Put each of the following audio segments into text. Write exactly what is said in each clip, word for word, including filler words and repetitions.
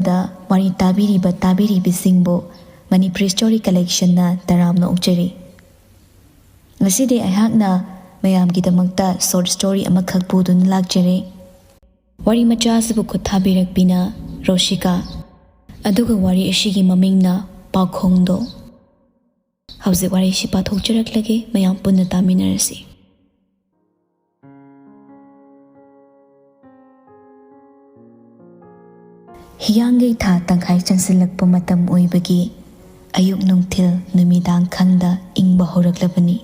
ꯗ ꯋꯥꯔꯤ ꯇꯥꯕꯤꯔꯤꯕ ꯇꯥꯕꯤꯔꯤꯕꯤꯁꯤꯡꯕꯨ ꯃꯅꯤꯄꯨꯔꯤ ꯁ꯭ꯇꯣꯔꯤ ꯀꯂꯦꯛꯁꯟꯅ ꯇꯔꯥꯝꯅ ꯑꯣꯛꯆꯔꯤ꯫ ꯉꯁꯤꯗꯤ ꯑꯩꯍꯥꯛꯅ ꯃꯌꯥꯝꯒꯤꯗꯃꯛꯇ ꯁꯣꯔꯠ ꯁ꯭ꯇꯣꯔꯤ ꯑꯃꯈꯛ ꯄꯨꯗꯨꯅ ꯂꯥꯛꯆꯔꯦ꯫ ꯋꯥꯔꯤ ꯃꯆꯥ ꯑꯁꯤꯕꯨ ꯈꯨꯠ ꯊꯥꯕꯤꯔꯛꯄꯤꯅ ꯔꯣꯁꯤꯀꯥ, ꯑꯗꯨꯒ ꯋꯥꯔꯤ ꯑꯁꯤꯒꯤ ꯃꯃꯤꯡꯅ ꯄꯥꯎꯈꯣꯡꯗꯣ꯫ ꯍꯧꯖꯤꯛ ꯋꯥꯔꯤꯁꯤ ꯄꯥꯊꯣꯛꯆꯔꯛꯂꯒꯦ, ꯃꯌꯥꯝ ꯄꯨꯟꯅ ꯇꯥꯃꯤꯟꯅꯔꯁꯤ꯫ ꯍꯤꯌꯥꯡꯒꯩ ꯊꯥ ꯇꯪꯈꯥꯏ ꯆꯪꯁꯤꯜꯂꯛꯄ ꯃꯇꯝ ꯑꯣꯏꯕꯒꯤ ꯑꯌꯨꯛ ꯅꯨꯡꯊꯤꯜ ꯅꯨꯃꯤꯗꯥꯡ ꯈꯪꯗ ꯏꯪꯕ ꯍꯧꯔꯛꯂꯕꯅꯤ꯫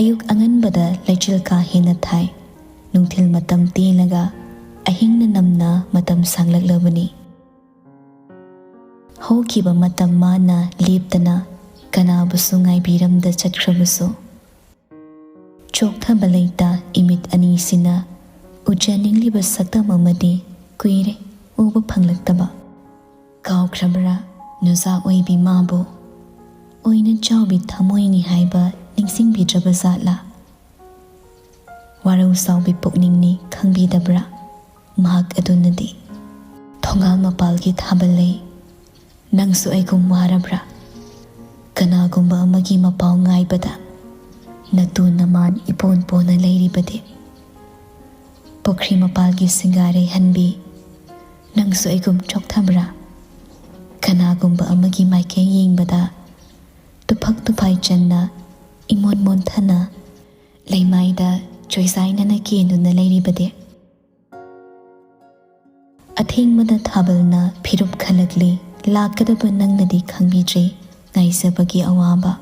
ꯑꯌꯨꯛ ꯑꯉꯟꯕꯗ ꯂꯩꯆꯤꯜ ꯀꯥ ꯍꯦꯟꯅ ꯊꯥꯏ꯫ ꯅꯨꯡꯊꯤꯜ ꯃꯇꯝ ꯇꯦꯜꯂꯒ ꯑꯍꯤꯡꯅ ꯅꯝꯅ ꯃꯇꯝ ꯁꯥꯡꯂꯛꯂꯕꯅꯤ꯫ ꯍꯧꯈꯤꯕ ꯃꯇꯝ ꯃꯥꯅ ꯂꯦꯞꯇꯅ ꯀꯅꯥꯕꯨꯁꯨ ꯉꯥꯏꯕꯤꯔꯝꯗ ꯆꯠꯈ꯭ꯔꯕꯁꯨ, ꯆꯣꯛꯊꯕ ꯂꯩꯇ ꯏꯃꯤꯠ ꯑꯅꯤꯁꯤꯅ ꯎꯖꯅꯤꯡꯂꯤꯕ ꯁꯛꯇꯝ ꯑꯃꯗꯤ ꯀꯨꯏꯔꯦ ꯎꯕ ꯐꯪꯂꯛꯇꯕ꯫ ꯀꯥꯎꯈ꯭ꯔꯕ꯭ꯔꯥ ꯅꯨꯖꯥ ꯑꯣꯏꯕꯤ ꯃꯥꯕꯨ? ꯑꯣꯏꯅ ꯆꯥꯎꯕꯤ ꯊꯃꯣꯏꯅꯤ ꯍꯥꯏꯕ ꯅꯤꯡꯁꯤꯡꯕꯤꯗ꯭ꯔꯕ ꯖꯥꯠꯂꯥ? ꯋꯥꯔꯧ ꯆꯥꯎꯕꯤ ꯄꯨꯛꯅꯤꯡꯅꯤ ꯈꯪꯕꯤꯗꯕ꯭ꯔꯥ ꯃꯍꯥꯛ ꯑꯗꯨꯅꯗꯤ? ꯊꯣꯡꯒꯥꯜ ꯃꯄꯥꯜꯒꯤ ꯊꯥꯕꯜ ꯂꯩ꯫ ꯅꯪꯁꯨ ꯑꯩꯒꯨꯝ ꯋꯥꯔꯕ꯭ꯔꯥ? ꯀꯅꯥꯒꯨꯝꯕ ꯑꯃꯒꯤ ꯃꯄꯥꯎ ꯉꯥꯏꯕꯗ ꯅꯇꯨ ꯅꯃꯥꯟ ꯏꯄꯣꯟ ꯄꯣꯟꯅ ꯂꯩꯔꯤꯕꯗꯤ? ꯄꯨꯈ꯭ꯔꯤ ꯃꯄꯥꯜꯒꯤ ꯁꯤꯡꯒꯥꯔꯩ ꯍꯟꯕꯤ, ꯅꯪꯁꯨ ꯑꯩꯒꯨꯝ ꯆꯣꯛꯊꯕ꯭ꯔꯥ? ꯀꯅꯥꯒꯨꯝꯕ ꯑꯃꯒꯤ ꯃꯥꯏꯀꯩ ꯌꯦꯡꯕꯗ ꯇꯨꯐꯛ ꯇꯨꯐꯥꯏ ꯆꯟꯅ ꯏꯃꯣꯟ ꯃꯣꯟꯊꯅ ꯂꯩꯃꯥꯏꯗ ꯆꯣꯏꯁꯥꯏꯅꯅ ꯀꯦꯟꯗꯨꯅ ꯂꯩꯔꯤꯕꯗꯤ? ꯑꯊꯦꯡꯕꯗ ꯊꯥꯕꯜꯅ ꯐꯤꯔꯨꯞ ꯈꯜꯂꯛꯂꯤ, ꯂꯥꯛꯀꯗꯕ ꯅꯪꯅꯗꯤ ꯈꯪꯕꯤꯗ꯭ꯔꯦ ꯉꯥꯏꯖꯕꯒꯤ ꯑꯋꯥꯕ꯫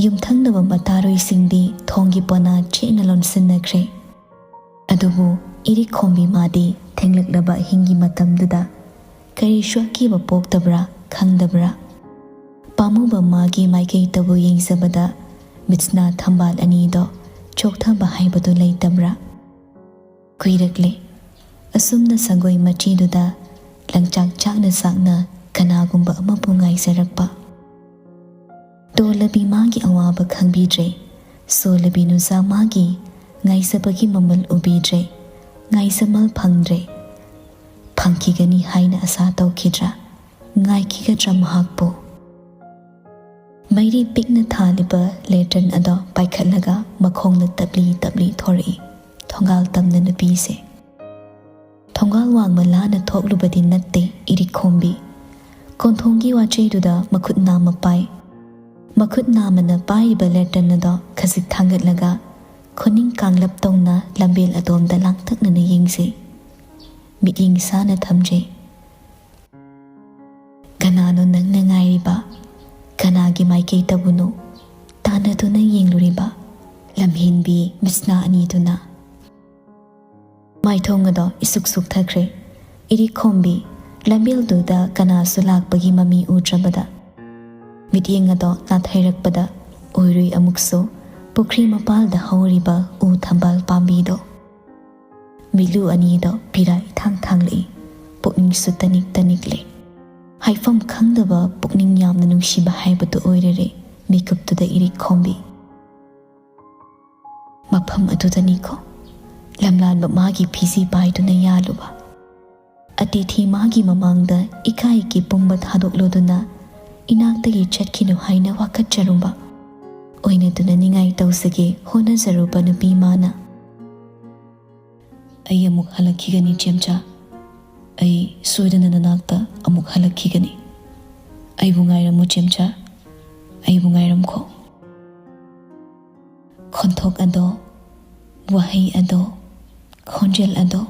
ꯌꯨꯝꯊꯪꯅꯕ ꯃꯇꯥꯔꯣꯏꯁꯤꯡꯗꯤ ꯊꯣꯡꯒꯤ ꯄꯣꯅꯥ ꯆꯦꯠꯅ ꯂꯣꯟꯁꯤꯟꯅꯈ꯭ꯔꯦ꯫ ꯑꯗꯨꯕꯨ ꯏꯔꯤꯛ ꯈꯣꯝꯕꯤ ꯃꯥꯗꯤ ꯊꯦꯡꯂꯛꯂꯕ ꯑꯍꯤꯡꯒꯤ ꯃꯇꯝꯗꯨꯗ ꯀꯔꯤꯁꯨ ꯑꯀꯤꯕ ꯄꯣꯛꯇꯕ꯭ꯔꯥ ꯈꯪꯗꯕ꯭ꯔꯥ? ꯄꯥꯝꯃꯨꯕ ꯃꯥꯒꯤ ꯃꯥꯏꯀꯩꯗꯕꯨ ꯌꯦꯡꯖꯕꯗ ꯃꯤꯠꯁꯅꯥ ꯊꯝꯕꯥꯜ ꯑꯅꯤꯗꯣ ꯆꯣꯛꯊꯕ ꯍꯥꯏꯕꯗꯨ ꯂꯩꯇꯕ꯭ꯔꯥ? ꯀꯨꯏꯔꯛꯂꯦ꯫ ꯑꯁꯨꯝꯅ ꯁꯪꯒꯣꯏ ꯃꯆꯤꯗꯨꯗ ꯂꯪꯆꯥꯛ ꯆꯥꯛꯅ ꯆꯥꯛꯅ ꯀꯅꯥꯒꯨꯝꯕ ꯑꯃꯕꯨ ꯉꯥꯏꯖꯔꯛꯄ꯫ ꯇꯣꯜꯂꯕꯤ ꯃꯥꯒꯤ ꯑꯋꯥꯕ ꯈꯪꯕꯤꯗ꯭ꯔꯦ꯫ ꯁꯣꯜꯂꯕꯤ ꯅꯨꯖꯥ ꯃꯥꯒꯤ ꯉꯥꯏꯖꯕꯒꯤ ꯃꯃꯜ ꯎꯕꯤꯗ꯭ꯔꯦ꯫ ꯉꯥꯏꯖꯃꯜ ꯐꯪꯗ꯭ꯔꯦ꯫ ꯈꯤꯒꯅꯤ ꯍꯥꯏꯅ ꯑꯁꯥ ꯇꯧꯈꯤꯗ꯭ꯔꯥ? ꯉꯥꯏꯈꯤꯒꯗ꯭ꯔꯥ ꯃꯍꯥꯛꯄꯨ? ꯃꯩꯔꯤ ꯄꯤꯛꯅ ꯊꯥꯜꯂꯤꯕ ꯂꯦꯇꯔꯟ ꯑꯗꯣ ꯄꯥꯏꯈꯠꯂꯒ ꯃꯈꯣꯡꯅ ꯇꯞꯂꯤ ꯇꯞꯂꯤ ꯊꯣꯔꯛꯏ ꯊꯣꯡꯒꯥꯜ ꯇꯝꯅ ꯅꯨꯄꯤꯁꯦ꯫ ꯊꯣꯡꯒꯥꯜ ꯋꯥꯡꯃ ꯂꯥꯟꯅ ꯊꯣꯛꯂꯨꯕꯗꯤ ꯅꯠꯇꯦ ꯏꯔꯤꯛꯈꯣꯝꯕꯤ꯫ ꯀꯣꯟꯊꯣꯡꯒꯤ ꯋꯥꯆꯩꯗꯨꯗ ꯃꯈꯨꯠ ꯅꯥꯝꯃ ꯄꯥꯏ꯫ ꯃꯈꯨꯠ ꯅꯥꯝꯃꯅ ꯄꯥꯏꯔꯤꯕ ꯂꯦꯇꯔꯟ ꯑꯗꯣ ꯈꯖꯤꯛ ꯊꯥꯡꯒꯠꯂꯒ ꯈꯨꯅꯤꯡ ꯀꯥꯡꯂꯞ ꯇꯧꯅ ꯂꯝꯕꯦꯜ ꯑꯗꯣꯝꯗ ꯂꯥꯡꯇꯛꯅꯅ ꯌꯦꯡꯖꯩ꯫ ꯃꯤꯠꯌꯦꯡ ꯁꯥꯅ ꯊꯝꯖꯩ꯫ ꯀꯅꯥꯅꯣ ꯅꯪꯅ ꯉꯥꯏꯔꯤꯕ? ꯀꯅꯥꯒꯤ ꯃꯥꯏꯀꯩꯗꯕꯨꯅꯣ ꯇꯥꯟꯅꯗꯨꯅ ꯌꯦꯡꯂꯨꯔꯤꯕ? ꯂꯝꯍꯦꯟꯕꯤ ꯃꯤꯠꯁꯅꯥ ꯑꯅꯤꯗꯨꯅ꯫ ꯃꯥꯏꯊꯣꯡ ꯑꯗꯣ ꯏꯁꯨꯛ ꯁꯨꯛꯊꯈ꯭ꯔꯦ꯫ ꯏꯔꯤꯛꯈꯣꯝꯕꯤ ꯂꯝꯕꯦꯜꯗꯨꯗ ꯀꯅꯥꯁꯨ ꯂꯥꯛꯄꯒꯤ ꯃꯃꯤ ꯎꯗ꯭ꯔꯕꯗ꯫ ꯃꯤꯠꯌꯦꯡ ꯑꯗꯣ ꯅꯥꯊꯩꯔꯛꯄꯗ ꯑꯣꯏꯔꯨꯏ ꯑꯃꯨꯛꯁꯨ ꯄꯨꯈ꯭ꯔꯤ ꯃꯄꯥꯜꯗ ꯍꯧꯔꯤꯕ ꯎ ꯊꯝꯕꯥꯜ ꯄꯥꯝꯕꯤꯗꯣ꯫ ꯃꯤꯠꯂꯨ ꯑꯅꯤꯗꯣ ꯄꯤꯔꯥ ꯏꯊꯥꯡ ꯊꯥꯡꯂꯛꯏ꯫ ꯄꯨꯛꯅꯤꯡꯁꯨ ꯇꯅꯤꯛ ꯇꯅꯤꯛꯂꯦ꯫ ꯍꯥꯏꯐꯝ ꯈꯪꯗꯕ ꯄꯨꯛꯅꯤꯡ ꯌꯥꯝꯅ ꯅꯨꯡꯁꯤꯕ ꯍꯥꯏꯕꯗꯨ ꯑꯣꯏꯔꯔꯦ ꯃꯤꯀꯨꯞꯇꯨꯗ ꯏꯔꯤꯛꯈꯣꯝꯕꯤ꯫ ꯃꯐꯝ ꯑꯗꯨꯗꯅꯤꯀꯣ ꯂꯝꯂꯥꯟꯕ ꯃꯥꯒꯤ ꯐꯤꯖꯤ ꯄꯥꯏꯗꯨꯅ ꯌꯥꯜꯂꯨꯕ꯫ ꯑꯇꯤꯊꯤ ꯃꯥꯒꯤ ꯃꯃꯥꯡꯗ ꯏꯀꯥꯏꯒꯤ ꯄꯨꯝꯕ ꯊꯥꯗꯣꯛꯂꯨꯗꯨꯅ ꯏꯅꯥꯛꯇꯒꯤ ꯆꯠꯈꯤꯅꯨ ꯍꯥꯏꯅ ꯋꯥꯀꯠꯆꯔꯨꯕ꯫ ꯑꯣꯏꯅꯗꯨꯅ ꯅꯤꯡꯉꯥꯏ ꯇꯧꯖꯒꯦ ꯍꯣꯠꯅꯖꯔꯨꯕ ꯅꯨꯄꯤ ꯃꯥꯅ꯫ ꯑꯩ ꯑꯃꯨꯛ ꯍꯜꯂꯛꯈꯤꯒꯅꯤ ꯆꯦꯝꯆꯥ꯫ ꯑꯩ ꯁꯣꯏꯗꯅ ꯅꯅꯥꯛꯇ ꯑꯃꯨꯛ ꯍꯜꯂꯛꯈꯤꯒꯅꯤ꯫ ꯑꯩꯕꯨ ꯉꯥꯏꯔꯝꯃꯨ ꯆꯦꯝꯆꯥ꯫ ꯑꯩꯕꯨ ꯉꯥꯏꯔꯝꯈꯣ꯫ ꯈꯣꯟꯊꯣꯛ ꯑꯗꯣ, ꯋꯥꯍꯩ ꯑꯗꯣ, ꯈꯣꯟꯖꯦꯜ ꯑꯗꯣ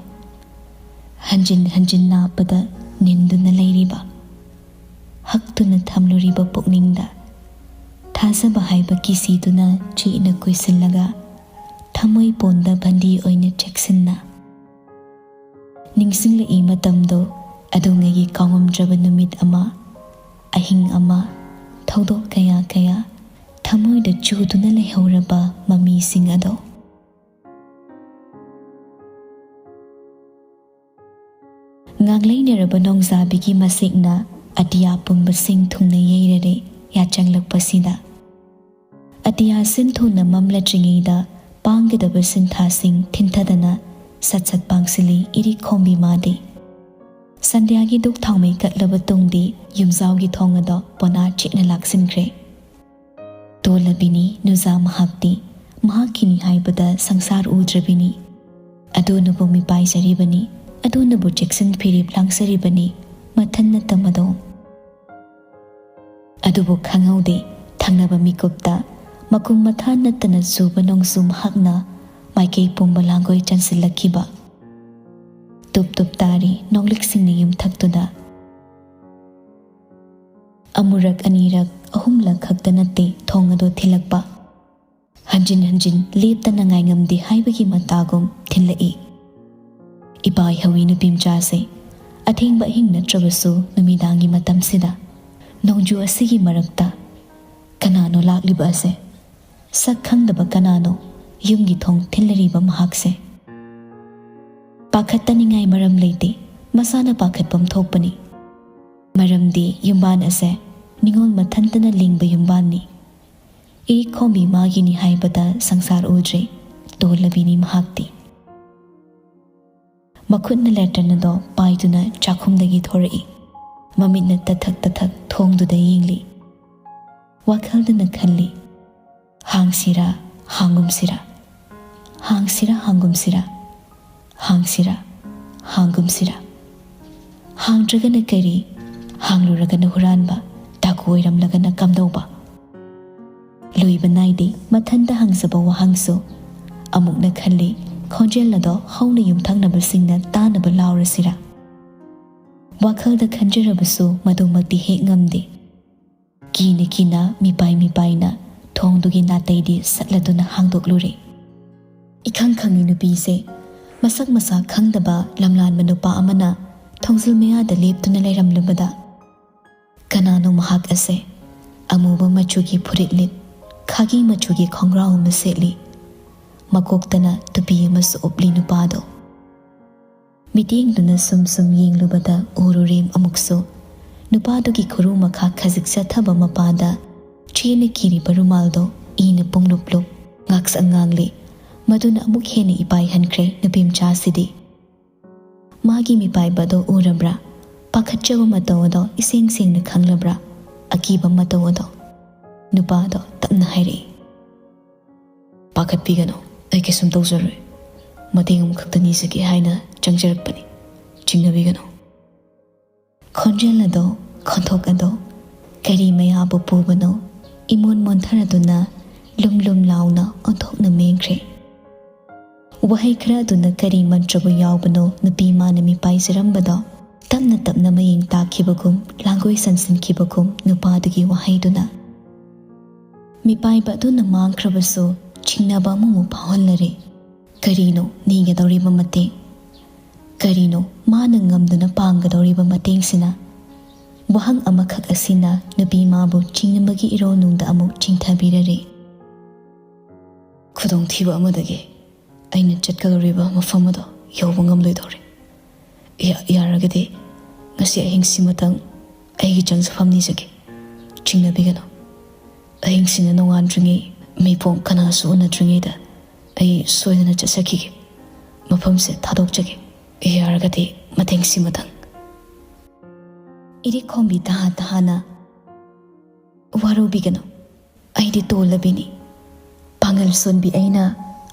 ꯍꯟꯖꯤꯟ ꯍꯟꯖꯤꯟ ꯅꯥꯞꯄꯗ ꯅꯤꯟꯗꯨꯅ ꯂꯩꯔꯤꯕ, ꯍꯛꯇꯨꯅ ꯊꯝꯂꯨꯔꯤꯕ ꯄꯨꯛꯅꯤꯡꯗ ꯊꯥꯖꯕ ꯍꯥꯏꯕ ꯀꯤꯁꯤꯗꯨꯅ ꯆꯦꯠꯅ ꯀꯣꯏꯁꯤꯜꯂꯒ ꯊꯃꯣꯏ ꯄꯣꯟꯗ ꯕꯟꯗꯤ ꯑꯣꯏꯅ ꯆꯦꯛꯁꯤꯟꯅ ꯅꯤꯡꯁꯤꯡꯂꯛꯏ ꯃꯇꯝꯗꯣ, ꯑꯗꯨꯉꯩꯒꯤ ꯀꯥꯎꯉꯝꯗ꯭ꯔꯕ ꯅꯨꯃꯤꯠ ꯑꯃ, ꯑꯍꯤꯡ ꯑꯃ, ꯊꯧꯗꯣꯛ ꯀꯌꯥ ꯀꯌꯥ ꯊꯃꯣꯏꯗ ꯆꯨꯗꯨꯅ ꯂꯩꯍꯧꯔꯕ ꯃꯃꯤꯁꯤꯡ ꯑꯗꯣ꯫ ꯉꯥꯡꯂꯩꯅꯔꯕ ꯅꯣꯡꯖꯥꯕꯤꯒꯤ ꯃꯁꯦꯛꯅ ꯑꯇꯤꯌꯥ ꯄꯨꯝꯕ ꯁꯤꯡ ꯊꯨꯡꯅ ꯌꯩꯔꯔꯦ ꯌꯥꯆꯪꯂꯛꯄꯁꯤꯗ꯫ ꯑꯇꯤꯌꯥ ꯁꯤꯟ ꯊꯨꯡꯅ ꯃꯝꯂꯗ꯭ꯔꯤꯉꯩꯗ ꯄꯥꯡꯒꯗꯕ ꯁꯤꯟꯊꯥꯁꯤꯡ ꯊꯤꯟꯊꯗꯅ ꯁꯠ ꯁꯠ ꯄꯥꯡꯁꯤꯜꯂꯤ ꯏꯔꯤꯛꯈꯣꯝꯕꯤ ꯃꯥꯗꯤ꯫ ꯁꯟꯙ꯭ꯌꯥꯒꯤ ꯙꯨꯞ ꯊꯥꯎꯃꯩ ꯀꯠꯂꯕ ꯇꯨꯡꯗꯤ ꯌꯨꯝꯖꯥꯎꯒꯤ ꯊꯣꯡ ꯑꯗꯣ ꯄꯣꯅꯥ ꯆꯦꯠꯅ ꯂꯥꯛꯁꯤꯟꯈ꯭ꯔꯦ꯫ ꯇꯣꯜꯂꯕꯤꯅꯤ ꯅꯨꯖꯥ ꯃꯍꯥꯛꯇꯤ꯫ ꯃꯍꯥꯛꯀꯤꯅꯤ ꯍꯥꯏꯕꯗ ꯁꯪꯁꯥꯔ ꯎꯗ꯭ꯔꯕꯤꯅꯤ꯫ ꯑꯗꯨꯅꯕꯨ ꯃꯤꯄꯥꯏꯖꯔꯤꯕꯅꯤ, ꯑꯗꯨꯅꯕꯨ ꯆꯦꯛꯁꯤꯟ ꯐꯤꯔꯦꯞ ꯂꯥꯡꯖꯔꯤꯕꯅꯤ, ꯃꯊꯟ ꯅꯠꯇ ꯃꯗꯣ꯫ ꯑꯗꯨꯕꯨ ꯈꯪꯍꯧꯗꯦ, ꯊꯪꯅꯕ ꯃꯤꯀꯨꯞꯇ ꯃꯀꯨꯝ ꯃꯊꯥ ꯅꯠꯇꯅ ꯆꯨꯕ ꯅꯣꯡꯖꯨ ꯃꯍꯥꯛꯅ ꯃꯥꯏꯀꯩ ꯄꯨꯝꯕ ꯂꯥꯡꯒꯣꯏ ꯆꯟꯁꯤꯜꯂꯛꯈꯤꯕ꯫ ꯇꯨꯞ ꯇꯨꯞ ꯇꯥꯔꯤ ꯅꯣꯡꯂꯤꯛꯁꯤꯡꯅ ꯌꯨꯝꯊꯛꯇꯨꯗ꯫ ꯑꯃꯨꯔꯛ ꯑꯅꯤꯔꯛ ꯑꯍꯨꯝꯂꯛ ꯈꯛꯇ ꯅꯠꯇꯦ ꯊꯣꯡ ꯑꯗꯨ ꯊꯤꯜꯂꯛꯄ꯫ ꯍꯟꯖꯤꯟ ꯍꯟꯖꯤꯟ ꯂꯦꯞꯇꯅ ꯉꯥꯏꯉꯝꯗꯦ ꯍꯥꯏꯕꯒꯤ ꯃꯇꯥꯒꯨꯝ ꯊꯤꯜꯂꯛꯏ꯫ ꯏꯄꯥꯏ ꯍꯧꯏ ꯅꯨꯄꯤꯃꯆꯥꯁꯦ꯫ ꯑꯊꯦꯡꯕ ꯑꯍꯤꯡ ꯅꯠꯇ꯭ꯔꯕꯁꯨ ꯅꯨꯃꯤꯗꯥꯡꯒꯤ ꯃꯇꯝꯁꯤꯗ ꯅꯣꯡꯖꯨ ꯑꯁꯤꯒꯤ ꯃꯔꯛꯇ ꯀꯅꯥꯅꯣ ꯂꯥꯛꯂꯤꯕ ꯑꯁꯦ? ꯁꯛ ꯈꯪꯗꯕ ꯀꯅꯥꯅꯣ ꯌꯨꯝꯒꯤ ꯊꯣꯡ ꯊꯤꯜꯂꯔꯤꯕ ꯃꯍꯥꯛꯁꯦ? ꯄꯥꯈꯠꯇꯅꯤꯡꯉꯥꯏ ꯃꯔꯝ ꯂꯩꯇꯦ, ꯃꯁꯥꯅ ꯄꯥꯈꯠꯐꯝ ꯊꯣꯛꯄꯅꯤ꯫ ꯃꯔꯝꯗꯤ ꯌꯨꯝꯕꯥꯟ ꯑꯁꯦ ꯅꯤꯉꯣꯜ ꯃꯊꯟꯇꯅ ꯂꯤꯡꯕ ꯌꯨꯝꯕꯥꯟꯅꯤ꯫ ꯏꯔꯤꯛ ꯈꯣꯝꯕꯤ ꯃꯥꯒꯤꯅꯤ ꯍꯥꯏꯕꯗ ꯁꯪꯁꯥꯔ ꯎꯗ꯭ꯔꯦ, ꯇꯣꯜꯂꯕꯤꯅꯤ ꯃꯍꯥꯛꯇꯤ꯫ ꯃꯈꯨꯠꯅ ꯂꯦꯇ꯭ꯔꯟ ꯑꯗꯣ ꯄꯥꯏꯗꯨꯅ ꯆꯥꯛꯈꯨꯝꯗꯒꯤ ꯊꯣꯔꯛꯏ꯫ ꯃꯃꯤꯠꯅ ꯇꯊꯛ ꯇꯊꯛ ꯊꯣꯡꯗꯨꯗ ꯌꯦꯡꯂꯤ꯫ ꯋꯥꯈꯜꯗꯅ ꯈꯜꯂꯤ, "ꯍꯥꯡꯁꯤꯔꯥ, ꯍꯥꯡꯒꯨꯝꯁꯤꯔꯥ, ꯍꯥꯡꯁꯤꯔꯥ, ꯍꯥꯡꯒꯨꯝꯁꯤꯔꯥ, ꯍꯥꯡꯁꯤꯔꯥ, ꯍꯥꯡꯒꯨꯝꯁꯤꯔꯥ"꯫ ꯍꯥꯡꯗ꯭ꯔꯒꯅ ꯀꯔꯤ? ꯍꯥꯡꯂꯨꯔꯒꯅ ꯍꯨꯔꯥꯟꯕ, ꯗꯥꯀꯨ ꯑꯣꯏꯔꯝꯂꯒꯅ ꯀꯝꯗꯧꯕ? ꯂꯣꯏꯕ ꯅꯥꯏꯗꯦ ꯃꯊꯟꯇ ꯍꯪꯖꯕ ꯋꯥꯍꯪꯁꯨ꯫ ꯑꯃꯨꯛꯅ ꯈꯜꯂꯤ, ꯈꯣꯟꯖꯦꯜ ꯑꯗꯣ ꯍꯧꯅ ꯌꯨꯝꯊꯪꯅꯕꯁꯤꯡꯅ ꯇꯥꯅꯕ ꯂꯥꯎꯔꯁꯤꯔꯥ? ꯋꯥꯈꯜꯗ ꯈꯟꯖꯔꯕꯁꯨ ꯃꯗꯨꯃꯛꯇꯤ ꯍꯦꯛ ꯉꯝꯗꯦ꯫ ꯀꯤꯅ ꯀꯤꯅ ꯃꯤꯄꯥꯏ ꯃꯤꯄꯥꯏꯅ ꯊꯣꯡꯗꯨꯒꯤ ꯅꯥꯇꯩꯗꯤ ꯁꯠꯂꯗꯨꯅ ꯍꯥꯡꯗꯣꯛꯂꯨꯔꯦ꯫ ꯏꯈꯪ ꯈꯪꯉꯤ ꯅꯨꯄꯤꯁꯦ꯫ ꯃꯁꯛ ꯃꯁꯥ ꯈꯪꯗꯕ ꯂꯝꯂꯥꯟꯕ ꯅꯨꯄꯥ ꯑꯃꯅ ꯊꯣꯡꯖꯤꯜ ꯃꯌꯥꯗ ꯂꯦꯞꯇꯨꯅ ꯂꯩꯔꯝꯂꯕꯗ, ꯀꯅꯥꯅꯣ ꯃꯍꯥꯛ ꯑꯁꯦ? ꯑꯃꯨꯕ ꯃꯆꯨꯒꯤ ꯐꯨꯔꯤꯠ ꯂꯤꯠ, ꯈꯥꯒꯤ ꯃꯆꯨꯒꯤ ꯈꯣꯡꯒ꯭ꯔꯥꯎ ꯑꯃ ꯁꯦꯠꯂꯤ꯫ ꯃꯀꯣꯛꯇꯅ ꯇꯨꯄꯤ ꯑꯃꯁꯨ ꯎꯞꯂꯤ ꯅꯨꯄꯥꯗꯣ꯫ ꯃꯤꯠꯌꯦꯡꯗꯨꯅ ꯁꯨꯝ ꯁꯨꯝ ꯌꯦꯡꯂꯨꯕꯗ ꯎꯔꯨꯔꯦ ꯑꯃꯨꯛꯁꯨ ꯅꯨꯄꯥꯗꯨꯒꯤ ꯈꯨꯔꯨ ꯃꯈꯥ ꯈꯖꯤꯛ ꯆꯠꯊꯕ ꯃꯄꯥꯗ ꯆꯦꯅ ꯀꯤꯔꯤꯕ ꯔꯨꯃꯥꯜꯗꯣ ꯏꯅ ꯄꯨꯡꯂꯨꯞ ꯂꯨꯞ꯫ ꯉꯥꯛꯁꯪ ꯉꯥꯡꯂꯤ꯫ ꯃꯗꯨꯅ ꯑꯃꯨꯛ ꯍꯦꯟꯅ ꯏꯄꯥꯏꯍꯟꯈ꯭ꯔꯦ ꯅꯨꯄꯤꯃꯆꯥꯁꯤꯗꯤ꯫ ꯃꯥꯒꯤ ꯃꯤꯄꯥꯏꯕ ꯑꯗꯣ ꯎꯔꯕ꯭ꯔꯥ? ꯄꯥꯈꯠꯆꯕ ꯃꯇꯧ ꯑꯗꯣ ꯏꯁꯦꯡ ꯁꯦꯡꯅ ꯈꯪꯂꯕ꯭ꯔꯥ? ꯑꯀꯤꯕ ꯃꯇꯧ ꯑꯗꯣ꯫ ꯅꯨꯄꯥ ꯑꯗꯣ ꯇꯞꯅ ꯍꯥꯏꯔꯛꯏ, "ꯄꯥꯈꯠꯄꯤꯒꯅꯨ, ꯑꯩ ꯀꯩꯁꯨꯝ ꯇꯧꯖꯔꯣꯏ꯫ ꯃꯇꯦꯡ ꯑꯃꯈꯛꯇ ꯅꯤꯖꯒꯦ ꯍꯥꯏꯅ ꯆꯪꯖꯔꯛꯄꯅꯤ꯫ ꯆꯤꯡꯅꯕꯤꯒꯅꯨ꯫" ꯈꯣꯟꯖꯦꯜ ꯑꯗꯣ, ꯈꯣꯟꯊꯣꯛ ꯑꯗꯣ ꯀꯔꯤ ꯃꯌꯥꯕꯨ ꯄꯨꯕꯅꯣ? ꯏꯃꯣꯟ ꯃꯣꯟꯊꯔꯗꯨꯅ ꯂꯨꯝ ꯂꯨꯝ ꯂꯥꯎꯅ ꯑꯣꯟꯊꯣꯛꯅ ꯃꯦꯟꯈ꯭ꯔꯦ꯫ ꯋꯥꯍꯩ ꯈꯔ ꯑꯗꯨꯅ ꯀꯔꯤ ꯃꯟꯇ꯭ꯔꯕꯨ ꯌꯥꯎꯕꯅꯣ? ꯅꯨꯄꯤ ꯃꯥꯅ ꯃꯤꯄꯥꯏꯖꯔꯝꯕꯗꯣ ꯇꯞꯅ ꯇꯞꯅ ꯃꯌꯦꯡ ꯇꯥꯈꯤꯕꯒꯨꯝ, ꯂꯥꯡꯒꯣꯏ ꯁꯟꯁꯤꯟꯈꯤꯕꯒꯨꯝ ꯅꯨꯄꯥꯗꯨꯒꯤ ꯋꯥꯍꯩꯗꯨꯅ꯫ ꯃꯤꯄꯥꯏꯕ ꯑꯗꯨꯅ ꯃꯥꯡꯈ꯭ꯔꯕꯁꯨ ꯆꯤꯡꯅꯕ ꯑꯃꯃꯨꯛ ꯐꯥꯎꯍꯜꯂꯔꯦ꯫ ꯀꯔꯤꯅꯣ ꯅꯤꯒꯗꯧꯔꯤꯕ ꯃꯇꯦꯡ? ꯀꯔꯤꯅꯣ ꯃꯥꯅ ꯉꯝꯗꯨꯅ ꯄꯥꯡꯒꯗꯧꯔꯤꯕ ꯃꯇꯦꯡꯁꯤꯅ? ꯋꯥꯍꯪ ꯑꯃꯈꯛ ꯑꯁꯤꯅ ꯅꯨꯄꯤ ꯃꯥꯕꯨ ꯆꯤꯡꯅꯕꯒꯤ ꯏꯔꯣꯜꯅꯨꯡꯗ ꯑꯃꯨꯛ ꯆꯤꯡꯊꯕꯤꯔꯔꯦ꯫ "ꯈꯨꯗꯣꯡꯊꯤꯕ ꯑꯃꯗꯒꯤ ꯑꯩꯅ ꯆꯠꯀꯗꯧꯔꯤꯕ ꯃꯐꯝ ꯑꯗꯣ ꯌꯧꯕ ꯉꯝꯂꯣꯏꯗꯧꯔꯦ꯫ ꯌꯥ-, ꯌꯥꯔꯒꯗꯤ ꯉꯁꯤ ꯑꯍꯤꯡꯁꯤꯃꯇꯪ ꯑꯩꯒꯤ ꯆꯪꯖꯐꯝ ꯅꯤꯖꯒꯦ꯫ ꯆꯤꯡꯅꯕꯤꯒꯅꯨ꯫ ꯑꯍꯤꯡꯁꯤꯅ ꯅꯣꯡꯉꯥꯟꯗ꯭ꯔꯤꯉꯩ, ꯃꯤꯄꯣꯡ ꯀꯅꯥꯁꯨ ꯎꯅꯗ꯭ꯔꯤꯉꯩꯗ ꯑꯩ ꯁꯣꯏꯗꯅ ꯆꯠꯆꯈꯤꯒꯦ꯫ ꯃꯐꯝꯁꯦ ꯊꯥꯗꯣꯛꯆꯒꯦ꯫ ꯌꯥꯔꯒꯗꯤ ꯃꯇꯦꯡꯁꯤꯃꯇꯪ꯫" ꯏꯔꯤꯛ ꯈꯣꯝꯕꯤ ꯇꯍꯥ ꯇꯍꯥꯅ "ꯋꯥꯔꯧꯕꯤꯒꯅꯨ, ꯑꯩꯗꯤ ꯇꯣꯜꯂꯕꯤꯅꯤ꯫ ꯄꯥꯡꯒꯜ ꯁꯣꯟꯕꯤ ꯑꯩꯅ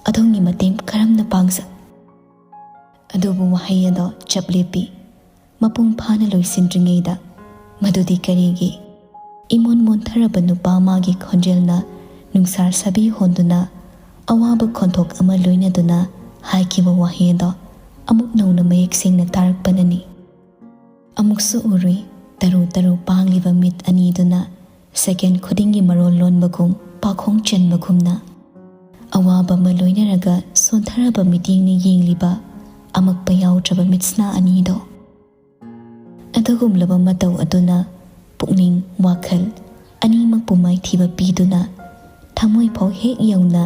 ꯑꯗꯣꯝꯒꯤ ꯃꯇꯦꯡ ꯀꯔꯝꯅ ꯄꯥꯡꯖ-" ꯑꯗꯨꯕꯨ ꯋꯥꯍꯩ ꯑꯗꯣ ꯆꯞ ꯂꯦꯞꯄꯤ꯫ ꯃꯄꯨꯡ ꯐꯥꯅ ꯂꯣꯏꯁꯤꯟꯗ꯭ꯔꯤꯉꯩꯗ, "ꯃꯗꯨꯗꯤ ꯀꯔꯤꯒꯤ?" ꯏꯃꯣꯟ ꯃꯣꯟꯊꯔꯕ ꯅꯨꯄꯥ ꯃꯥꯒꯤ ꯈꯣꯟꯖꯦꯜꯅ ꯅꯨꯡꯁꯥ ꯁꯥꯕꯤ ꯍꯣꯟꯗꯨꯅ ꯑꯋꯥꯕ ꯈꯣꯟꯊꯣꯛ ꯑꯃ ꯂꯣꯏꯅꯗꯨꯅ ꯍꯥꯏꯈꯤꯕ ꯋꯥꯍꯩ ꯑꯗꯣ ꯑꯃꯨꯛ ꯅꯧꯅ ꯃꯌꯦꯛ ꯁꯦꯡꯅ ꯇꯥꯔꯛꯄꯅꯅꯤ꯫ ꯑꯃꯨꯛꯁꯨ ꯎꯔꯨꯏ, ꯇꯔꯨ ꯇꯔꯨ ꯄꯥꯡꯂꯤꯕ ꯃꯤꯠ ꯑꯅꯤꯗꯨꯅ ꯁꯦꯀꯦꯟ ꯈꯨꯗꯤꯡꯒꯤ ꯃꯔꯣꯜ ꯂꯣꯟꯕꯒꯨꯝ, ꯄꯥꯈꯣꯡ ꯆꯟꯕꯒꯨꯝꯅ꯫ ꯑꯋꯥꯕ ꯑꯃ ꯂꯣꯏꯅꯔꯒ ꯁꯣꯟꯊꯔꯕ ꯃꯤꯠꯌꯦꯡꯅ ꯌꯦꯡꯂꯤꯕ ꯑꯃꯛꯄ ꯌꯥꯎꯗ꯭ꯔꯕ ꯃꯤꯠꯁꯅꯥ ꯑꯅꯤꯗꯣ꯫ ꯑꯗꯨꯒꯨꯝꯂꯕ ꯃꯇꯧ ꯑꯗꯨꯅ ꯄꯨꯛꯅꯤꯡ, ꯋꯥꯈꯜ ꯑꯅꯤꯃꯛꯄꯨ ꯃꯥꯏꯊꯤꯕ ꯄꯤꯗꯨꯅ ꯊꯃꯣꯏ ꯐꯥꯎ ꯍꯦꯛ ꯌꯧꯅ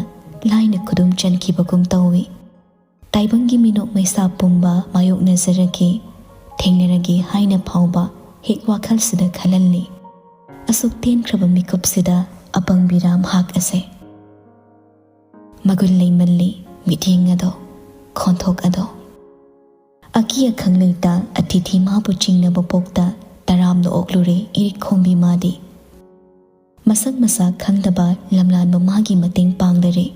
ꯂꯥꯏꯅ ꯈꯨꯗꯨꯝ ꯆꯟꯈꯤꯕꯒꯨꯝ ꯇꯧꯏ꯫ ꯇꯥꯏꯕꯪꯒꯤ ꯃꯤꯅꯣꯛ ꯃꯩꯁꯥ ꯄꯨꯝꯕ ꯃꯥꯌꯣꯛꯅꯖꯔꯒꯦ, ꯊꯦꯡꯅꯔꯒꯦ ꯍꯥꯏꯅ ꯐꯥꯎꯕ ꯍꯦꯛ ꯋꯥꯈꯜꯁꯤꯗ ꯈꯜꯍꯜꯂꯤ꯫ ꯑꯁꯨꯛ ꯇꯦꯟꯈ꯭ꯔꯕ ꯃꯤꯀꯨꯞꯁꯤꯗ ꯑꯄꯪꯕꯤꯔꯥ ꯃꯍꯥꯛ ꯑꯁꯦ꯫ ꯃꯒꯨꯟ ꯂꯩꯃꯜꯂꯤ ꯃꯤꯠꯌꯦꯡ ꯑꯗꯣ, ꯈꯣꯟꯊꯣꯛ ꯑꯗꯣ꯫ ꯑꯀꯤ ꯑꯈꯪ ꯂꯩꯇ ꯑꯇꯤꯊꯤ ꯃꯥꯕꯨ ꯆꯤꯡꯅꯕ ꯄꯣꯛꯇ ꯇꯔꯥꯝꯅ ꯑꯣꯛꯂꯨꯔꯦ ꯏꯔꯤꯛꯈꯣꯝꯕꯤ ꯃꯥꯗꯤ꯫ ꯃꯁꯛ ꯃꯁꯥ ꯈꯪꯗꯕ ꯂꯝꯂꯥꯟꯕ ꯃꯥꯒꯤ ꯃꯇꯦꯡ ꯄꯥꯡꯂꯔꯦ꯫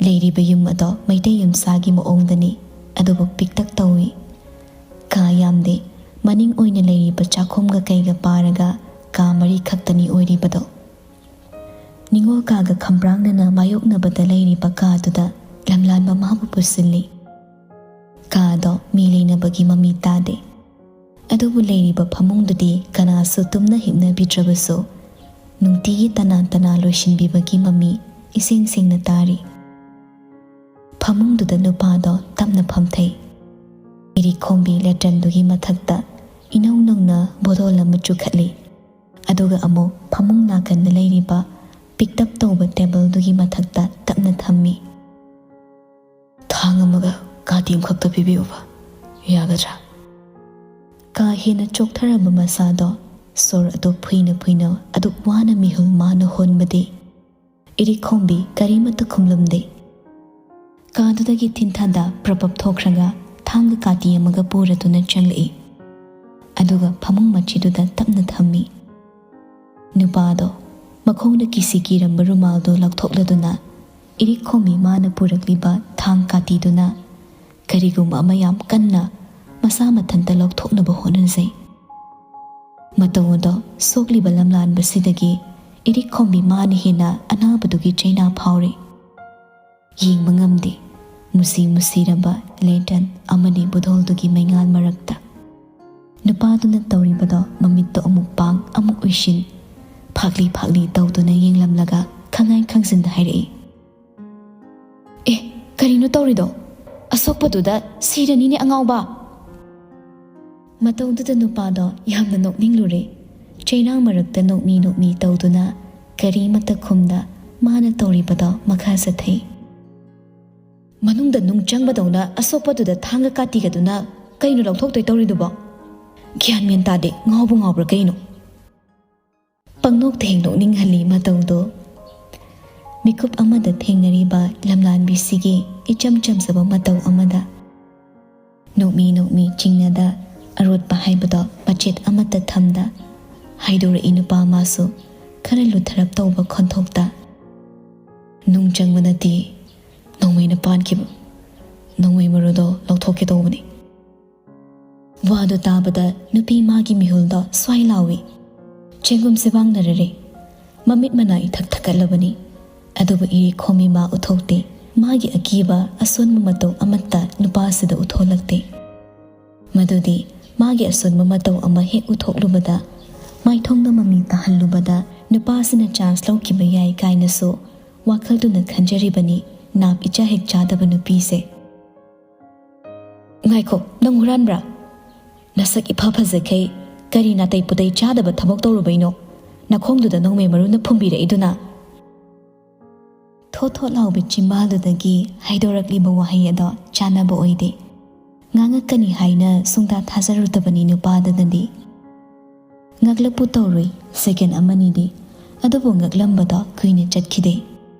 ꯂꯩꯔꯤꯕ ꯌꯨꯝ ꯑꯗꯣ ꯃꯩꯇꯩ ꯌꯨꯝꯁꯥꯒꯤ ꯃꯑꯣꯡꯗꯅꯤ, ꯑꯗꯨꯕꯨ ꯄꯤꯛꯇꯛ ꯇꯧꯏ꯫ ꯀꯥ ꯌꯥꯝꯗꯦ, ꯃꯅꯤꯡ ꯑꯣꯏꯅ ꯂꯩꯔꯤꯕ ꯆꯥꯛꯈꯨꯝꯒ ꯀꯩꯒ ꯄꯥꯔꯒ ꯀꯥ ꯃꯔꯤ ꯈꯛꯇꯅꯤ ꯑꯣꯏꯔꯤꯕꯗꯣ꯫ ꯅꯤꯉꯣꯜ ꯀꯥꯒ ꯈꯝꯕ꯭ꯔꯥꯡꯅꯅ ꯃꯥꯌꯣꯛꯅꯕꯗ ꯂꯩꯔꯤꯕ ꯀꯥꯗꯨꯗ ꯂꯝꯂꯥꯟꯕ ꯃꯥꯕꯨ ꯄꯨꯁꯤꯜꯂꯤ꯫ ꯀꯥꯗꯣ ꯃꯤ ꯂꯩꯅꯕꯒꯤ ꯃꯃꯤ ꯇꯥꯗꯦ꯫ ꯑꯗꯨꯕꯨ ꯂꯩꯔꯤꯕ ꯐꯃꯨꯡꯗꯨꯗꯤ ꯀꯅꯥꯁꯨ ꯇꯨꯝꯅ ꯍꯤꯞꯅꯕꯤꯗ꯭ꯔꯕꯁꯨ ꯅꯨꯡꯇꯤꯒꯤ ꯇꯅꯥꯟ ꯇꯅꯥꯟ ꯂꯣꯏꯁꯤꯟꯕꯤꯕꯒꯤ ꯃꯃꯤ ꯏꯁꯦꯡ ꯁꯦꯡꯅ ꯇꯥꯔꯤ꯫ ꯐꯃꯨꯡꯗꯨꯗ ꯅꯨꯄꯥꯗꯣ ꯇꯞꯅ ꯐꯝꯊꯩ꯫ ꯏꯔꯤꯛꯈꯣꯝꯕꯤ ꯂꯦꯇ꯭ꯔꯟꯗꯨꯒꯤ ꯃꯊꯛꯇ ꯏꯅꯧ ꯅꯧꯅ ꯕꯣꯇꯜ ꯑꯃ ꯆꯨꯈꯠꯂꯤ꯫ ꯑꯗꯨꯒ ꯑꯃꯨꯛ ꯐꯃꯨꯡ ꯅꯥꯀꯟꯗ ꯂꯩꯔꯤꯕ ꯄꯤꯛꯇꯞ ꯇꯧꯕ ꯇꯦꯕꯜꯗꯨꯒꯤ ꯃꯊꯛꯇ ꯇꯞꯅ ꯊꯝꯃꯤ꯫ "ꯊꯥꯡ ꯑꯃꯒ ꯀꯥꯇꯤ ꯑꯃꯈꯛꯇ ꯄꯤꯕꯤꯌꯨꯕ, ꯌꯥꯒꯗ꯭ꯔꯥ?" ꯀꯥ ꯍꯦꯟꯅ ꯆꯣꯛꯊꯔꯕ ꯃꯁꯥꯗꯣ ꯁꯣꯔ ꯑꯗꯨ ꯐꯨꯏꯅ ꯐꯨꯏꯅ ꯑꯗꯨꯛ ꯋꯥꯅ ꯃꯤꯍꯨꯜ ꯃꯥꯅ ꯍꯣꯟꯕꯗꯤ ꯏꯔꯤꯛꯈꯣꯝꯕꯤ ꯀꯔꯤꯃꯠꯇ ꯈꯨꯝꯂꯝꯗꯦ꯫ ꯀꯥꯗꯨꯗꯒꯤ ꯊꯤꯟꯊꯗ ꯄ꯭ꯔꯄꯞ ꯊꯣꯛꯈ꯭ꯔꯒ ꯊꯥꯡꯒ ꯀꯥꯇꯤ ꯑꯃꯒ ꯄꯨꯔꯗꯨꯅ ꯆꯪꯂꯛꯏ꯫ ꯑꯗꯨꯒ ꯐꯃꯨꯡ ꯃꯆꯤꯗꯨꯗ ꯇꯞꯅ ꯊꯝꯃꯤ꯫ ꯅꯨꯄꯥꯗꯣ ꯃꯈꯣꯡꯗ ꯀꯤꯁꯤ ꯀꯤꯔꯝꯕ ꯔꯨꯃꯥꯜꯗꯨ ꯂꯧꯊꯣꯛꯂꯗꯨꯅ ꯏꯔꯤꯛꯈꯣꯝꯕꯤ ꯃꯥꯅ ꯄꯨꯔꯛꯂꯤꯕ ꯊꯥꯡ ꯀꯥꯇꯤꯗꯨꯅ ꯀꯔꯤꯒꯨꯝꯕ ꯑꯃ ꯌꯥꯝ ꯀꯟꯅ ꯃꯁꯥ ꯃꯊꯟꯇ ꯂꯧꯊꯣꯛꯅꯕ ꯍꯣꯠꯅꯖꯩ꯫ ꯃꯇꯧ ꯑꯗꯣ ꯁꯣꯛꯂꯤꯕ ꯂꯝꯂꯥꯟꯕꯁꯤꯗꯒꯤ ꯏꯔꯤꯛꯈꯣꯝꯕꯤ ꯃꯥꯅ ꯍꯦꯟꯅ ꯑꯅꯥꯕꯗꯨꯒꯤ ꯆꯩꯅꯥ ꯐꯥꯎꯔꯤ꯫ ꯌꯦꯡꯕ ꯉꯝꯗꯦ ꯃꯨꯁꯤ ꯃꯨꯁꯤꯔꯕ ꯂꯦꯇꯟ ꯑꯃꯗꯤ ꯕꯨꯙꯣꯜꯗꯨꯒꯤ ꯃꯩꯉꯥꯜ ꯃꯔꯛꯇ꯫ ꯅꯨꯄꯥꯗꯨꯅ ꯇꯧꯔꯤꯕꯗꯣ ꯃꯃꯤꯠꯇꯣ ꯑꯃꯨꯛ ꯄꯥꯡ ꯑꯃꯨꯛ ꯎꯏꯁꯤꯟ, ꯐꯥꯛꯂꯤ ꯐꯥꯛꯂꯤ ꯇꯧꯗꯨꯅ ꯌꯦꯡꯂꯝꯂꯒ ꯈꯪꯉꯥꯏ ꯈꯪꯖꯤꯟꯗ ꯍꯥꯏꯔꯛꯏ, "ꯑꯦ, ꯀꯔꯤꯅꯣ ꯇꯧꯔꯤꯗꯣ? ꯑꯁꯣꯛꯄꯗꯨꯗ ꯁꯤꯔꯅꯤꯅꯦ ꯑꯉꯥꯎꯕ!" ꯃꯇꯧꯗꯨꯗ ꯅꯨꯄꯥꯗꯣ ꯌꯥꯝꯅ ꯅꯣꯛꯅꯤꯡꯂꯨꯔꯦ꯫ ꯆꯩꯅꯥ ꯃꯔꯛꯇ ꯅꯣꯛꯃꯤ ꯅꯣꯛꯃꯤ ꯇꯧꯗꯨꯅ ꯀꯔꯤꯃꯠꯇ ꯈꯨꯝꯗ ꯃꯥꯅ ꯇꯧꯔꯤꯕꯗꯣ ꯃꯈꯥ ꯆꯠꯊꯩ꯫ "ꯃꯅꯨꯡꯗ ꯅꯨꯡ ꯆꯪꯕꯗꯧꯅ ꯑꯁꯣꯛꯄꯗꯨꯗ ꯊꯥꯡꯒ ꯀꯥꯇꯤꯒꯗꯨꯅ ꯀꯩꯅꯣ ꯂꯧꯊꯣꯛꯇꯣꯏ ꯇꯧꯔꯤꯗꯨꯕꯣ? ꯒ꯭ꯌꯥꯟ ꯃꯦꯟ ꯇꯥꯗꯦ, ꯉꯥꯎꯕ ꯉꯥꯎꯕ꯭ꯔꯥ ꯀꯩꯅꯣ?" ꯄꯪꯅꯣꯛꯇ ꯍꯦꯛ ꯅꯣꯛꯅꯤꯡꯍꯜꯂꯤ ꯃꯇꯧꯗꯣ꯫ ꯃꯤꯀꯨꯞ ꯑꯃꯗ ꯊꯦꯡꯅꯔꯤꯕ ꯂꯝꯂꯥꯟꯕꯤꯁꯤꯒꯤ ꯏꯆꯝ ꯆꯝꯖꯕ ꯃꯇꯧ ꯑꯃꯗ ꯅꯣꯛꯃꯤ ꯅꯣꯛꯃꯤ ꯆꯤꯡꯅꯗ ꯑꯔꯣꯠꯄ ꯍꯥꯏꯕꯗꯣ ꯃꯆꯦꯠ ꯑꯃꯠꯇ ꯊꯝꯗ ꯍꯥꯏꯗꯣꯔꯛꯏ ꯅꯨꯄꯥ ꯃꯥꯁꯨ ꯈꯔ ꯂꯨꯊꯔꯞ ꯇꯧꯕ ꯈꯣꯟꯊꯣꯛꯇ꯫ "ꯅꯨꯡ ꯆꯪꯕ ꯅꯠꯇꯦ, ꯅꯣꯡꯃꯩꯅ ꯄꯥꯟꯈꯤꯕ꯫ ꯅꯣꯡꯃꯩ ꯃꯔꯨꯗꯣ ꯂꯧꯊꯣꯛꯀꯦ ꯇꯧꯕꯅꯤ꯫" ꯋꯥꯗꯨ ꯇꯥꯕꯗ ꯅꯨꯄꯤ ꯃꯥꯒꯤ ꯃꯤꯍꯨꯜꯗꯣ ꯁ꯭ꯋꯥꯏ ꯂꯥꯎꯏ꯫ ꯆꯦꯡꯒꯨꯝꯁꯦ ꯋꯥꯡꯅꯔꯔꯦ꯫ ꯃꯃꯤꯠ ꯃꯅꯥ ꯏꯊꯛ ꯊꯛꯀꯠꯂꯕꯅꯤ꯫ ꯑꯗꯨꯕꯨ ꯏꯔꯤꯛ ꯈꯣꯝꯃꯤ ꯃꯥ ꯎꯠꯊꯣꯛꯇꯦ꯫ ꯃꯥꯒꯤ ꯑꯀꯤꯕ ꯑꯁꯣꯟꯕ ꯃꯇꯧ ꯑꯃꯠꯇ ꯅꯨꯄꯥꯁꯤꯗ ꯎꯠꯊꯣꯛꯂꯛꯇꯦ꯫ ꯃꯗꯨꯗꯤ ꯃꯥꯒꯤ ꯑꯁꯣꯟꯕ ꯃꯇꯧ ꯑꯃ ꯍꯦꯛ ꯎꯠꯊꯣꯛꯂꯨꯕꯗ, ꯃꯥꯏꯊꯣꯡꯗ ꯃꯃꯤ ꯇꯥꯍꯜꯂꯨꯕꯗ ꯅꯨꯄꯥꯁꯤꯅ ꯆꯥꯟꯁ ꯂꯧꯈꯤꯕ ꯌꯥꯏ ꯀꯥꯏꯅꯁꯨ ꯋꯥꯈꯜꯗꯨꯅ ꯈꯟꯖꯔꯤꯕꯅꯤ ꯅꯥꯞ ꯏꯆꯥ ꯍꯦꯛ ꯆꯥꯗꯕ ꯅꯨꯄꯤꯁꯦ꯫ "ꯉꯥꯏꯈꯣ, ꯅꯪ ꯍꯨꯔꯥꯟꯕ꯭ꯔꯥ? ꯅꯁꯛ ꯏꯐ ꯐꯖꯈꯩ ꯀꯔꯤ ꯅꯥꯇꯩ ꯄꯨꯇꯩ ꯆꯥꯗꯕ ꯊꯕꯛ ꯇꯧꯔꯨꯕꯩꯅꯣ ꯅꯈꯣꯡꯗꯨꯗ ꯅꯣꯡꯃꯩ ꯃꯔꯨꯅ ꯐꯨꯝꯕꯤꯔꯛꯏꯗꯨꯅ?" ꯊꯣꯠ ꯊꯣꯠ ꯂꯥꯎꯕ ꯆꯤꯝꯕꯥꯜꯗꯨꯗꯒꯤ ꯍꯥꯏꯗꯣꯔꯛꯂꯤꯕ ꯋꯥꯍꯩ ꯑꯗꯣ ꯆꯥꯟꯅꯕ ꯑꯣꯏꯗꯦ꯫ ꯉꯥꯡꯉꯛꯀꯅꯤ ꯍꯥꯏꯅ ꯁꯨꯡꯊꯥ ꯊꯥꯖꯔꯨꯗꯕꯅꯤ ꯅꯨꯄꯥꯗꯨꯅꯗꯤ꯫ ꯉꯛꯂꯛꯄꯨ ꯇꯧꯔꯨꯏ ꯁꯦꯀꯦꯟ ꯑꯃꯅꯤꯗꯤ, ꯑꯗꯨꯕꯨ ꯉꯛꯂꯝꯕꯗꯣ ꯀꯨꯏꯅ ꯆꯠꯈꯤꯗꯦ꯫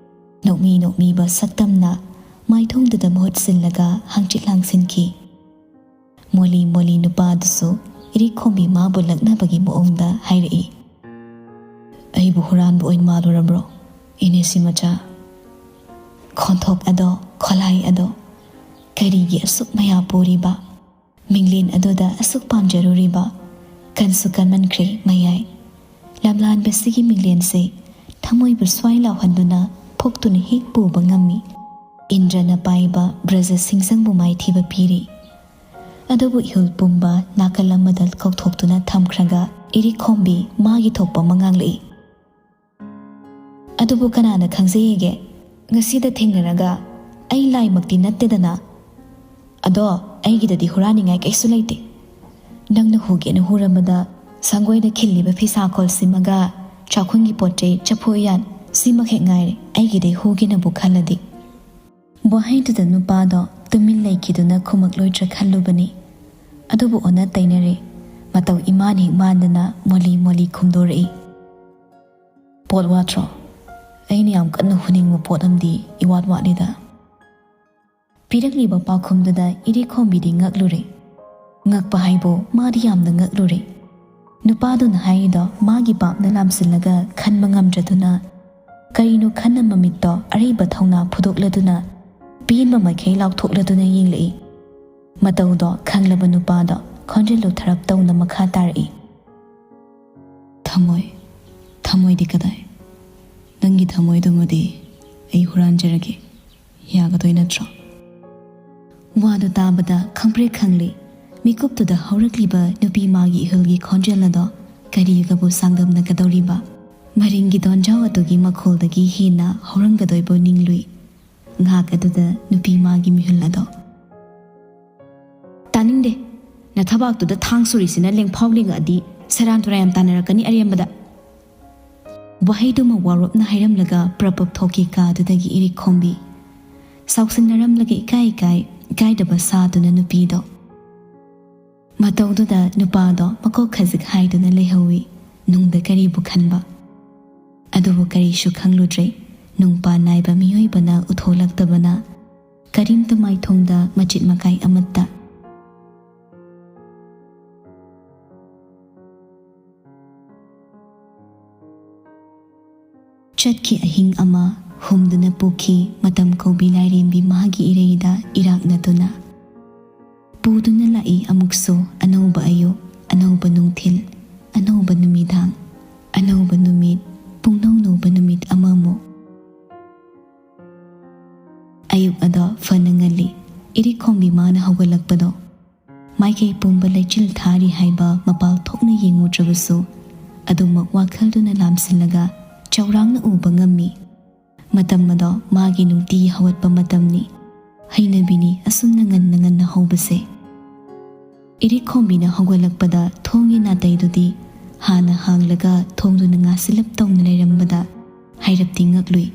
ꯅꯣꯛꯃꯤ ꯅꯣꯛꯃꯤꯕ ꯁꯛꯇꯝꯅ ꯃꯥꯏꯊꯣꯡꯗꯨꯗ ꯃꯍꯨꯠ ꯁꯤꯜꯂꯒ ꯍꯪꯆꯤꯠ ꯂꯥꯡꯁꯤꯟꯈꯤ꯫ ꯃꯣꯂꯤ ꯃꯣꯂꯤ ꯅꯨꯄꯥꯗꯨꯁꯨ ꯏꯔꯤꯛ ꯈꯣꯝꯕꯤ ꯃꯥꯕꯨ ꯂꯛꯅꯕꯒꯤ ꯃꯑꯣꯡꯗ ꯍꯥꯏꯔꯛꯏ, "ꯑꯩꯕꯨ ꯍꯨꯔꯥꯟꯕ ꯑꯣꯏꯅ ꯃꯥꯜꯂꯨꯔꯕ꯭ꯔꯣ, ꯏꯅꯦꯁꯤ ꯃꯆꯥ?" ꯈꯣꯟꯊꯣꯛ ꯑꯗꯣ, ꯈꯣꯂꯥꯏ ꯑꯗꯣ, ꯀꯔꯤꯒꯤ ꯑꯁꯨꯛ ꯃꯌꯥ ꯄꯨꯔꯤꯕ? ꯃꯤꯡꯂꯦꯟ ꯑꯗꯨꯗ ꯑꯁꯨꯛ ꯄꯥꯝꯖꯔꯨꯔꯤꯕ? ꯀꯟꯁꯨ ꯀꯟꯃꯟꯈ꯭ꯔꯦ ꯃꯌꯥꯏ꯫ ꯂꯝꯂꯥꯟꯕꯁꯤꯒꯤ ꯃꯤꯡꯂꯦꯟꯁꯦ ꯊꯃꯣꯏꯕꯨ ꯁ꯭ꯋꯥꯏ ꯂꯥꯎꯍꯟꯗꯨꯅ ꯐꯣꯛꯇꯨꯅ ꯍꯦꯛ ꯄꯨꯕ ꯉꯝꯃꯤ꯫ ꯏꯟꯗ꯭ꯔꯅ ꯄꯥꯏꯕ ꯕ꯭ꯔꯖ ꯁꯤꯡꯖꯪꯕꯨ ꯃꯥꯏꯊꯤꯕ ꯄꯤꯔꯤ꯫ ꯑꯗꯨꯕꯨ ꯏꯍꯨꯜ ꯄꯨꯝꯕ ꯅꯥꯀꯜ ꯑꯃꯗ ꯀꯧꯊꯣꯛꯇꯨꯅ ꯊꯝꯈ꯭ꯔꯒ ꯏꯔꯤꯛ ꯈꯣꯝꯕꯤ ꯃꯥꯒꯤ ꯊꯣꯛꯄ ꯑꯃ ꯉꯥꯡꯂꯛꯏ꯫ "ꯑꯗꯨꯕꯨ ꯀꯅꯥꯅ ꯈꯪꯖꯩꯌꯦꯒꯦ? ꯉꯁꯤꯗ ꯊꯦꯡꯅꯔꯒ ꯑꯩ ꯂꯥꯏꯃꯛꯇꯤ ꯅꯠꯇꯦꯗꯅ꯫ ꯑꯗꯣ ꯑꯩꯒꯤꯗꯗꯤ ꯍꯨꯔꯥꯟꯅꯤꯡꯉꯥꯏ ꯀꯩꯁꯨ ꯂꯩꯇꯦ꯫ ꯅꯪꯅ ꯍꯨꯒꯦꯅ ꯍꯨꯔꯝꯕꯗ ꯁꯪꯒꯣꯏꯗ ꯈꯤꯜꯂꯤꯕ ꯐꯤꯁꯥꯈꯣꯜꯁꯤꯃꯒ ꯆꯥꯛꯈꯨꯝꯒꯤ ꯄꯣꯠ ꯆꯩ ꯆꯐꯨ ꯎꯌꯥꯟ ꯁꯤꯃꯛ ꯍꯦꯛ ꯉꯥꯏꯔꯦ ꯑꯩꯒꯤꯗꯩ ꯍꯨꯒꯦꯅꯕꯨ ꯈꯜꯂꯗꯤ꯫" ꯋꯥꯍꯩꯗꯨꯗ ꯅꯨꯄꯥꯗꯣ ꯇꯨꯃꯤꯟ ꯂꯩꯈꯤꯗꯨꯅ ꯈꯨꯝꯃꯛꯂꯣꯏꯗ꯭ꯔꯥ ꯈꯜꯂꯨꯕꯅꯤ꯫ ꯑꯗꯨꯕꯨ ꯑꯣꯟꯅ ꯇꯩꯅꯔꯦ꯫ ꯃꯇꯧ ꯏꯃꯥꯟ ꯍꯦꯛ ꯃꯥꯟꯗꯅ ꯃꯣꯂꯤ ꯃꯣꯂꯤ ꯈꯨꯝꯗꯣꯔꯛꯏ꯫ "ꯄꯣꯠ ꯋꯥꯠꯇ꯭ꯔꯣ? ꯑꯩꯅ ꯌꯥꯝ ꯀꯟꯅ ꯍꯨꯅꯤꯡꯕ ꯄꯣꯠ ꯑꯃꯗꯤ ꯏꯋꯥꯠ ꯋꯥꯠꯂꯤꯗ꯫" ꯄꯤꯔꯛꯂꯤꯕ ꯄꯥꯎꯈꯨꯝꯗꯨꯗ ꯏꯔꯤꯛꯈꯣꯝꯕꯤꯗꯤ ꯉꯛꯂꯨꯔꯦ꯫ ꯉꯛꯄ ꯍꯥꯏꯕꯨ ꯃꯥꯗꯤ ꯌꯥꯝꯅ ꯉꯛꯂꯨꯔꯦ꯫ ꯅꯨꯄꯥꯗꯨꯅ ꯍꯥꯏꯔꯤꯗꯣ ꯃꯥꯒꯤ ꯄꯥꯞꯅ ꯂꯥꯝꯁꯤꯜꯂꯒ ꯈꯟꯕ ꯉꯝꯗ꯭ꯔꯗꯨꯅ, ꯀꯔꯤꯅꯣ ꯈꯟꯅ ꯃꯃꯤꯠꯇꯣ ꯑꯔꯩꯕ ꯊꯧꯅꯥ ꯐꯨꯗꯣꯛꯂꯗꯨꯅ, ꯄꯦꯟꯕ ꯃꯈꯩ ꯂꯥꯎꯊꯣꯛꯂꯗꯨꯅ ꯌꯦꯡꯂꯛꯏ꯫ ꯃꯇꯧꯗꯣ ꯈꯪꯂꯕ ꯅꯨꯄꯥꯗꯣ ꯈꯣꯟꯖꯦꯜ ꯂꯨꯊꯔꯞ ꯇꯧꯅ ꯃꯈꯥ ꯇꯥꯔꯛꯏ꯫ "ꯊꯃꯣꯏ, ꯊꯃꯣꯏꯗꯤ ꯀꯗꯥꯏ? ꯅꯪꯒꯤ ꯊꯃꯣꯏꯗꯨꯃꯗꯤ ꯑꯩ ꯍꯨꯔꯥꯟꯖꯔꯒꯦ, ꯌꯥꯒꯗꯣꯏ ꯅꯠꯇ꯭ꯔꯣ?" ꯋꯥꯗꯨ ꯇꯥꯕꯗ ꯈꯪꯄ꯭ꯔꯦꯛ ꯈꯪꯂꯤ꯫ ꯃꯤꯀꯨꯞꯇꯨꯗ ꯍꯧꯔꯛꯂꯤꯕ ꯅꯨꯄꯤ ꯃꯥꯒꯤ ꯏꯍꯨꯜꯒꯤ ꯈꯣꯟꯖꯦꯜ ꯑꯗꯣ ꯀꯔꯤꯒꯕꯨ ꯆꯥꯡꯗꯝꯅꯒꯗꯧꯔꯤꯕ? ꯃꯔꯤꯡꯒꯤ ꯗꯣꯟꯖꯥꯎ ꯑꯗꯨꯒꯤ ꯃꯈꯣꯜꯗꯒꯤ ꯍꯦꯟꯅ ꯍꯧꯔꯝꯒꯗꯣꯏꯕꯨ ꯅꯤꯡꯂꯨꯏ꯫ ꯉꯥꯏꯍꯥꯛ ꯑꯗꯨꯗ ꯅꯨꯄꯤ ꯃꯥꯒꯤ ꯃꯤꯍꯨꯜ ꯑꯗꯣ, "ꯇꯥꯅꯤꯡꯗꯦ꯫ ꯅꯊꯕꯥꯛꯇꯨꯗ ꯊꯥꯡ ꯁꯨꯔꯤꯁꯤꯅ ꯂꯦꯡꯐꯥꯎ ꯂꯦꯡꯉꯛꯑꯗꯤ ꯁꯦꯔꯥꯟ ꯇꯨꯔꯥꯟ ꯌꯥꯝ ꯇꯥꯟꯅꯔꯛꯀꯅꯤ ꯑꯔꯦꯝꯕꯗ"꯫ ꯋꯥꯍꯩꯗꯨꯃ ꯋꯥꯔꯣꯞꯅ ꯍꯥꯏꯔꯝꯂꯒ ꯄ꯭ꯔꯞ ꯄ꯭ꯔꯞ ꯊꯣꯛꯈꯤ ꯀꯥ ꯑꯗꯨꯗꯒꯤ ꯏꯔꯤꯛꯈꯣꯝꯕꯤ꯫ ꯁꯥꯎꯁꯤꯟꯅꯔꯝꯂꯒ ꯏꯀꯥꯏ ꯏꯀꯥꯏ, ꯏꯀꯥꯏꯗꯕ ꯁꯥꯗꯨꯅ ꯅꯨꯄꯤꯗꯣ꯫ ꯃꯇꯧꯗꯨꯗ ꯅꯨꯄꯥꯗꯣ ꯃꯀꯣꯛ ꯈꯖꯤꯛ ꯍꯥꯏꯗꯨꯅ ꯂꯩꯍꯧꯏ꯫ ꯅꯨꯡꯗ ꯀꯔꯤꯕꯨ ꯈꯟꯕ? ꯑꯗꯨꯕꯨ ꯀꯔꯤꯁꯨ ꯈꯪꯂꯨꯗ꯭ꯔꯦ꯫ ꯅꯨꯡꯄꯥ ꯅꯥꯏꯕ ꯃꯤꯑꯣꯏꯕꯅ ꯎꯠꯊꯣꯛꯂꯛꯇꯕꯅ ꯀꯔꯤꯝꯇ ꯃꯥꯏꯊꯣꯡꯗ ꯃꯆꯤꯠ ꯃꯀꯥꯏ ꯑꯃꯠꯇ꯫ ꯆꯠꯈꯤ ꯑꯍꯤꯡ ꯑꯃ ꯍꯨꯝꯗꯨꯅ ꯄꯨꯈꯤ ꯃꯇꯝ ꯀꯧꯕꯤ ꯂꯥꯏꯔꯦꯝꯕꯤ ꯃꯥꯒꯤ ꯏꯔꯩꯗ ꯏꯔꯥꯛꯅꯗꯨꯅ꯫ ꯄꯨꯗꯨꯅ ꯂꯥꯛꯏ ꯑꯃꯨꯛꯁꯨ ꯑꯅꯧꯕ ꯑꯌꯨꯛ, ꯑꯅꯧꯕ ꯅꯨꯡꯊꯤꯜ, ꯑꯅꯧꯕ ꯅꯨꯃꯤꯗꯥꯡ, ꯑꯅꯧꯕ ꯅꯨꯃꯤꯠ, ꯄꯨꯡꯅꯧ ꯅꯧꯕ ꯅꯨꯃꯤꯠ ꯑꯃꯃꯨꯛ꯫ ꯑꯌꯨꯛ ꯑꯗꯣ ꯐꯅ ꯉꯜꯂꯤ꯫ ꯏꯔꯤꯛꯈꯣꯝꯕꯤ ꯃꯥꯅ ꯍꯧꯒꯠꯂꯛꯄꯗꯣ ꯃꯥꯏꯀꯩ ꯄꯨꯝꯕ ꯂꯩꯆꯤꯜ ꯊꯥꯔꯤ ꯍꯥꯏꯕ ꯃꯄꯥꯜ ꯊꯣꯛꯅ ꯌꯦꯡꯉꯨꯗ꯭ꯔꯕꯁꯨ, ꯑꯗꯨꯃꯛ ꯋꯥꯈꯜꯗꯨꯅ ꯂꯥꯝꯁꯤꯜꯂꯒ ꯆꯥꯎꯔꯥꯛꯅ ꯎꯕ ꯉꯝꯃꯤ꯫ ꯃꯇꯝ ꯑꯗꯣ ꯃꯥꯒꯤ ꯅꯨꯡꯇꯤꯒꯤ ꯍꯧꯒꯠꯄ ꯃꯇꯝꯅꯤ꯫ ꯍꯩꯅꯕꯤꯅꯤ ꯑꯁꯨꯝꯅ ꯉꯟꯅ ꯉꯟꯅ ꯍꯧꯕꯁꯦ꯫ ꯏꯔꯤꯛꯈꯣꯝꯕꯤꯅ ꯍꯧꯒꯠꯂꯛꯄꯗ ꯊꯣꯡꯒꯤ ꯅꯥꯇꯩꯗꯨꯗꯤ ꯍꯥꯟꯅ ꯍꯥꯡꯂꯒ ꯊꯣꯡꯗꯨꯅ ꯉꯥꯁꯤꯜꯂꯞ ꯇꯧꯅ ꯂꯩꯔꯝꯕꯗ ꯍꯥꯏꯔꯞꯇꯤ ꯉꯛꯂꯨꯏ꯫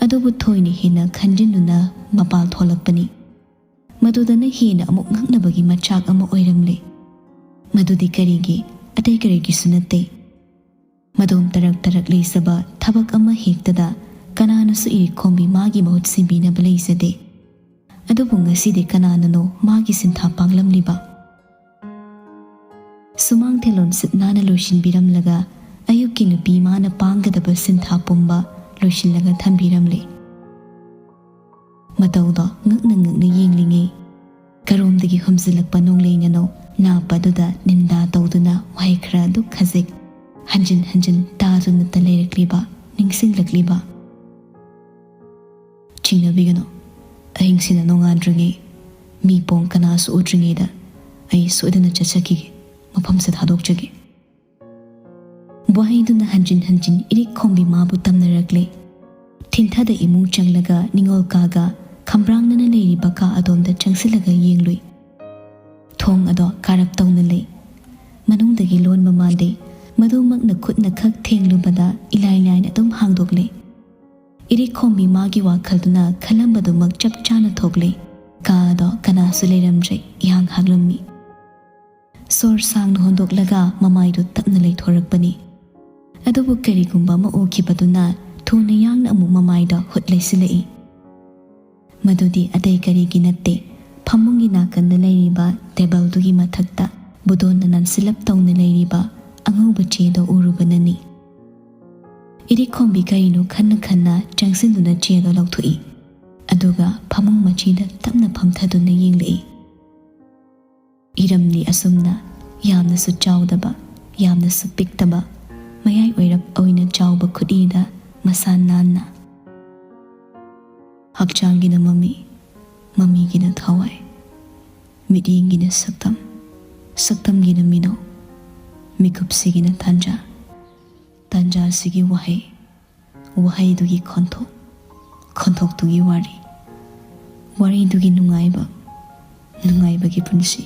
ꯑꯗꯨꯕꯨ ꯊꯣꯏꯅ ꯍꯦꯟꯅ ꯈꯟꯖꯤꯟꯗꯨꯅ ꯃꯄꯥꯜ ꯊꯣꯛꯂꯛꯄꯅꯤ꯫ ꯃꯗꯨꯗꯅ ꯍꯦꯟꯅ ꯑꯃꯨꯛ ꯉꯛꯅꯕꯒꯤ ꯃꯆꯥꯛ ꯑꯃ ꯑꯣꯏꯔꯝꯂꯦ꯫ ꯃꯗꯨꯗꯤ ꯀꯔꯤꯒꯤ, ꯑꯇꯩ ꯀꯔꯤꯒꯤꯁꯨ ꯅꯠꯇꯦ꯫ ꯃꯗꯣꯝ ꯇꯔꯛ ꯇꯔꯛ ꯂꯩꯖꯕ ꯊꯕꯛ ꯑꯃ ꯍꯦꯛꯇꯗ ꯀꯅꯥꯅꯁꯨ ꯏꯔꯤꯛꯈꯣꯝꯕꯤ ꯃꯥꯒꯤ ꯃꯍꯨꯠ ꯁꯤꯟꯕꯤꯅꯕ ꯂꯩꯖꯗꯦ꯫ ꯑꯗꯨꯕꯨ ꯉꯁꯤꯗꯤ ꯀꯅꯥꯅꯅꯣ ꯃꯥꯒꯤ ꯁꯤꯟꯊꯥ ꯄꯥꯡꯂꯝꯂꯤꯕ? ꯁꯨꯃꯥꯡ ꯊꯦꯂꯣꯟ ꯁꯤꯠ ꯅꯥꯟꯅ ꯂꯣꯏꯁꯤꯟꯕꯤꯔꯝꯂꯒ, ꯑꯌꯨꯛꯀꯤ ꯅꯨꯄꯤ ꯃꯥꯅ ꯄꯥꯡꯒꯗꯕ ꯁꯤꯟꯊꯥ ꯄꯨꯝꯕ ꯂꯣꯏꯁꯤꯜꯂꯒ ꯊꯝꯕꯤꯔꯝꯂꯦ꯫ ꯃꯇꯧꯗꯣ ꯉꯛꯅ ꯉꯛꯅ ꯌꯦꯡꯂꯤꯉꯩ, ꯀꯔꯣꯝꯗꯒꯤ ꯍꯨꯝꯖꯤꯜꯂꯛꯄ ꯅꯣꯡꯂꯩꯅꯅꯣ ꯅꯥꯞꯄ ꯑꯗꯨꯗ ꯅꯤꯟꯗꯥ ꯇꯧꯗꯨꯅ ꯋꯥꯍꯩ ꯈꯔ ꯑꯗꯨꯛ ꯈꯖꯤꯛ ꯍꯟꯖꯤꯟ ꯍꯟꯖꯤꯟ ꯇꯥꯗꯨꯅꯇ ꯂꯩꯔꯛꯂꯤꯕ, ꯅꯤꯡꯁꯤꯡꯂꯛꯂꯤꯕ? "ꯆꯤꯡꯅꯕꯤꯒꯅꯨ, ꯑꯍꯤꯡꯁꯤꯅ ꯅꯣꯡꯉꯥꯟꯗ꯭ꯔꯤꯉꯩ, ꯃꯤ ꯄꯣꯡ ꯀꯅꯥꯁꯨ ꯎꯗ꯭ꯔꯤꯉꯩꯗ ꯑꯩ ꯁꯣꯏꯗꯅ ꯆꯠꯆꯈꯤꯒꯦ, ꯃꯐꯝꯁꯦ ꯊꯥꯗꯣꯛꯆꯒꯦ"꯫ ꯋꯥꯍꯩꯗꯨꯅ ꯍꯟꯖꯤꯟ ꯍꯟꯖꯤꯟ ꯏꯔꯤꯛ ꯈꯣꯝꯕꯤ ꯃꯥꯕꯨ ꯇꯝꯅꯔꯛꯂꯦ꯫ ꯊꯤꯟꯊꯗ ꯏꯃꯨꯡ ꯆꯪꯂꯒ ꯅꯤꯉꯣꯜ ꯀꯥꯒ ꯈꯝꯕ꯭ꯔꯥꯡꯅꯅ ꯂꯩꯔꯤꯕ ꯀꯥ ꯑꯗꯣꯝꯗ ꯆꯪꯁꯤꯜꯂꯒ ꯌꯦꯡꯂꯨꯏ꯫ ꯊꯣꯡ ꯑꯗꯣ ꯀꯥꯔꯞ ꯇꯧꯅ ꯂꯩ꯫ ꯃꯅꯨꯡꯗꯒꯤ ꯂꯣꯟꯕ ꯃꯥꯟꯗꯦ꯫ ꯃꯗꯨꯃꯛꯅ ꯈꯨꯠꯅ ꯈꯛ ꯊꯦꯡꯂꯨꯕꯗ ꯏꯂꯥꯏ ꯂꯥꯏꯅ ꯑꯗꯨꯝ ꯍꯥꯡꯗꯣꯛꯂꯦ꯫ ꯏꯔꯤꯛ ꯈꯣꯝꯕꯤ ꯃꯥꯒꯤ ꯋꯥꯈꯜꯗꯨꯅ ꯈꯜꯂꯝꯕꯗꯨꯃꯛ ꯆꯞ ꯆꯥꯅ ꯊꯣꯛꯂꯦ꯫ ꯀꯥ ꯑꯗꯣ ꯀꯅꯥꯁꯨ ꯂꯩꯔꯝꯗ꯭ꯔꯦ, ꯏꯍꯥꯡ ꯍꯥꯡꯂꯝꯃꯤ꯫ ꯁꯣꯔ ꯁꯥꯡꯅ ꯍꯣꯟꯗꯣꯛꯂꯒ ꯃꯃꯥꯏꯗꯨ ꯇꯞꯅ ꯂꯩꯊꯣꯔꯛꯄꯅꯤ꯫ ꯑꯗꯨꯕꯨ ꯀꯔꯤꯒꯨꯝꯕ ꯑꯃ ꯎꯈꯤꯕꯗꯨꯅ ꯊꯨꯅ ꯌꯥꯡꯅ ꯑꯃꯨꯛ ꯃꯃꯥꯏꯗ ꯍꯨꯠ ꯂꯩꯁꯤꯜꯂꯛꯏ꯫ ꯃꯗꯨꯗꯤ ꯑꯇꯩ ꯀꯔꯤꯒꯤ ꯅꯠꯇꯦ, ꯐꯃꯨꯡꯒꯤ ꯅꯥꯀꯟꯗ ꯂꯩꯔꯤꯕ ꯇꯦꯕꯜꯗꯨꯒꯤ ꯃꯊꯛꯇ ꯕꯨꯗꯣꯟꯅ ꯅꯟꯁꯤꯜꯂꯞ ꯇꯧꯅ ꯂꯩꯔꯤꯕ ꯑꯉꯧꯕ ꯆꯦꯗꯣ ꯎꯔꯨꯕꯅꯅꯤ꯫ ꯏꯔꯤꯛ ꯈꯣꯝꯕꯤ ꯀꯔꯤꯅꯣ ꯈꯟꯅ ꯈꯟꯅ ꯆꯪꯁꯤꯟꯗꯨꯅ ꯆꯦꯗꯣ ꯂꯧꯊꯣꯛꯏ꯫ ꯑꯗꯨꯒ ꯐꯃꯨꯡ ꯃꯆꯤꯗ ꯇꯞꯅ ꯐꯝꯊꯗꯨꯅ ꯌꯦꯡꯂꯛꯏ꯫ ꯏꯔꯝꯂꯤ ꯑꯁꯨꯝꯅ ꯌꯥꯝꯅꯁꯨ ꯆꯥꯎꯗꯕ, ꯌꯥꯝꯅꯁꯨ ꯄꯤꯛꯇꯕ, ꯃꯌꯥꯏ ꯑꯣꯏꯔꯞ ꯑꯣꯏꯅ ꯆꯥꯎꯕ ꯈꯨꯠꯏꯗ ꯃꯁꯥ ꯅꯥꯟꯅ꯫ ꯍꯛꯆꯥꯡꯒꯤꯅ ꯃꯃꯤ, ꯃꯃꯤꯒꯤꯅ ꯊꯋꯥꯏ, ꯃꯤꯠꯌꯦꯡꯒꯤꯅ ꯁꯛꯇꯝ, ꯁꯛꯇꯝꯒꯤꯅ ꯃꯤꯅꯣꯛ, ꯃꯤꯀꯨꯞꯁꯤꯒꯤꯅ ꯇꯥꯟꯖꯥ, ꯇꯥꯟꯖꯥꯁꯤꯒꯤ ꯋꯥꯍꯩ, ꯋꯥꯍꯩꯗꯨꯒꯤ ꯈꯣꯟꯊꯣꯛ, ꯈꯣꯟꯊꯣꯛꯇꯨꯒꯤ ꯋꯥꯔꯤ, ꯋꯥꯔꯤꯗꯨꯒꯤ ꯅꯨꯡꯉꯥꯏꯕ, ꯅꯨꯡꯉꯥꯏꯕꯒꯤ ꯄꯨꯟꯁꯤ,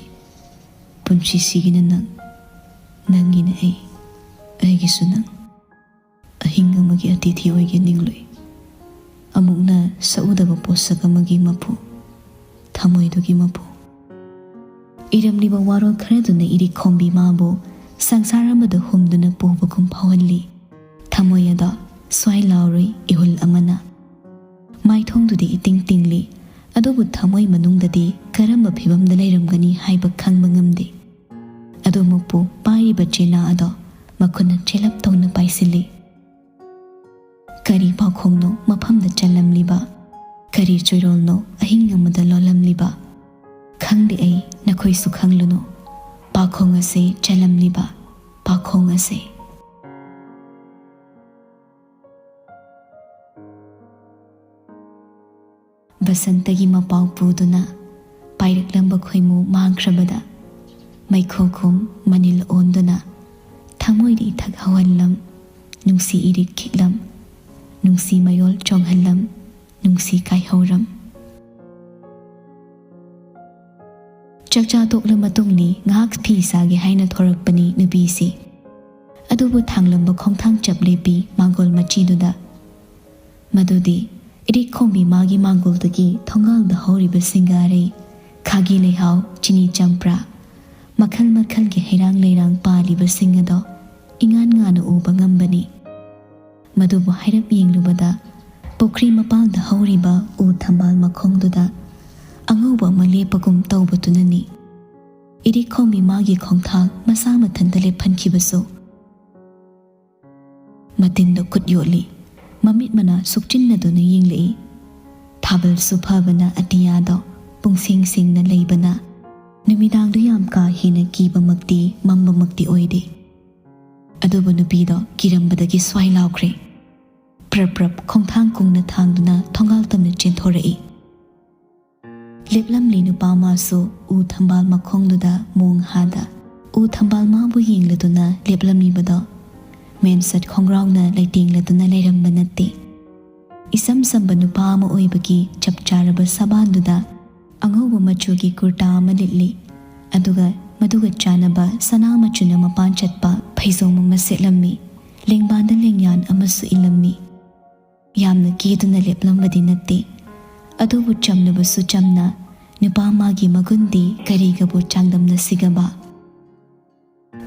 ꯄꯨꯟꯁꯤꯁꯤꯒꯤꯅ ꯅꯪ, ꯅꯪꯒꯤꯅ ꯑꯩ, ꯑꯩꯒꯤꯁꯨ ꯅꯪ꯫ ꯑꯍꯤꯡ ꯑꯃꯒꯤ ꯑꯇꯤꯊꯤ ꯑꯣꯏꯒꯦ ꯅꯤꯡꯂꯨꯏ꯫ ꯑꯃꯨꯛꯅ ꯁꯛꯎꯗꯕ ꯄꯣꯠꯁꯛ ꯑꯃꯒꯤ ꯃꯄꯨ, ꯊꯃꯣꯏꯗꯨꯒꯤ ꯃꯄꯨ꯫ ꯏꯔꯝꯂꯤꯕ ꯋꯥꯔꯣꯜ ꯈꯔꯗꯨꯅ ꯏꯔꯤꯛ ꯈꯣꯝꯕꯤ ꯃꯥꯕꯨ ꯁꯪꯁꯥꯔ ꯑꯃꯗ ꯍꯨꯝꯗꯨꯅ ꯄꯨꯕꯒꯨꯝ ꯐꯥꯎꯍꯜꯂꯤ꯫ ꯊꯃꯣꯏ ꯑꯗꯣ ꯁ꯭ꯋꯥꯏ ꯂꯥꯎꯔꯨꯏ ꯏꯍꯨꯜ ꯑꯃꯅ꯫ ꯃꯥꯏꯊꯣꯡꯗꯨꯗꯤ ꯏꯇꯤꯡ ꯇꯤꯡꯂꯤ꯫ ꯑꯗꯨꯕꯨ ꯊꯃꯣꯏ ꯃꯅꯨꯡꯗꯗꯤ ꯀꯔꯝꯕ ꯐꯤꯚꯝꯗ ꯂꯩꯔꯝꯒꯅꯤ ꯍꯥꯏꯕ ꯈꯪꯕ ꯉꯝꯗꯦ꯫ ꯑꯗꯨꯃꯛꯄꯨ ꯄꯥꯏꯔꯤꯕ ꯆꯦꯅꯥ ꯑꯗꯣ ꯃꯈꯨꯠꯅ ꯆꯦꯂꯞ ꯇꯧꯅ ꯄꯥꯏꯁꯤꯜꯂꯤ꯫ ꯀꯔꯤ ꯄꯥꯈꯣꯡꯅꯣ ꯃꯐꯝꯗ ꯆꯜꯂꯝꯂꯤꯕ? ꯀꯔꯤ ꯆꯣꯏꯔꯣꯜꯅꯣ ꯑꯍꯤꯡ ꯑꯃꯗ ꯂꯣꯜꯂꯝꯂꯤꯕ? ꯈꯪꯗꯦ ꯑꯩ, ꯅꯈꯣꯏꯁꯨ ꯈꯪꯂꯨꯅꯨ꯫ ꯄꯥꯈꯣꯡ ꯑꯁꯦ ꯆꯜꯂꯝꯂꯤꯕ, ꯄꯥꯈꯣꯡ ꯑꯁꯦ꯫ ꯕꯁꯟꯇꯒꯤ ꯃꯄꯥꯎ ꯄꯨꯗꯨꯅ ꯄꯥꯏꯔꯛꯂꯝꯕ ꯈꯣꯏꯃꯨ ꯃꯥꯡꯈ꯭ꯔꯕꯗ, ꯃꯩꯈꯣꯈꯨꯝ ꯃꯅꯤꯜ ꯑꯣꯟꯗꯨꯅ ꯊꯃꯣꯏꯗ ꯏꯊꯛ ꯍꯧꯍꯜꯂꯝ, ꯅꯨꯡꯁꯤ ꯏꯔꯤꯛ ꯈꯤꯛꯂꯝ, ꯅꯨꯡꯁꯤ ꯃꯌꯣꯜ ꯆꯣꯡꯍꯜꯂꯝ, ꯅꯨꯡꯁꯤ ꯀꯥꯏꯍꯧꯔꯝ꯫ ꯆꯥꯛꯆꯥ ꯇꯣꯛꯂ ꯃꯇꯨꯡꯅꯤ ꯉꯥꯏꯍꯥꯛ ꯐꯤ ꯁꯥꯒꯦ ꯍꯥꯏꯅ ꯊꯣꯔꯛꯄꯅꯤ ꯅꯨꯄꯤꯁꯤ꯫ ꯑꯗꯨꯕꯨ ꯊꯥꯡꯂꯝꯕ ꯈꯣꯡꯊꯥꯡ ꯆꯞ ꯂꯦꯞꯄꯤ ꯃꯥꯡꯒꯣꯜ ꯃꯆꯤꯗꯨꯗ꯫ ꯃꯗꯨꯗꯤ ꯏꯔꯤꯛ ꯈꯣꯝꯕꯤ ꯃꯥꯒꯤ ꯃꯥꯡꯒꯣꯜꯗꯒꯤ ꯊꯣꯡꯒꯥꯜꯗ ꯍꯧꯔꯤꯕ ꯁꯤꯡꯒꯥꯔꯩ, ꯈꯥꯒꯤ ꯂꯩꯍꯥꯎ, ꯆꯤꯅꯤ ꯆꯝꯄ꯭ꯔꯥ, ꯃꯈꯜ ꯃꯈꯜꯒꯤ ꯍꯩꯔꯥꯡ ꯂꯩꯔꯥꯡ ꯄꯥꯜꯂꯤꯕꯁꯤꯡ ꯑꯗꯣ ꯏꯉꯥꯟ ꯉꯥꯟꯅ ꯎꯕ ꯉꯝꯕꯅꯤ꯫ ꯃꯗꯨꯕꯨ ꯍꯥꯏꯔꯞ ꯌꯦꯡꯂꯨꯕꯗ, ꯄꯨꯈ꯭ꯔꯤ ꯃꯄꯥꯜꯗ ꯍꯧꯔꯤꯕ ꯎ ꯊꯝꯕꯥꯜ ꯃꯈꯣꯡꯗꯨꯗ ꯑꯉꯧꯕ ꯑꯃ ꯂꯦꯞꯄꯒꯨꯝ ꯇꯧꯕꯗꯨꯅꯅꯤ꯫ ꯏꯔꯤꯛ ꯈꯣꯝꯕꯤ ꯃꯥꯒꯤ ꯈꯣꯡꯊꯥꯡ ꯃꯁꯥ ꯃꯊꯟꯇ ꯂꯦꯞꯍꯟꯈꯤꯕꯁꯨ꯫ ꯃꯇꯤꯟꯗ ꯈꯨꯠ ꯌꯣꯠꯂꯤ, ꯃꯃꯤꯠ ꯃꯅꯥ ꯁꯨꯛꯆꯤꯟꯅꯗꯨꯅ ꯌꯦꯡꯂꯛꯏ꯫ ꯊꯥꯕꯜꯁꯨ ꯐꯕꯅ ꯑꯇꯤꯌꯥꯗꯣ ꯄꯨꯡꯁꯦꯡ ꯁꯦꯡꯅ ꯂꯩꯕꯅ ꯅꯨꯃꯤꯗꯥꯡꯗꯨ ꯌꯥꯝ ꯀꯥ ꯍꯦꯟꯅ ꯀꯤꯕꯃꯛꯇꯤ ꯃꯝꯕꯃꯛꯇꯤ ꯑꯣꯏꯗꯦ꯫ ꯑꯗꯨꯕꯨ ꯅꯨꯄꯤꯗꯣ ꯀꯤꯔꯝꯕꯗꯒꯤ ꯁ꯭ꯋꯥꯏ ꯂꯥꯎꯈ꯭ꯔꯦ꯫ ꯄ꯭ꯔꯞ ꯄ꯭ꯔꯞ ꯈꯣꯡꯊꯥꯡ ꯀꯨꯡꯅ ꯊꯥꯡꯗꯨꯅ ꯊꯣꯡꯒꯥꯜ ꯇꯝꯅ ꯆꯦꯟꯊꯣꯔꯛꯏ꯫ ꯂꯦꯞꯂꯝꯂꯤ ꯅꯨꯄꯥ ꯃꯥꯁꯨ ꯎ ꯊꯝꯕꯥꯜ ꯃꯈꯣꯡꯗꯨꯗ ꯃꯣꯡ ꯍꯥꯗ ꯎ ꯊꯝꯕꯥꯜ ꯃꯥꯕꯨ ꯌꯦꯡꯂꯗꯨꯅ ꯂꯦꯞꯂꯝꯃꯤꯕꯗꯣ ꯃꯦꯟꯁꯠ ꯈꯣꯡꯒ꯭ꯔꯥꯎꯅ ꯂꯩꯇꯦꯡꯂꯗꯨꯅ ꯂꯩꯔꯝꯕ ꯅꯠꯇꯦ꯫ ꯏꯆꯝ ꯆꯝꯕ ꯅꯨꯄꯥ ꯑꯃ ꯑꯣꯏꯕꯒꯤ ꯆꯞ ꯆꯥꯔꯕ ꯁꯕꯥꯟꯗꯨꯗ ꯑꯉꯧꯕ ꯃꯆꯨꯒꯤ ꯀꯨꯔꯇꯥ ꯑꯃ ꯂꯤꯠꯂꯤ꯫ ꯑꯗꯨꯒ ꯃꯗꯨꯒ ꯆꯥꯟꯅꯕ ꯁꯅꯥ ꯃꯆꯨꯅ ꯃꯄꯥꯟ ꯆꯠꯄ ꯐꯩꯖꯣꯝ ꯑꯃ ꯁꯦꯠꯂꯝꯃꯤ꯫ ꯂꯦꯡꯕꯥꯟꯗ ꯂꯦꯡꯌꯥꯟ ꯑꯃꯁꯨ ꯏꯜꯂꯝꯃꯤ꯫ ꯌꯥꯝꯅ ꯀꯦꯗꯨꯅ ꯂꯦꯞꯂꯝꯕꯗꯤ ꯅꯠꯇꯦ꯫ ꯑꯗꯨꯕꯨ ꯆꯝꯂꯕꯁꯨ ꯆꯝꯅ ꯅꯨꯄꯥ ꯃꯥꯒꯤ ꯃꯒꯨꯟꯗꯤ ꯀꯔꯤꯒꯕꯨ ꯆꯥꯡꯗꯝꯅꯁꯤꯒꯕ?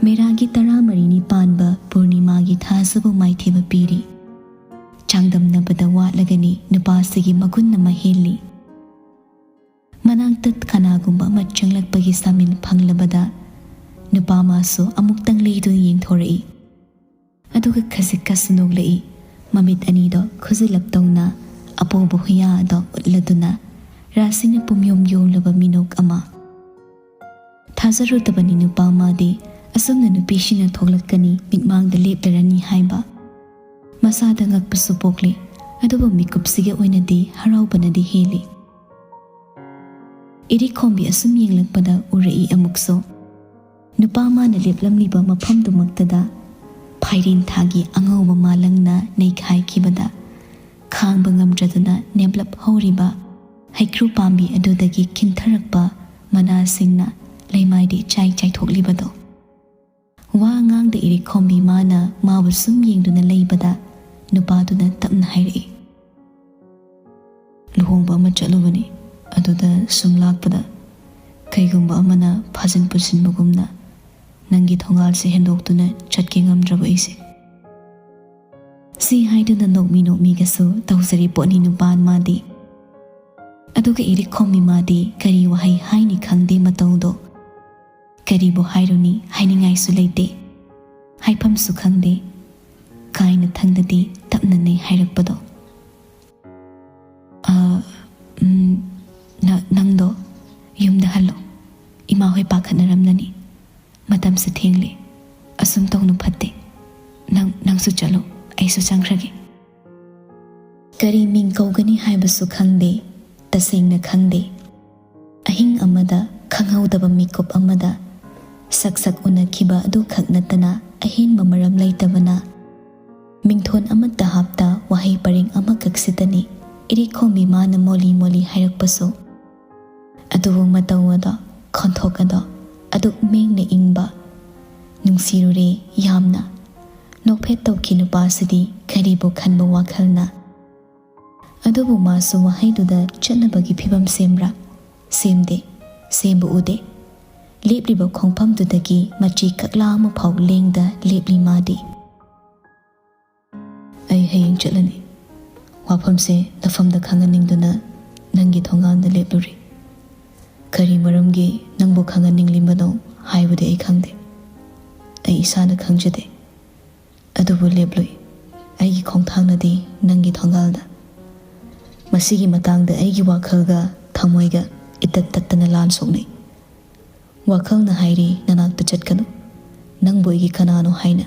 ꯃꯦꯔꯥꯒꯤ ꯇꯔꯥꯃꯔꯤꯅꯤ ꯄꯥꯟꯕ ꯄꯨꯔꯅꯤꯃꯥꯒꯤ ꯊꯥꯁꯤꯕꯨ ꯃꯥꯏꯊꯤꯕ ꯄꯤꯔꯤ꯫ ꯆꯥꯡꯗꯝꯅꯕꯗ ꯋꯥꯠꯂꯒꯅꯤ ꯅꯨꯄꯥꯁꯤꯒꯤ ꯃꯒꯨꯟ ꯑꯃ ꯍꯦꯜꯂꯤ꯫ ꯆꯪꯂꯛꯄꯒꯤ ꯁꯥꯃꯤꯟ ꯐꯪꯂꯕꯗ ꯅꯨꯄꯥ ꯃꯥꯁꯨ ꯑꯃꯨꯛꯇꯪ ꯂꯩꯗꯨꯅ ꯌꯦꯡꯊꯣꯔꯛꯏ꯫ ꯑꯗꯨꯒ ꯈꯖꯤꯛ ꯈꯖꯤꯛ ꯅꯣꯛꯂꯛꯏ꯫ ꯃꯃꯤꯠ ꯑꯅꯤꯗꯣ ꯈꯨꯖꯤꯜꯂꯞ ꯇꯧꯅ ꯑꯄꯣꯕ ꯍꯨꯌꯥ ꯑꯗꯣ ꯎꯠꯂꯗꯨꯅ ꯔꯥꯁꯤꯅ ꯄꯨꯝꯌꯣꯝ ꯌꯣꯝꯂꯕ ꯃꯤꯅꯣꯛ ꯑꯃ꯫ ꯊꯥꯖꯔꯨꯗꯕꯅꯤ ꯅꯨꯄꯥ ꯃꯥꯗꯤ ꯑꯁꯨꯝꯅ ꯅꯨꯄꯤꯁꯤꯡꯅ ꯊꯣꯛꯂꯛꯀꯅꯤ, ꯃꯤꯠꯃꯥꯡꯗ ꯂꯦꯞꯂꯔꯅꯤ ꯍꯥꯏꯕ꯫ ꯃꯁꯥꯗ ꯉꯛꯄꯁꯨ ꯄꯣꯛꯂꯤ, ꯑꯗꯨꯕꯨ ꯃꯤꯀꯨꯞꯁꯤꯒꯤ ꯑꯣꯏꯅꯗꯤ ꯍꯔꯥꯎꯕꯅꯗꯤ ꯍꯦꯜꯂꯤ꯫ ꯏꯔꯤꯛꯈꯣꯝꯕꯤ ꯑꯁꯨꯝ ꯌꯦꯡꯂꯛꯄꯗ ꯎꯔꯛꯏ ꯑꯃꯨꯛꯁꯨ꯫ ꯅꯨꯄꯥ ꯃꯥꯅ ꯂꯦꯞꯂꯝꯂꯤꯕ ꯃꯐꯝꯗꯨꯃꯛꯇꯗ ꯐꯥꯏꯔꯦꯟ ꯊꯥꯒꯤ ꯑꯉꯧꯕ ꯃꯥꯂꯪꯅ ꯅꯩꯈꯥꯏꯈꯤꯕꯗ ꯈꯥꯡꯕ ꯉꯝꯗ꯭ꯔꯗꯨꯅ ꯅꯦꯝꯂꯞ ꯍꯧꯔꯤꯕ ꯍꯩꯀ꯭ꯔꯨ ꯄꯥꯝꯕꯤ ꯑꯗꯨꯗꯒꯤ ꯈꯤꯟꯊꯔꯛꯄ ꯃꯅꯥꯁꯤꯡꯅ ꯂꯩꯃꯥꯏꯗ ꯏꯆꯥꯏ ꯆꯥꯏꯊꯣꯛꯂꯤꯕꯗꯣ꯫ ꯋꯥ ꯉꯥꯡꯗ ꯏꯔꯤꯛꯈꯣꯝꯕꯤ ꯃꯥꯅ ꯃꯥꯕꯨ ꯁꯨꯝ ꯌꯦꯡꯗꯨꯅ ꯂꯩꯕꯗ ꯅꯨꯄꯥꯗꯨꯅ ꯇꯞꯅ ꯍꯥꯏꯔꯛꯏ, "ꯂꯨꯍꯣꯡꯕ ꯑꯃ ꯆꯠꯂꯨꯕꯅꯤ, ꯑꯗꯨꯗ ꯁꯨꯝ ꯂꯥꯛꯄꯗ ꯀꯩꯒꯨꯝꯕ ꯑꯃꯅ ꯐꯥꯖꯤꯟ ꯄꯨꯁꯤꯟꯕꯒꯨꯝꯅ ꯅꯪꯒꯤ ꯊꯣꯡꯒꯥꯜꯁꯦ ꯍꯦꯟꯗꯣꯛꯇꯨꯅ ꯆꯠꯀꯦ ꯉꯝꯗ꯭ꯔꯕ ꯑꯩꯁꯦ"꯫ ꯁꯤ ꯍꯥꯏꯗꯨꯅ ꯅꯣꯛꯃꯤ ꯅꯣꯛꯃꯤꯒꯁꯨ ꯇꯧꯖꯔꯤ ꯄꯣꯠꯅꯤ ꯅꯨꯄꯥ ꯃꯥꯗꯤ꯫ ꯑꯗꯨꯒ ꯏꯔꯤꯛꯈꯣꯝꯕꯤ ꯃꯥꯗꯤ ꯀꯔꯤ ꯋꯥꯍꯩ ꯍꯥꯏꯅꯤ ꯈꯪꯗꯦ ꯃꯇꯧꯗꯣ꯫ ꯀꯔꯤꯕꯨ ꯍꯥꯏꯔꯨꯅꯤ, ꯍꯥꯏꯅꯤꯡꯉꯥꯏꯁꯨ ꯂꯩꯇꯦ꯫ ꯍꯥꯏꯐꯝꯁꯨ ꯈꯪꯗꯦ꯫ ꯀꯥꯏꯅ ꯊꯪꯗꯗꯤ ꯇꯞꯅꯅꯦ ꯍꯥꯏꯔꯛꯄꯗꯣ꯫ "ꯑ, ꯎꯝ, ꯅ-, ꯅꯪꯗꯣ ꯌꯨꯝꯗ ꯍꯜꯂꯣ꯫ ꯏꯃꯥ ꯍꯣꯏ ꯄꯥꯈꯠꯅꯔꯝꯂꯅꯤ꯫ ꯃꯇꯝꯁꯦ ꯊꯦꯡꯂꯦ꯫ ꯑꯁꯨꯝ ꯇꯧꯅꯨ ꯐꯠꯇꯦ꯫ ꯅꯪ, ꯅꯪꯁꯨ ꯆꯠꯂꯣ, ꯑꯩꯁꯨ ꯆꯪꯈ꯭ꯔꯒꯦ"꯫ ꯀꯔꯤ ꯃꯤꯡ ꯀꯧꯒꯅꯤ ꯍꯥꯏꯕꯁꯨ ꯈꯪꯗꯦ, ꯇꯁꯦꯡꯅ ꯈꯪꯗꯦ꯫ ꯑꯍꯤꯡ ꯑꯃꯗ ꯈꯪꯍꯧꯗꯕ ꯃꯤꯀꯨꯞ ꯑꯃꯗ ꯁꯛ ꯁꯛ ꯎꯅꯈꯤꯕ ꯑꯗꯨꯈꯛ ꯅꯠꯇꯅ ꯑꯍꯦꯟꯕ ꯃꯔꯝ ꯂꯩꯇꯕꯅ ꯃꯤꯡꯊꯣꯟ ꯑꯃꯠꯇ ꯍꯥꯞꯇ ꯋꯥꯍꯩ ꯄꯔꯦꯡ ꯑꯃꯈꯛꯁꯤꯗꯅꯤ ꯏꯔꯤꯛꯈꯣꯝꯕꯤ ꯃꯥꯅ ꯃꯣꯂꯤ ꯃꯣꯂꯤ ꯍꯥꯏꯔꯛꯄꯁꯨ꯫ ꯑꯗꯨꯕꯨ ꯃꯇꯧ ꯑꯗꯣ, ꯈꯣꯟꯊꯣꯛ ꯑꯗꯣ ꯑꯗꯨꯛ ꯃꯦꯡꯅ ꯏꯪꯕ꯫ ꯅꯨꯡꯁꯤꯔꯨꯔꯦ ꯌꯥꯝꯅ꯫ ꯅꯣꯛꯐꯦꯠ ꯇꯧꯈꯤ ꯅꯨꯄꯥꯁꯤꯗꯤ ꯀꯔꯤꯕꯨ ꯈꯟꯕ ꯋꯥꯈꯜꯅ꯫ ꯑꯗꯨꯕꯨ ꯃꯥꯁꯨ ꯋꯥꯍꯩꯗꯨꯗ ꯆꯠꯅꯕꯒꯤ ꯐꯤꯕꯝ ꯁꯦꯝꯕ꯭ꯔꯥ? ꯁꯦꯝꯗꯦ꯫ ꯁꯦꯝꯕ ꯎꯗꯦ꯫ ꯂꯦꯞꯂꯤꯕ ꯈꯣꯡꯐꯝꯗꯨꯗꯒꯤ ꯃꯆꯤ ꯀꯛꯂꯥ ꯑꯃꯐꯥꯎ ꯂꯦꯡꯗ ꯂꯦꯞꯂꯤ ꯃꯥꯗꯤ꯫ "ꯑꯩ ꯍꯌꯦꯡ ꯆꯠꯂꯅꯤ꯫ ꯋꯥꯐꯝꯁꯦ ꯅꯐꯝꯗ ꯈꯪꯍꯟꯅꯤꯡꯗꯨꯅ ꯅꯪꯒꯤ ꯊꯣꯡꯒꯥꯟꯗ ꯂꯦꯞꯂꯨꯔꯤ꯫ ꯀꯔꯤ ꯃꯔꯝꯒꯤ ꯅꯪꯕꯨ ꯈꯪꯍꯟꯅꯤꯡꯂꯤꯕꯅꯣ ꯍꯥꯏꯕꯗꯤ ꯑꯩ ꯈꯪꯗꯦ꯫ ꯑꯩ ꯏꯁꯥꯅ ꯈꯪꯖꯗꯦ꯫ ꯑꯗꯨꯕꯨ ꯂꯦꯞꯂꯨꯏ꯫ ꯑꯩꯒꯤ ꯈꯣꯡꯊꯥꯡꯅꯗꯤ ꯅꯪꯒꯤ ꯊꯣꯡꯒꯥꯜꯗ꯫ ꯃꯁꯤꯒꯤ ꯃꯇꯥꯡꯗ ꯑꯩꯒꯤ ꯋꯥꯈꯜꯒ ꯊꯃꯣꯏꯒ ꯏꯇꯠ ꯇꯠꯇꯅ ꯂꯥꯟ ꯁꯣꯛꯅꯩ꯫ ꯋꯥꯈꯜꯅ ꯍꯥꯏꯔꯤ, "ꯅꯅꯥꯛꯇ ꯆꯠꯀꯅꯨ, ꯅꯪꯕꯨ ꯑꯩꯒꯤ ꯀꯅꯥꯅꯣ?" ꯍꯥꯏꯅ꯫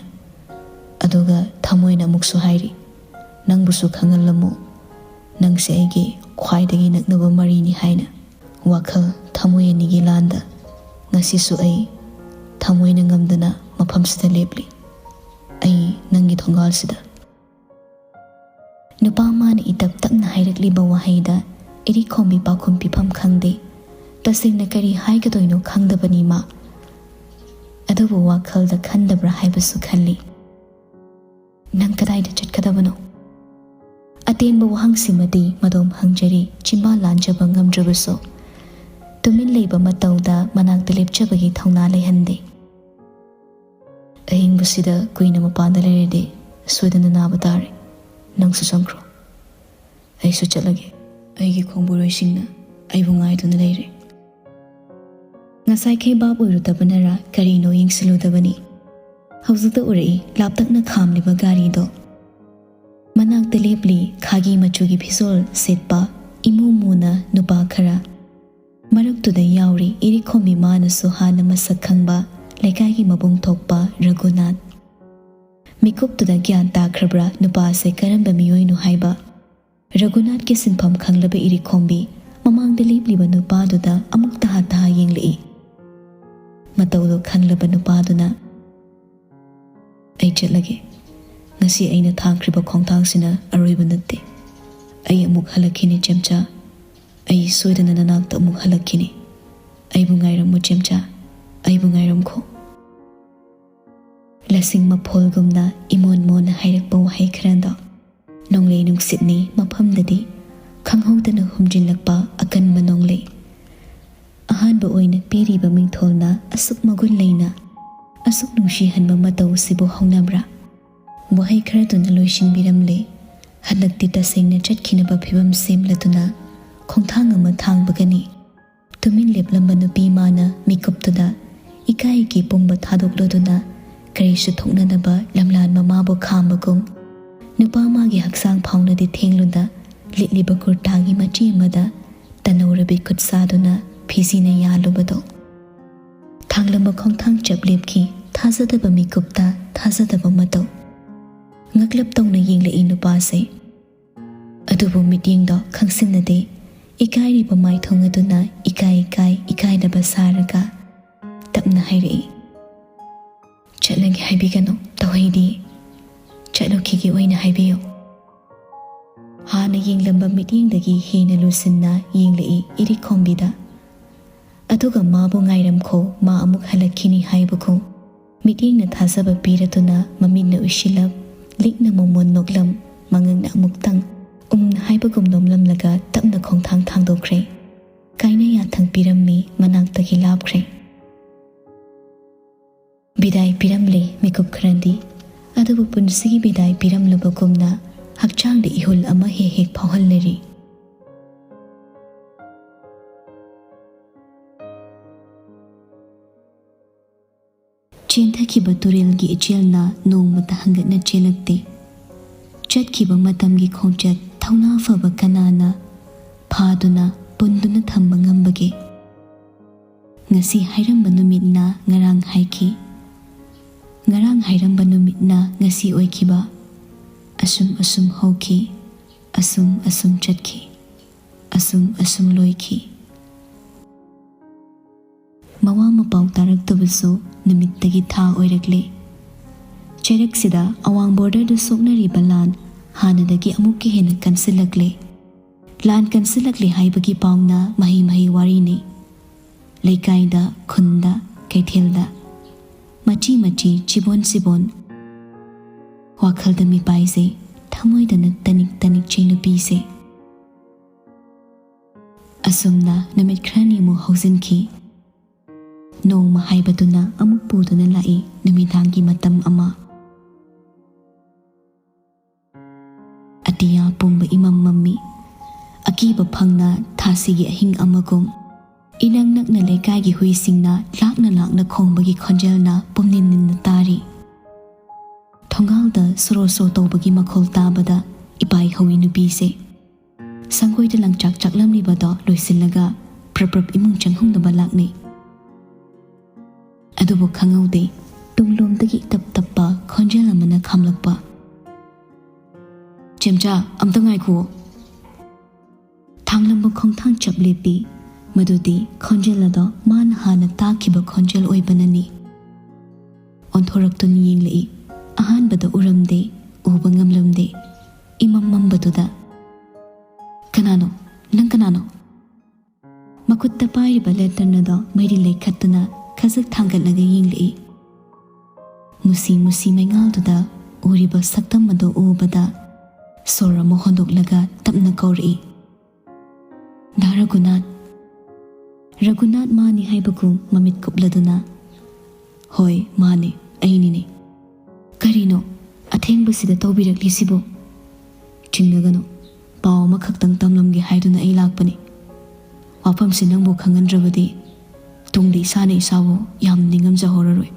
ꯑꯗꯨꯒ ꯊꯃꯣꯏꯅ ꯑꯃꯨꯛꯁꯨ ꯍꯥꯏꯔꯤ, "ꯅꯪꯕꯨꯁꯨ ꯈꯪꯍꯜꯂꯝꯃꯨ, ꯅꯪꯁꯦ ꯑꯩꯒꯤ ꯈ꯭ꯋꯥꯏꯗꯒꯤ ꯅꯛꯅꯕ ꯃꯔꯤꯅꯤ" ꯍꯥꯏꯅ꯫ ꯋꯥꯈꯜ ꯊꯃꯣꯏ ꯑꯅꯤꯒꯤ ꯂꯥꯟꯗ ꯉꯁꯤꯁꯨ ꯑꯩ ꯊꯃꯣꯏꯅ ꯉꯝꯗꯅ ꯃꯐꯝꯁꯤꯗ ꯂꯦꯞꯂꯤ꯫ ꯑꯩ ꯅꯪꯒꯤ ꯊꯣꯡꯒꯥꯜꯁꯤꯗ꯫ ꯅꯨꯄꯥ ꯑꯃꯅ ꯏꯇꯞ ꯇꯞꯅ ꯍꯥꯏꯔꯛꯂꯤꯕ ꯋꯥꯍꯩꯗ ꯏꯔꯤꯛꯈꯣꯝꯕꯤ ꯄꯥꯎꯈꯨꯝ ꯄꯤꯐꯝ ꯈꯪꯗꯦ꯫ ꯇꯁꯦꯡꯅ ꯀꯔꯤ ꯍꯥꯏꯒꯗꯣꯏꯅꯣ ꯈꯪꯗꯕꯅꯤ ꯃꯥ꯫ ꯑꯗꯨꯕꯨ ꯋꯥꯈꯜꯗ ꯈꯟꯗꯕ꯭ꯔꯥ ꯍꯥꯏꯕꯁꯨ ꯈꯜꯂꯤ꯫ "ꯅꯪ ꯀꯗꯥꯏꯗ ꯆꯠꯀꯗꯕꯅꯣ?" ꯑꯇꯦꯟꯕ ꯋꯥꯍꯪꯁꯤꯃꯗꯤ ꯃꯗꯣꯝ ꯍꯪꯖꯔꯤ, ꯆꯤꯝꯕꯥꯜ ꯂꯥꯟꯖꯕ ꯉꯝꯗ꯭ꯔꯕꯁꯨ꯫ ꯇꯨꯃꯤꯟ ꯂꯩꯕ ꯃꯇꯧꯗ ꯃꯅꯥꯛꯇ ꯂꯦꯞꯆꯕꯒꯤ ꯊꯧꯅꯥ ꯂꯩꯍꯟꯗꯦ꯫ "ꯑꯏꯪꯕꯁꯤꯗ ꯀꯨꯏꯅ ꯃꯄꯥꯟꯗ ꯂꯩꯔꯗꯤ ꯁꯣꯏꯗꯅ ꯅꯥꯕ ꯇꯥꯔꯦ꯫ ꯅꯪꯁꯨ ꯆꯪꯈ꯭ꯔꯣ꯫ ꯑꯩꯁꯨ ꯆꯠꯂꯒꯦ꯫ ꯑꯩꯒꯤ ꯈꯣꯡꯕꯨꯔꯣꯏꯁꯤꯡꯅ ꯑꯩꯕꯨ ꯉꯥꯏꯗꯨꯅ ꯂꯩꯔꯦ꯫" ꯉꯁꯥꯏꯈꯩ ꯚꯥꯞ ꯑꯣꯏꯔꯨꯗꯕꯅꯔ ꯀꯔꯤꯅꯣ ꯌꯦꯡꯁꯤꯜꯂꯨꯗꯕꯅꯤ꯫ ꯍꯧꯖꯤꯛꯇ ꯎꯔꯛꯏ ꯂꯥꯞꯇꯛꯅ ꯈꯥꯝꯂꯤꯕ ꯒꯥꯔꯤꯗꯣ꯫ ꯃꯅꯥꯛꯇ ꯂꯦꯞꯂꯤ ꯈꯥꯒꯤ ꯃꯆꯨꯒꯤ ꯐꯤꯖꯣꯜ ꯁꯦꯠꯄ ꯏꯃꯨ ꯃꯨꯅ ꯅꯨꯄꯥ ꯈꯔ꯫ ꯃꯔꯛꯇꯨꯗ ꯌꯥꯎꯔꯤ ꯏꯔꯤꯛꯈꯣꯝꯕꯤ ꯃꯥꯅꯁꯨ ꯍꯥꯟꯅ ꯃꯁꯛ ꯈꯪꯕ ꯂꯩꯀꯥꯏꯒꯤ ꯃꯕꯨꯡ ꯊꯣꯛꯄ ꯔꯘꯨꯅꯥꯊ꯫ ꯃꯤꯀꯨꯞꯇꯨꯗ ꯒ꯭ꯌꯥꯟ ꯇꯥꯈ꯭ꯔꯕ꯭ꯔꯥ ꯅꯨꯄꯥꯁꯦ ꯀꯔꯝꯕ ꯃꯤꯑꯣꯏꯅꯣ ꯍꯥꯏꯕ? ꯔꯘꯨꯅꯥꯊꯀꯤ ꯁꯤꯟꯐꯝ ꯈꯪꯂꯕ ꯏꯔꯤꯛꯈꯣꯝꯕꯤ ꯃꯃꯥꯡꯗ ꯂꯦꯞꯂꯤꯕ ꯅꯨꯄꯥꯗꯨꯗ ꯑꯃꯨꯛ ꯇꯍꯥ ꯇꯍꯥ ꯌꯦꯡꯂꯛꯏ꯫ ꯃꯇꯧꯗꯣ ꯈꯪꯂꯕ ꯅꯨꯄꯥꯗꯨꯅ, "ꯑꯩ ꯆꯠꯂꯒꯦ꯫ ꯉꯁꯤ ꯑꯩꯅ ꯊꯥꯡꯈ꯭ꯔꯤꯕ ꯈꯣꯡꯊꯥꯡꯁꯤꯅ ꯑꯔꯣꯏꯕ ꯅꯠꯇꯦ꯫ ꯑꯩ ꯑꯃꯨꯛ ꯍꯜꯂꯛꯈꯤꯅꯤ, ꯆꯦꯝꯆꯥ꯫ ꯑꯩ ꯁꯣꯏꯗꯅ ꯅꯅꯥꯛꯇ ꯑꯃꯨꯛ ꯍꯜꯂꯛꯈꯤꯅꯤ꯫ ꯑꯩꯕꯨ ꯉꯥꯏꯔꯝꯃꯨ, ꯆꯦꯝꯆꯥ꯫ ꯑꯩꯕꯨ ꯉꯥꯏꯔꯝꯈꯣ꯫" ꯂꯁꯤꯡ ꯃꯐꯣꯜꯒꯨꯝꯅ ꯏꯃꯣꯟ ꯃꯣꯟꯅ ꯍꯥꯏꯔꯛꯄ ꯋꯥꯍꯩ ꯈꯔꯗꯣ ꯅꯣꯡꯂꯩ ꯅꯨꯡꯁꯤꯠꯅꯤ ꯃꯐꯝꯗꯗꯤ ꯈꯪꯍꯧꯗꯅ ꯍꯨꯝꯖꯤꯜꯂꯛꯄ ꯑꯀꯟꯕ ꯅꯣꯡꯂꯩ꯫ ꯑꯍꯥꯟꯕ ꯑꯣꯏꯅ ꯄꯤꯔꯤꯕ ꯃꯤꯡꯊꯣꯜꯅ ꯑꯁꯨꯛ ꯃꯒꯨꯟ ꯂꯩꯅ, ꯑꯁꯨꯛ ꯅꯨꯡꯁꯤꯍꯟꯕ ꯃꯇꯧ ꯑꯁꯤꯕꯨ ꯍꯧꯅꯕ꯭ꯔꯥ? ꯋꯥꯍꯩ ꯈꯔꯗꯨꯅ ꯂꯣꯏꯁꯤꯟꯕꯤꯔꯝꯂꯦ꯫ ꯍꯟꯗꯛꯇꯤ ꯇꯁꯦꯡꯅ ꯆꯠꯈꯤꯅꯕ ꯐꯤꯕꯝ ꯁꯦꯝꯂꯗꯨꯅ ꯈꯣꯡꯊꯥꯡ ꯑꯃ ꯊꯥꯡꯕꯒꯅꯤ꯫ ꯇꯨꯃꯤꯟ ꯂꯦꯞꯂꯝꯕ ꯅꯨꯄꯤ ꯃꯥꯅ ꯃꯤꯀꯨꯞꯇꯨꯗ ꯏꯀꯥꯏꯒꯤ ꯄꯨꯝꯕ ꯊꯥꯗꯣꯛꯂꯨꯗꯨꯅ, ꯀꯔꯤꯁꯨ ꯊꯣꯛꯅꯗꯕ ꯂꯝꯂꯥꯟ ꯃꯃꯥꯕꯨ ꯈꯥꯝꯕꯒꯨꯝ, ꯅꯨꯄꯥ ꯃꯥꯒꯤ ꯍꯛꯆꯥꯡ ꯐꯥꯎꯅꯗꯤ ꯊꯦꯡꯂꯨꯗ, ꯂꯤꯠꯂꯤꯕ ꯀꯨꯔꯇꯥꯒꯤ ꯃꯆꯤ ꯑꯃꯗ ꯇꯅꯧꯔꯕꯤ ꯈꯨꯠ ꯁꯥꯗꯨꯅ ꯐꯤꯖꯤꯅ ꯌꯥꯜꯂꯨꯕꯗꯣ꯫ ꯊꯥꯡꯂꯝꯕ ꯈꯣꯡꯊꯥꯡ ꯆꯞ ꯂꯦꯞꯈꯤ꯫ ꯊꯥꯖꯗꯕ ꯃꯤꯀꯨꯞꯇ ꯊꯥꯖꯗꯕ ꯃꯇꯧ꯫ ꯉꯛꯂꯞ ꯇꯧꯅ ꯌꯦꯡꯂꯛꯏ ꯅꯨꯄꯥꯁꯦ꯫ ꯑꯗꯨꯕꯨ ꯃꯤꯠꯌꯦꯡꯗꯣ ꯈꯪꯁꯤꯟꯅꯗꯦ꯫ ꯏꯀꯥꯏꯔꯤꯕ ꯃꯥꯏꯊꯣꯡ ꯑꯗꯨꯅ ꯏꯀꯥꯏ ꯏꯀꯥꯏ ꯏꯀꯥꯏꯗꯕ ꯁꯥꯔꯒ ꯇꯞꯅ ꯍꯥꯏꯔꯛꯏ, "ꯆꯠꯂꯒꯦ ꯍꯥꯏꯕꯤꯒꯅꯨ, ꯇꯧꯍꯩꯗꯦ꯫ ꯆꯠꯂꯨꯈꯤꯒꯦ ꯑꯣꯏꯅ ꯍꯥꯏꯕꯤꯌꯨ"꯫ ꯍꯥꯟꯅ ꯌꯦꯡꯂꯝꯕ ꯃꯤꯠꯌꯦꯡꯗꯒꯤ ꯍꯦꯟꯅ ꯂꯨꯁꯤꯟꯅ ꯌꯦꯡꯂꯛꯏ ꯏꯔꯤꯛꯈꯣꯝꯕꯤꯗ꯫ ꯑꯗꯨꯒ ꯃꯥꯕꯨ ꯉꯥꯏꯔꯝꯈꯣ, ꯃꯥ ꯑꯃꯨꯛ ꯍꯜꯂꯛꯈꯤꯅꯤ ꯍꯥꯏꯕꯒꯨꯝ ꯃꯤꯠꯌꯦꯡꯅ ꯊꯥꯖꯕ ꯄꯤꯔꯗꯨꯅ ꯃꯃꯤꯠꯅ ꯎꯏꯁꯤꯜꯂꯞ, ꯂꯤꯛꯅ ꯃꯣꯃꯣꯟ ꯅꯣꯛꯂꯝ, ꯃꯉꯛꯅ ꯑꯃꯨꯛꯇꯪ ꯎꯝ ꯍꯥꯏꯕꯒꯨꯝ ꯅꯣꯝꯂꯝꯂꯒ ꯇꯞꯅ ꯈꯣꯡꯊꯥꯡ ꯊꯥꯡꯗꯣꯛꯈ꯭ꯔꯦ꯫ ꯀꯥꯏꯅ ꯌꯥꯊꯪ ꯄꯤꯔꯝꯃꯤ, ꯃꯅꯥꯛꯇꯒꯤ ꯂꯥꯞꯈ꯭ꯔꯦ꯫ ꯕꯤꯗꯥꯏ ꯄꯤꯔꯝꯂꯦ ꯃꯤꯀꯨꯞ ꯈꯔꯗꯤ, ꯑꯗꯨꯕꯨ ꯄꯨꯟꯁꯤꯒꯤ ꯕꯤꯗꯥꯏ ꯄꯤꯔꯝꯂꯕꯒꯨꯝꯅ ꯍꯛꯆꯥꯡꯗ ꯏꯍꯨꯜ ꯑꯃ ꯍꯦꯛ ꯍꯦꯛ ꯐꯥꯎꯍꯜꯂꯔꯤ꯫ ꯆꯦꯟꯊꯈꯤꯕ ꯇꯨꯔꯦꯜꯒꯤ ꯏꯆꯦꯜꯅ ꯅꯣꯡꯃꯇ ꯍꯟꯒꯠꯅ ꯆꯦꯜꯂꯛꯇꯦ꯫ ꯆꯠꯈꯤꯕ ꯃꯇꯝꯒꯤ ꯈꯣꯡꯆꯠ ꯊꯧꯅꯥ ꯐꯕ ꯀꯅꯥꯅ ꯐꯥꯗꯨꯅ ꯄꯨꯟꯗꯨꯅ ꯊꯝꯕ ꯉꯝꯕꯒꯦ? ꯉꯁꯤ ꯍꯥꯏꯔꯝꯕ ꯅꯨꯃꯤꯠꯅ ꯉꯔꯥꯡ ꯍꯥꯏꯈꯤ, ꯉꯔꯥꯡ ꯍꯥꯏꯔꯝꯕ ꯅꯨꯃꯤꯠꯅ ꯉꯁꯤ ꯑꯣꯏꯈꯤꯕ꯫ ꯑꯁꯨꯝ ꯑꯁꯨꯝ ꯍꯧꯈꯤ, ꯑꯁꯨꯝ ꯑꯁꯨꯝ ꯆꯠꯈꯤ, ꯑꯁꯨꯝ ꯑꯁꯨꯝ ꯂꯣꯏꯈꯤ꯫ ꯃꯋꯥ ꯃꯄꯥꯎ ꯇꯥꯔꯛꯇꯕꯁꯨ ꯅꯨꯃꯤꯠꯇꯒꯤ ꯊꯥ ꯑꯣꯏꯔꯛꯂꯦ꯫ ꯆꯩꯔꯛꯁꯤꯗ ꯑꯋꯥꯡ ꯕꯣꯔꯗꯔꯗ ꯁꯣꯛꯅꯔꯤꯕ ꯂꯥꯟ ꯍꯥꯟꯅꯗꯒꯤ ꯑꯃꯨꯛꯀ ꯍꯦꯟꯅ ꯀꯟꯁꯤꯜꯂꯛꯂꯦ꯫ ꯂꯥꯟ ꯀꯟꯁꯤꯜꯂꯛꯂꯦ ꯍꯥꯏꯕꯒꯤ ꯄꯥꯎꯅ ꯃꯍꯩ ꯃꯍꯩ ꯋꯥꯔꯤꯅꯤ꯫ ꯂꯩꯀꯥꯏꯗ, ꯈꯨꯟꯗ, ꯀꯩꯊꯦꯜꯗ, ꯃꯆꯤ ꯃꯆꯤ, ꯆꯤꯕꯣꯟ ꯆꯤꯕꯣꯟ꯫ ꯋꯥꯈꯜꯗ ꯃꯤꯄꯥꯏꯖꯩ, ꯊꯃꯣꯏꯗꯅ ꯇꯅꯤꯛ ꯇꯅꯤꯛ ꯆꯩ ꯅꯨꯄꯤꯁꯦ꯫ ꯑꯁꯨꯝꯅ ꯅꯨꯃꯤꯠ ꯈꯔꯅꯤꯃꯨꯛ ꯍꯧꯖꯤꯟꯈꯤ꯫ ꯅꯣꯡꯃ ꯍꯥꯏꯕꯗꯨꯅ ꯑꯃꯨꯛ ꯄꯨꯗꯨꯅ ꯂꯥꯛꯏ ꯅꯨꯃꯤꯗꯥꯡꯒꯤ ꯃꯇꯝ ꯑꯃ꯫ ꯑꯇꯤꯌꯥ ꯄꯨꯝꯕ ꯏꯃꯝ ꯃꯝꯃꯤ꯫ ꯑꯀꯤꯕ ꯐꯪꯅ ꯊꯥꯁꯤꯒꯤ ꯑꯍꯤꯡ ꯑꯃꯒꯨꯝ꯫ ꯏꯅꯛ ꯅꯛꯅ ꯂꯩꯀꯥꯏꯒꯤ ꯍꯨꯏꯁꯤꯡꯅ ꯂꯥꯛꯅ ꯂꯥꯛꯅ ꯈꯣꯡꯕꯒꯤ ꯈꯣꯟꯖꯦꯜꯅ ꯄꯨꯝꯅꯤꯟ ꯅꯤꯟꯅ ꯇꯥꯔꯤ꯫ ꯊꯣꯡꯒꯥꯜꯗ ꯁꯣꯔꯣ ꯁꯣ ꯇꯧꯕꯒꯤ ꯃꯈꯣꯜ ꯇꯥꯕꯗ ꯏꯄꯥꯏ ꯍꯧꯏ ꯅꯨꯄꯤꯁꯦ ꯁꯪꯒꯣꯏꯗ ꯂꯪꯆꯥꯛ ꯆꯥꯛꯂꯝꯂꯤꯕꯗꯣ ꯂꯣꯏꯁꯤꯜꯂꯒ ꯄ꯭ꯔꯞ ꯄ꯭ꯔꯞ ꯏꯃꯨꯡ ꯆꯪꯍꯧꯅꯕ ꯂꯥꯛꯅꯩ꯫ ꯑꯗꯨꯕꯨ ꯈꯪꯍꯧꯗꯦ, ꯇꯨꯡꯂꯣꯝꯗꯒꯤ ꯇꯞ ꯇꯞꯄ ꯈꯣꯟꯖꯦꯜ ꯑꯃꯅ ꯈꯥꯝꯂꯛꯄ꯫ "ꯆꯦꯝꯆꯥ, ꯑꯝꯇ ꯉꯥꯏꯈꯨꯑꯣ꯫" ꯊꯥꯡꯂꯝꯕ ꯈꯣꯡꯊꯥꯡ ꯆꯞ ꯂꯦꯞꯄꯤ꯫ ꯃꯗꯨꯗꯤ ꯈꯣꯟꯖꯦꯜ ꯑꯗꯣ ꯃꯥꯅ ꯍꯥꯟꯅ ꯇꯥꯈꯤꯕ ꯈꯣꯟꯖꯦꯜ ꯑꯣꯏꯕꯅꯅꯤ꯫ ꯑꯣꯟꯊꯣꯔꯛꯇꯨꯅ ꯌꯦꯡꯂꯛꯏ꯫ ꯑꯍꯥꯟꯕꯗ ꯎꯔꯝꯗꯦ, ꯎꯕ ꯉꯝꯂꯝꯗꯦ꯫ ꯏꯃꯝ ꯃꯝꯕꯗꯨꯗ, "ꯀꯅꯥꯅꯣ? ꯅꯪ ꯀꯅꯥꯅꯣ?" ꯃꯈꯨꯠꯇ ꯄꯥꯏꯔꯤꯕ ꯂꯦꯇꯔꯟ ꯑꯗꯣ ꯃꯩꯔꯤ ꯂꯩꯈꯠꯇꯨꯅ ꯈꯖꯤꯛ ꯊꯥꯡꯒꯠꯂꯒ ꯌꯦꯡꯂꯛꯏ꯫ ꯃꯨꯁꯤ ꯃꯨꯁꯤ ꯃꯩꯉꯥꯜꯗꯨꯗ ꯎꯔꯤꯕ ꯁꯛꯇꯝ ꯑꯗꯨ ꯎꯕꯗ ꯁꯣꯔ ꯑꯃ ꯍꯣꯟꯗꯣꯛꯂꯒ ꯇꯞꯅ ꯀꯧꯔꯛꯏ, "ꯗꯥ ꯔꯘꯨꯅꯥꯊ!" ꯔꯘꯨꯅꯥꯊ ꯃꯥꯅꯤ ꯍꯥꯏꯕꯒꯨꯝ ꯃꯃꯤꯠ ꯀꯨꯞꯂꯗꯨꯅ, "ꯍꯣꯏ, ꯃꯥꯅꯤ, ꯑꯩꯅꯤꯅꯦ꯫ ꯀꯔꯤꯅꯣ ꯑꯊꯦꯡꯕꯁꯤꯗ ꯇꯧꯕꯤꯔꯛꯂꯤꯁꯤꯕꯨ?" "ꯆꯤꯡꯅꯒꯅꯨ, ꯄꯥꯎ ꯑꯃꯈꯛꯇꯪ ꯇꯝꯂꯝꯒꯦ ꯍꯥꯏꯗꯨꯅ ꯑꯩ ꯂꯥꯛꯄꯅꯤ꯫ ꯋꯥꯐꯝꯁꯤ ꯅꯪꯕꯨ ꯈꯪꯍꯟꯗ꯭ꯔꯕꯗꯤ ꯇꯨꯡꯗ ꯏꯁꯥꯅ ꯏꯁꯥꯕꯨ ꯌꯥꯝ ꯅꯤꯡꯉꯝꯖꯍꯧꯔꯔꯣꯏ꯫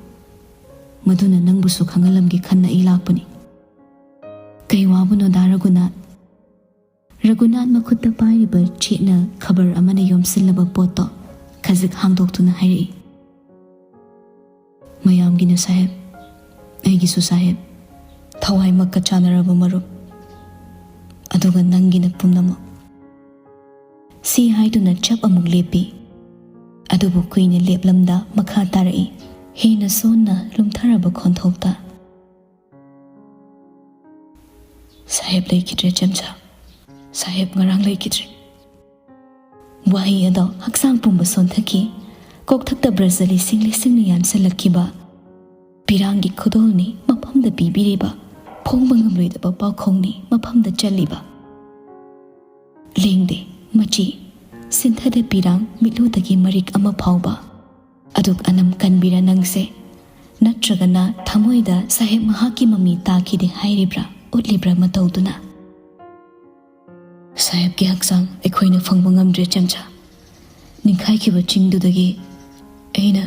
ꯃꯗꯨꯅ ꯅꯪꯕꯨꯁꯨ ꯈꯪꯍꯜꯂꯝꯒꯦ ꯈꯟꯅ ꯑꯩ ꯂꯥꯛꯄꯅꯤ꯫" "ꯀꯩ ꯋꯥꯕꯨꯅꯣ, ꯗꯥ ꯔꯘꯨꯅꯥꯊ?" ꯔꯘꯨꯅꯥꯊ ꯃꯈꯨꯠꯇ ꯄꯥꯏꯔꯤꯕ ꯆꯦꯠꯅ ꯈꯕꯔ ꯑꯃꯅ ꯌꯣꯝꯁꯤꯜꯂꯕ ꯄꯣꯠꯇꯣ ꯈꯖꯤꯛ ꯍꯥꯡꯗꯣꯛꯇꯨꯅ ꯍꯥꯏꯔꯛꯏ, "ꯃꯌꯥꯝꯒꯤꯅ ꯁꯥꯍꯦꯕ, ꯑꯩꯒꯤꯁꯨ ꯁꯥꯍꯦꯕ, ꯊꯋꯥꯏꯃꯛꯀ ꯆꯥꯟꯅꯔꯕ ꯃꯔꯨꯞ, ꯑꯗꯨꯒ ꯅꯪꯒꯤꯅ ꯄꯨꯝꯅꯃꯛ꯫" ꯁꯤ ꯍꯥꯏꯗꯨꯅ ꯆꯞ ꯑꯃꯨꯛ ꯂꯦꯞꯄꯤ꯫ ꯑꯗꯨꯕꯨ ꯀꯨꯏꯅ ꯂꯦꯞꯂꯝꯗ ꯃꯈꯥ ꯇꯥꯔꯛꯏ, ꯍꯦꯟꯅ ꯁꯣꯟꯅ ꯂꯨꯝꯊꯔꯕ ꯈꯣꯟꯊꯣꯛꯇ, "ꯁꯥꯍꯦꯕ ꯂꯩꯈꯤꯗ꯭ꯔꯦ, ꯆꯦꯝꯆꯥ꯫ ꯁꯥꯍꯦꯕ ꯉꯔꯥꯡ ꯂꯩꯈꯤꯗ꯭ꯔꯦ꯫" ꯋꯥꯍꯩ ꯑꯗꯣ ꯍꯛꯆꯥꯡ ꯄꯨꯝꯕ ꯁꯣꯟꯊꯈꯤ꯫ ꯀꯣꯛꯊꯛꯇ ꯕ꯭ꯔꯖ ꯂꯤꯁꯤꯡ ꯂꯤꯁꯤꯡꯅ ꯌꯥꯟꯁꯤꯜꯂꯛꯈꯤꯕ꯫ ꯄꯤꯔꯥꯡꯒꯤ ꯈꯨꯗꯣꯜꯅꯤ ꯃꯐꯝꯗ ꯄꯤꯕꯤꯔꯤꯕ, ꯐꯣꯡꯕ ꯉꯝꯂꯣꯏꯗꯕ ꯄꯥꯎꯈꯣꯡꯅꯤ ꯃꯐꯝꯗ ꯆꯜꯂꯤꯕ꯫ ꯂꯦꯡꯗꯦ ꯃꯆꯤ, ꯁꯤꯟꯊꯗꯦ ꯄꯤꯔꯥꯡ ꯃꯤꯠꯂꯨꯗꯒꯤ ꯃꯔꯤꯛ ꯑꯃ ꯐꯥꯎꯕ꯫ ꯑꯗꯨꯛ ꯑꯅꯝ ꯀꯟꯕꯤꯔ ꯅꯪꯁꯦ? ꯅꯠꯇ꯭ꯔꯒꯅ ꯊꯃꯣꯏꯗ ꯁꯥꯍꯦꯕ ꯃꯍꯥꯛꯀꯤ ꯃꯃꯤ ꯇꯥꯈꯤꯗꯦ ꯍꯥꯏꯔꯤꯕ꯭ꯔꯥ, ꯎꯠꯂꯤꯕ꯭ꯔꯥ ꯃꯇꯧꯗꯨꯅ? "ꯁꯥꯍꯦꯕꯀꯤ ꯍꯛꯆꯥꯡ ꯑꯩꯈꯣꯏꯅ ꯐꯪꯕ ꯉꯝꯗ꯭ꯔꯦ, ꯆꯦꯝꯆꯥ꯫ ꯅꯤꯡꯈꯥꯏꯈꯤꯕ ꯆꯤꯡꯗꯨꯗꯒꯤ ꯑꯩꯅ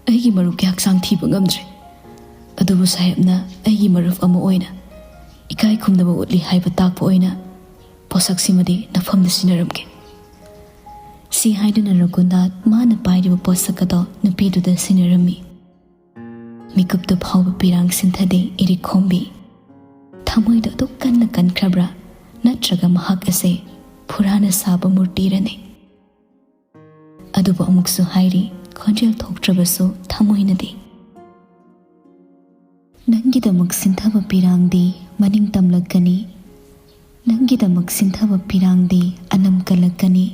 ꯑꯩꯒꯤ ꯃꯔꯨꯞꯀꯤ ꯍꯛꯆꯥꯡ ꯊꯤꯕ ꯉꯝꯗ꯭ꯔꯦ꯫ ꯑꯗꯨꯕꯨ ꯁꯥꯍꯦꯕꯅ ꯑꯩꯒꯤ ꯃꯔꯨꯞ ꯑꯃ ꯑꯣꯏꯅ ꯏꯀꯥꯏ ꯈꯨꯝꯅꯕ ꯎꯠꯂꯤ ꯍꯥꯏꯕ ꯇꯥꯛꯄ ꯑꯣꯏꯅ ꯄꯣꯠꯁꯛꯁꯤꯃꯗꯤ ꯅꯐꯝꯗ ꯁꯤꯟꯅꯔꯝꯒꯦ꯫ ꯁꯤ ꯍꯥꯏꯗꯨꯅ ꯔꯘꯨꯅꯥꯊ ꯃꯥꯅ ꯄꯥꯏꯔꯤꯕ ꯄꯣꯠꯁꯛ ꯑꯗꯣ ꯅꯨꯄꯤꯗꯨꯗ ꯁꯤꯟꯅꯔꯝꯃꯤ꯫ ꯃꯤꯀꯨꯞꯇ ꯐꯥꯎꯕ ꯄꯤꯔꯥꯡ ꯁꯤꯟꯊꯗꯦ ꯏꯔꯤꯛꯈꯣꯝꯕꯤ꯫ ꯊꯃꯣꯏꯗ ꯑꯗꯨꯛ ꯀꯟꯅ ꯀꯟꯈ꯭ꯔꯕ꯭ꯔꯥ? ꯅꯠꯇ꯭ꯔꯒ ꯃꯍꯥꯛ ꯑꯁꯦ ꯐꯨꯔꯥꯅ ꯁꯥꯕ ꯃꯨꯔꯇꯤꯔꯅꯦ? ꯑꯗꯨꯕꯨ ꯑꯃꯨꯛꯁꯨ ꯍꯥꯏꯔꯤ, ꯈꯣꯟꯖꯦꯜ ꯊꯣꯛꯇ꯭ꯔꯕꯁꯨ ꯊꯃꯣꯏꯅꯗꯤ꯫ ꯅꯪꯒꯤꯗꯃꯛ ꯁꯤꯟꯊꯕ ꯄꯤꯔꯥꯡꯗꯤ ꯃꯅꯤꯡ ꯇꯝꯂꯛꯀꯅꯤ꯫ ꯅꯪꯒꯤꯗꯃꯛ ꯁꯤꯟꯊꯕ ꯄꯤꯔꯥꯡꯗꯤ ꯑꯅꯝ ꯀꯜꯂꯛꯀꯅꯤ꯫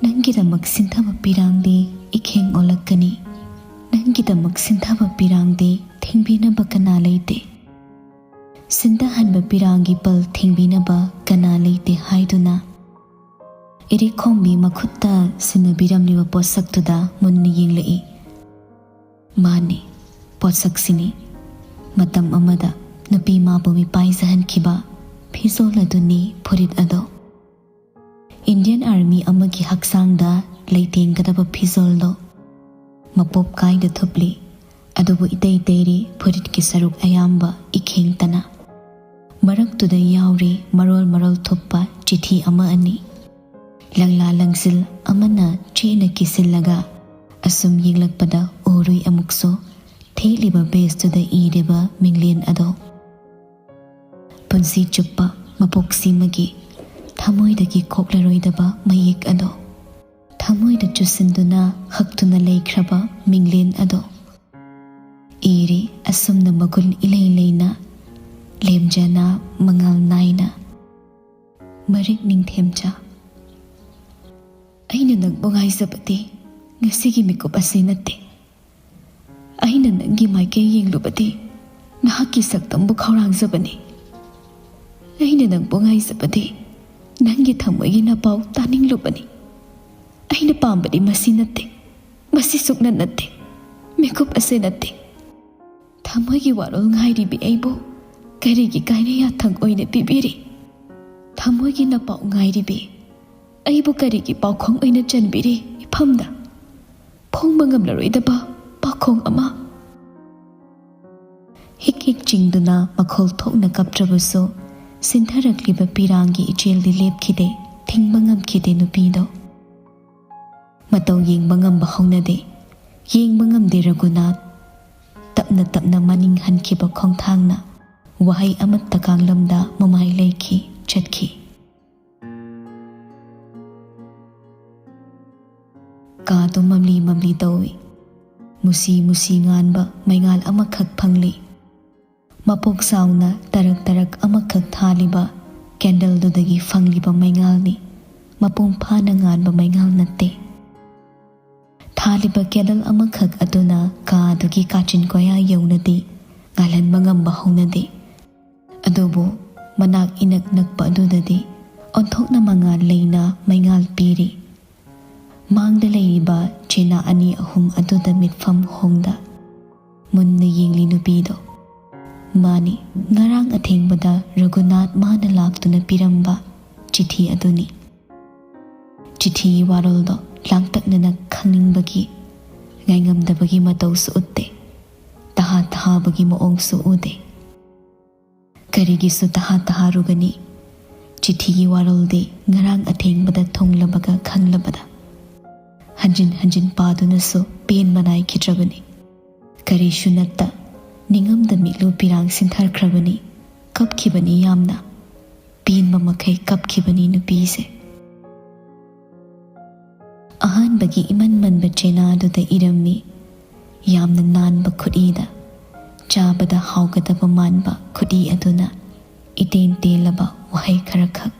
ꯅꯪꯒꯤꯗꯃꯛ ꯁꯤꯟꯊꯕ ꯄꯤꯔꯥꯡꯗꯤ ꯏꯈꯦꯡ ꯑꯣꯜꯂꯛꯀꯅꯤ꯫ ꯅꯪꯒꯤꯗꯃꯛ ꯁꯤꯟꯊꯕ ꯄꯤꯔꯥꯡꯗꯤ ꯊꯤꯡꯕꯤꯅꯕ ꯀꯅꯥ ꯂꯩꯇꯦ꯫ ꯁꯤꯟꯊꯍꯟꯕ ꯄꯤꯔꯥꯡꯒꯤ ꯄꯜ ꯊꯤꯡꯕꯤꯅꯕ ꯀꯅꯥ ꯂꯩꯇꯦ ꯍꯥꯏꯗꯨꯅ ꯏꯔꯤꯛꯈꯣꯝꯕꯤ ꯃꯈꯨꯠꯇ ꯁꯤꯟꯅꯕꯤꯔꯝꯂꯤꯕ ꯄꯣꯠꯁꯛꯇꯨꯗ ꯃꯨꯟꯅ ꯌꯦꯡꯂꯛꯏ꯫ ꯃꯥꯅꯤ, ꯄꯣꯠꯁꯛꯁꯤꯅꯤ꯫ ꯃꯇꯝ ꯑꯃꯗ ꯅꯨꯄꯤ ꯃꯥꯕꯨ ꯃꯤꯄꯥꯏꯖꯍꯟꯈꯤꯕ ꯐꯤꯖꯣꯜ ꯑꯗꯨꯅꯤ ꯐꯨꯔꯤꯠ ꯑꯗꯣ꯫ ꯏꯟꯗꯤꯌꯟ ꯑꯥꯔꯃꯤ ꯑꯃꯒꯤ ꯍꯛꯆꯥꯡꯗ ꯂꯩꯇꯦꯡꯒꯗꯕ ꯐꯤꯖꯣꯜꯗꯣ ꯃꯄꯣꯞ ꯀꯥꯏꯗ ꯊꯨꯞꯂꯤ꯫ ꯑꯗꯨꯕꯨ ꯏꯇꯩ ꯇꯩꯔꯤ ꯐꯨꯔꯤꯠꯀꯤ ꯁꯔꯨꯛ ꯑꯌꯥꯝꯕ ꯏꯈꯦꯡꯇꯅ꯫ ꯃꯔꯛꯇꯨꯗ ꯌꯥꯎꯔꯤ ꯃꯔꯣꯜ ꯃꯔꯣꯜ ꯊꯨꯞꯄ ꯆꯤꯊꯤ ꯑꯃ ꯑꯅꯤ꯫ ꯂꯪꯂꯥ ꯂꯪꯁꯤꯜ ꯑꯃꯅ ꯆꯦꯅ ꯀꯤꯁꯤꯜꯂꯒ ꯑꯁꯨꯝ ꯌꯦꯡꯂꯛꯄꯗ ꯎꯔꯨꯏ ꯑꯃꯨꯛꯁꯨ ꯊꯦꯠꯂꯤꯕ ꯕꯦꯁꯇꯨꯗ ꯏꯔꯤꯕ ꯃꯤꯡꯂꯦꯟ ꯑꯗꯣ꯫ ꯄꯨꯟꯁꯤ ꯆꯨꯞꯄ ꯃꯄꯣꯛꯁꯤꯃꯒꯤ ꯊꯃꯣꯏꯗꯒꯤ ꯀꯣꯛꯂꯔꯣꯏꯗꯕ ꯃꯌꯦꯛ ꯑꯗꯣ꯫ ꯊꯃꯣꯏꯗ ꯆꯨꯁꯤꯟꯗꯨꯅ ꯍꯛꯇꯨꯅ ꯂꯩꯈ꯭ꯔꯕ ꯃꯤꯡꯂꯦꯟ ꯑꯗꯣ꯫ ꯏꯔꯤ ꯑꯁꯨꯝꯅ ꯃꯒꯨꯟ ꯏꯂꯩ ꯂꯩꯅ, ꯂꯦꯝꯖꯅ ꯃꯉꯥꯜ ꯅꯥꯏꯅ꯫ ꯃꯔꯤꯛ ꯅꯤꯡꯊꯦꯝꯆꯥ꯫ ꯑꯩꯅ ꯅꯪꯕꯨ ꯉꯥꯏꯖꯕꯗꯤ ꯉꯁꯤꯒꯤ ꯃꯤꯀꯨꯞ ꯑꯁꯤ ꯅꯠꯇꯦ꯫ ꯑꯩꯅ ꯅꯪꯒꯤ ꯃꯥꯏꯀꯩ ꯌꯦꯡꯂꯨꯕꯗꯤ ꯅꯍꯥꯛꯀꯤ ꯁꯛꯇꯝꯕꯨ ꯈꯧꯔꯥꯡꯖꯕꯅꯤ꯫ ꯑꯩꯅ ꯅꯪꯕꯨ ꯉꯥꯏꯖꯕꯗꯤ ꯅꯪꯒꯤ ꯊꯃꯣꯏꯒꯤ ꯅꯄꯥꯎ ꯇꯥꯅꯤꯡꯂꯨꯕꯅꯤ꯫ ꯑꯩꯅ ꯄꯥꯝꯕꯗꯤ ꯃꯁꯤ ꯅꯠꯇꯦ, ꯃꯁꯤ ꯁꯨꯛꯅ ꯅꯠꯇꯦ, ꯃꯤꯀꯨꯞ ꯑꯁꯤ ꯅꯠꯇꯦ꯫ ꯊꯃꯣꯏꯒꯤ ꯋꯥꯔꯣꯜ ꯉꯥꯏꯔꯤꯕꯤ ꯑꯩꯕꯨ ꯀꯔꯤꯒꯤ ꯀꯥꯏꯅ ꯌꯥꯊꯪ ꯑꯣꯏꯅ ꯄꯤꯕꯤꯔꯤ? ꯊꯃꯣꯏꯒꯤ ꯅꯄꯥꯎ ꯉꯥꯏꯔꯤꯕꯤ ꯑꯩꯕꯨ ꯀꯔꯤꯒꯤ ꯄꯥꯎꯈꯣꯡ ꯑꯣꯏꯅ ꯆꯟꯕꯤꯔꯤ, ꯐꯝꯗ ꯐꯣꯡꯕ ꯉꯝꯂꯔꯣꯏꯗꯕ ꯄꯥꯈꯣꯡ ꯑꯃ꯫ ꯍꯤꯛ ꯍꯤꯛ ꯆꯤꯡꯗꯨꯅ ꯃꯈꯣꯜ ꯊꯣꯛꯅ ꯀꯞꯇ꯭ꯔꯕꯁꯨ, ꯁꯤꯟꯊꯔꯛꯂꯤꯕ ꯄꯤꯔꯥꯡꯒꯤ ꯏꯆꯦꯜꯗꯤ ꯂꯦꯞꯈꯤꯗꯦ, ꯊꯤꯡꯕ ꯉꯝꯈꯤꯗꯦ ꯅꯨꯄꯤꯗꯣ꯫ ꯃꯇꯧ ꯌꯦꯡꯕ ꯉꯝꯕ ꯍꯧꯅꯗꯦ, ꯌꯦꯡꯕ ꯉꯝꯗꯦ ꯔꯘꯨꯅꯥꯊ꯫ ꯇꯞꯅ ꯇꯞꯅ ꯃꯅꯤꯡ ꯍꯟꯈꯤꯕ ꯈꯣꯡꯊꯥꯡꯅ ꯋꯥꯍꯩ ꯑꯃꯠꯇ ꯀꯥꯡꯂꯝꯗ ꯃꯃꯥꯏ ꯂꯩꯈꯤ, ꯆꯠꯈꯤ꯫ ꯀꯥꯗꯨ ꯃꯝꯂꯤ ꯃꯝꯂꯤ ꯇꯧꯏ꯫ ꯃꯨꯁꯤ ꯃꯨꯁꯤ ꯉꯥꯟꯕ ꯃꯩꯉꯥꯜ ꯑꯃꯈꯛ ꯐꯪꯂꯤ꯫ ꯃꯄꯣꯛ ꯆꯥꯎꯅ ꯇꯔꯛ ꯇꯔꯛ ꯑꯃꯈꯛ ꯊꯥꯜꯂꯤꯕ ꯀꯦꯟꯗꯜꯗꯨꯗꯒꯤ ꯐꯪꯂꯤꯕ ꯃꯩꯉꯥꯜꯅꯤ, ꯃꯄꯨꯡ ꯐꯥꯅ ꯉꯥꯟꯕ ꯃꯩꯉꯥꯜ ꯅꯠꯇꯦ꯫ ꯊꯥꯜꯂꯤꯕ ꯀꯦꯟꯗꯜ ꯑꯃꯈꯛ ꯑꯗꯨꯅ ꯀꯥ ꯑꯗꯨꯒꯤ ꯀꯥꯆꯤꯟ ꯀꯣꯌꯥ ꯌꯧꯅꯗꯤ ꯉꯥꯜꯍꯟꯕ ꯉꯝꯕ ꯍꯧꯅꯗꯦ꯫ ꯑꯗꯨꯕꯨ ꯃꯅꯥꯛ ꯏꯅꯛ ꯅꯛꯄ ꯑꯗꯨꯗꯗꯤ ꯑꯣꯟꯊꯣꯛꯅ ꯃꯉꯥꯜ ꯂꯩꯅ ꯃꯩꯉꯥꯜ ꯄꯤꯔꯤ꯫ ꯃꯥꯡꯗ ꯂꯩꯔꯤꯕ ꯆꯦꯅꯥ ꯑꯅꯤ ꯑꯍꯨꯝ ꯑꯗꯨꯗ ꯃꯤꯠꯐꯝ ꯍꯣꯡꯗ ꯃꯨꯟꯅ ꯌꯦꯡꯂꯤ ꯅꯨꯄꯤꯗꯣ꯫ ꯃꯥꯅꯤ, ꯉꯔꯥꯡ ꯑꯊꯦꯡꯕꯗ ꯔꯘꯨꯅꯥꯊ ꯃꯥꯅ ꯂꯥꯛꯇꯨꯅ ꯄꯤꯔꯝꯕ ꯆꯤꯊꯤ ꯑꯗꯨꯅꯤ꯫ ꯆꯤꯊꯤꯒꯤ ꯋꯥꯔꯣꯜꯗꯣ ꯂꯥꯡꯇꯛꯅꯅ ꯈꯪꯅꯤꯡꯕꯒꯤ ꯉꯥꯏꯉꯝꯗꯕꯒꯤ ꯃꯇꯧꯁꯨ ꯎꯠꯇꯦ꯫ ꯇꯍꯥ ꯇꯍꯥꯕꯒꯤ ꯃꯑꯣꯡꯁꯨ ꯎꯗꯦ꯫ ꯀꯔꯤꯒꯤꯁꯨ ꯇꯍꯥ ꯇꯍꯥꯔꯨꯒꯅꯤ? ꯆꯤꯊꯤꯒꯤ ꯋꯥꯔꯣꯜꯗꯤ ꯉꯔꯥꯡ ꯑꯊꯦꯡꯕꯗ ꯊꯨꯡꯂꯕꯒ ꯈꯪꯂꯕꯗ꯫ ꯍꯟꯖꯤꯟ ꯍꯟꯖꯤꯟ ꯄꯥꯗꯨꯅꯁꯨ ꯄꯦꯟꯕ ꯅꯥꯏꯈꯤꯗ꯭ꯔꯕꯅꯤ꯫ ꯀꯔꯤꯁꯨ ꯅꯠꯇ ꯅꯤꯡꯉꯝꯗ ꯃꯤꯠꯂꯨ ꯄꯤꯔꯥꯡ ꯁꯤꯟꯊꯈ꯭ꯔꯕꯅꯤ꯫ ꯀꯞꯈꯤꯕꯅꯤ ꯌꯥꯝꯅ꯫ ꯄꯦꯟꯕ ꯃꯈꯩ ꯀꯞꯈꯤꯕꯅꯤ ꯅꯨꯄꯤꯁꯦ꯫ ꯑꯍꯥꯟꯕꯒꯤ ꯏꯃꯟ ꯃꯟꯕ ꯆꯦꯅꯥꯗꯨꯗ ꯏꯔꯝꯃꯤ꯫ ꯌꯥꯝꯅ ꯅꯥꯟꯕ ꯈꯨꯠꯏꯗ, ꯆꯥꯕꯗ ꯍꯥꯎꯒꯗꯕ ꯃꯥꯟꯕ ꯈꯨꯠꯏ ꯑꯗꯨꯅ ꯏꯇꯦꯟ ꯇꯦꯜꯂꯕ ꯋꯥꯍꯩ ꯈꯔꯈꯛ꯫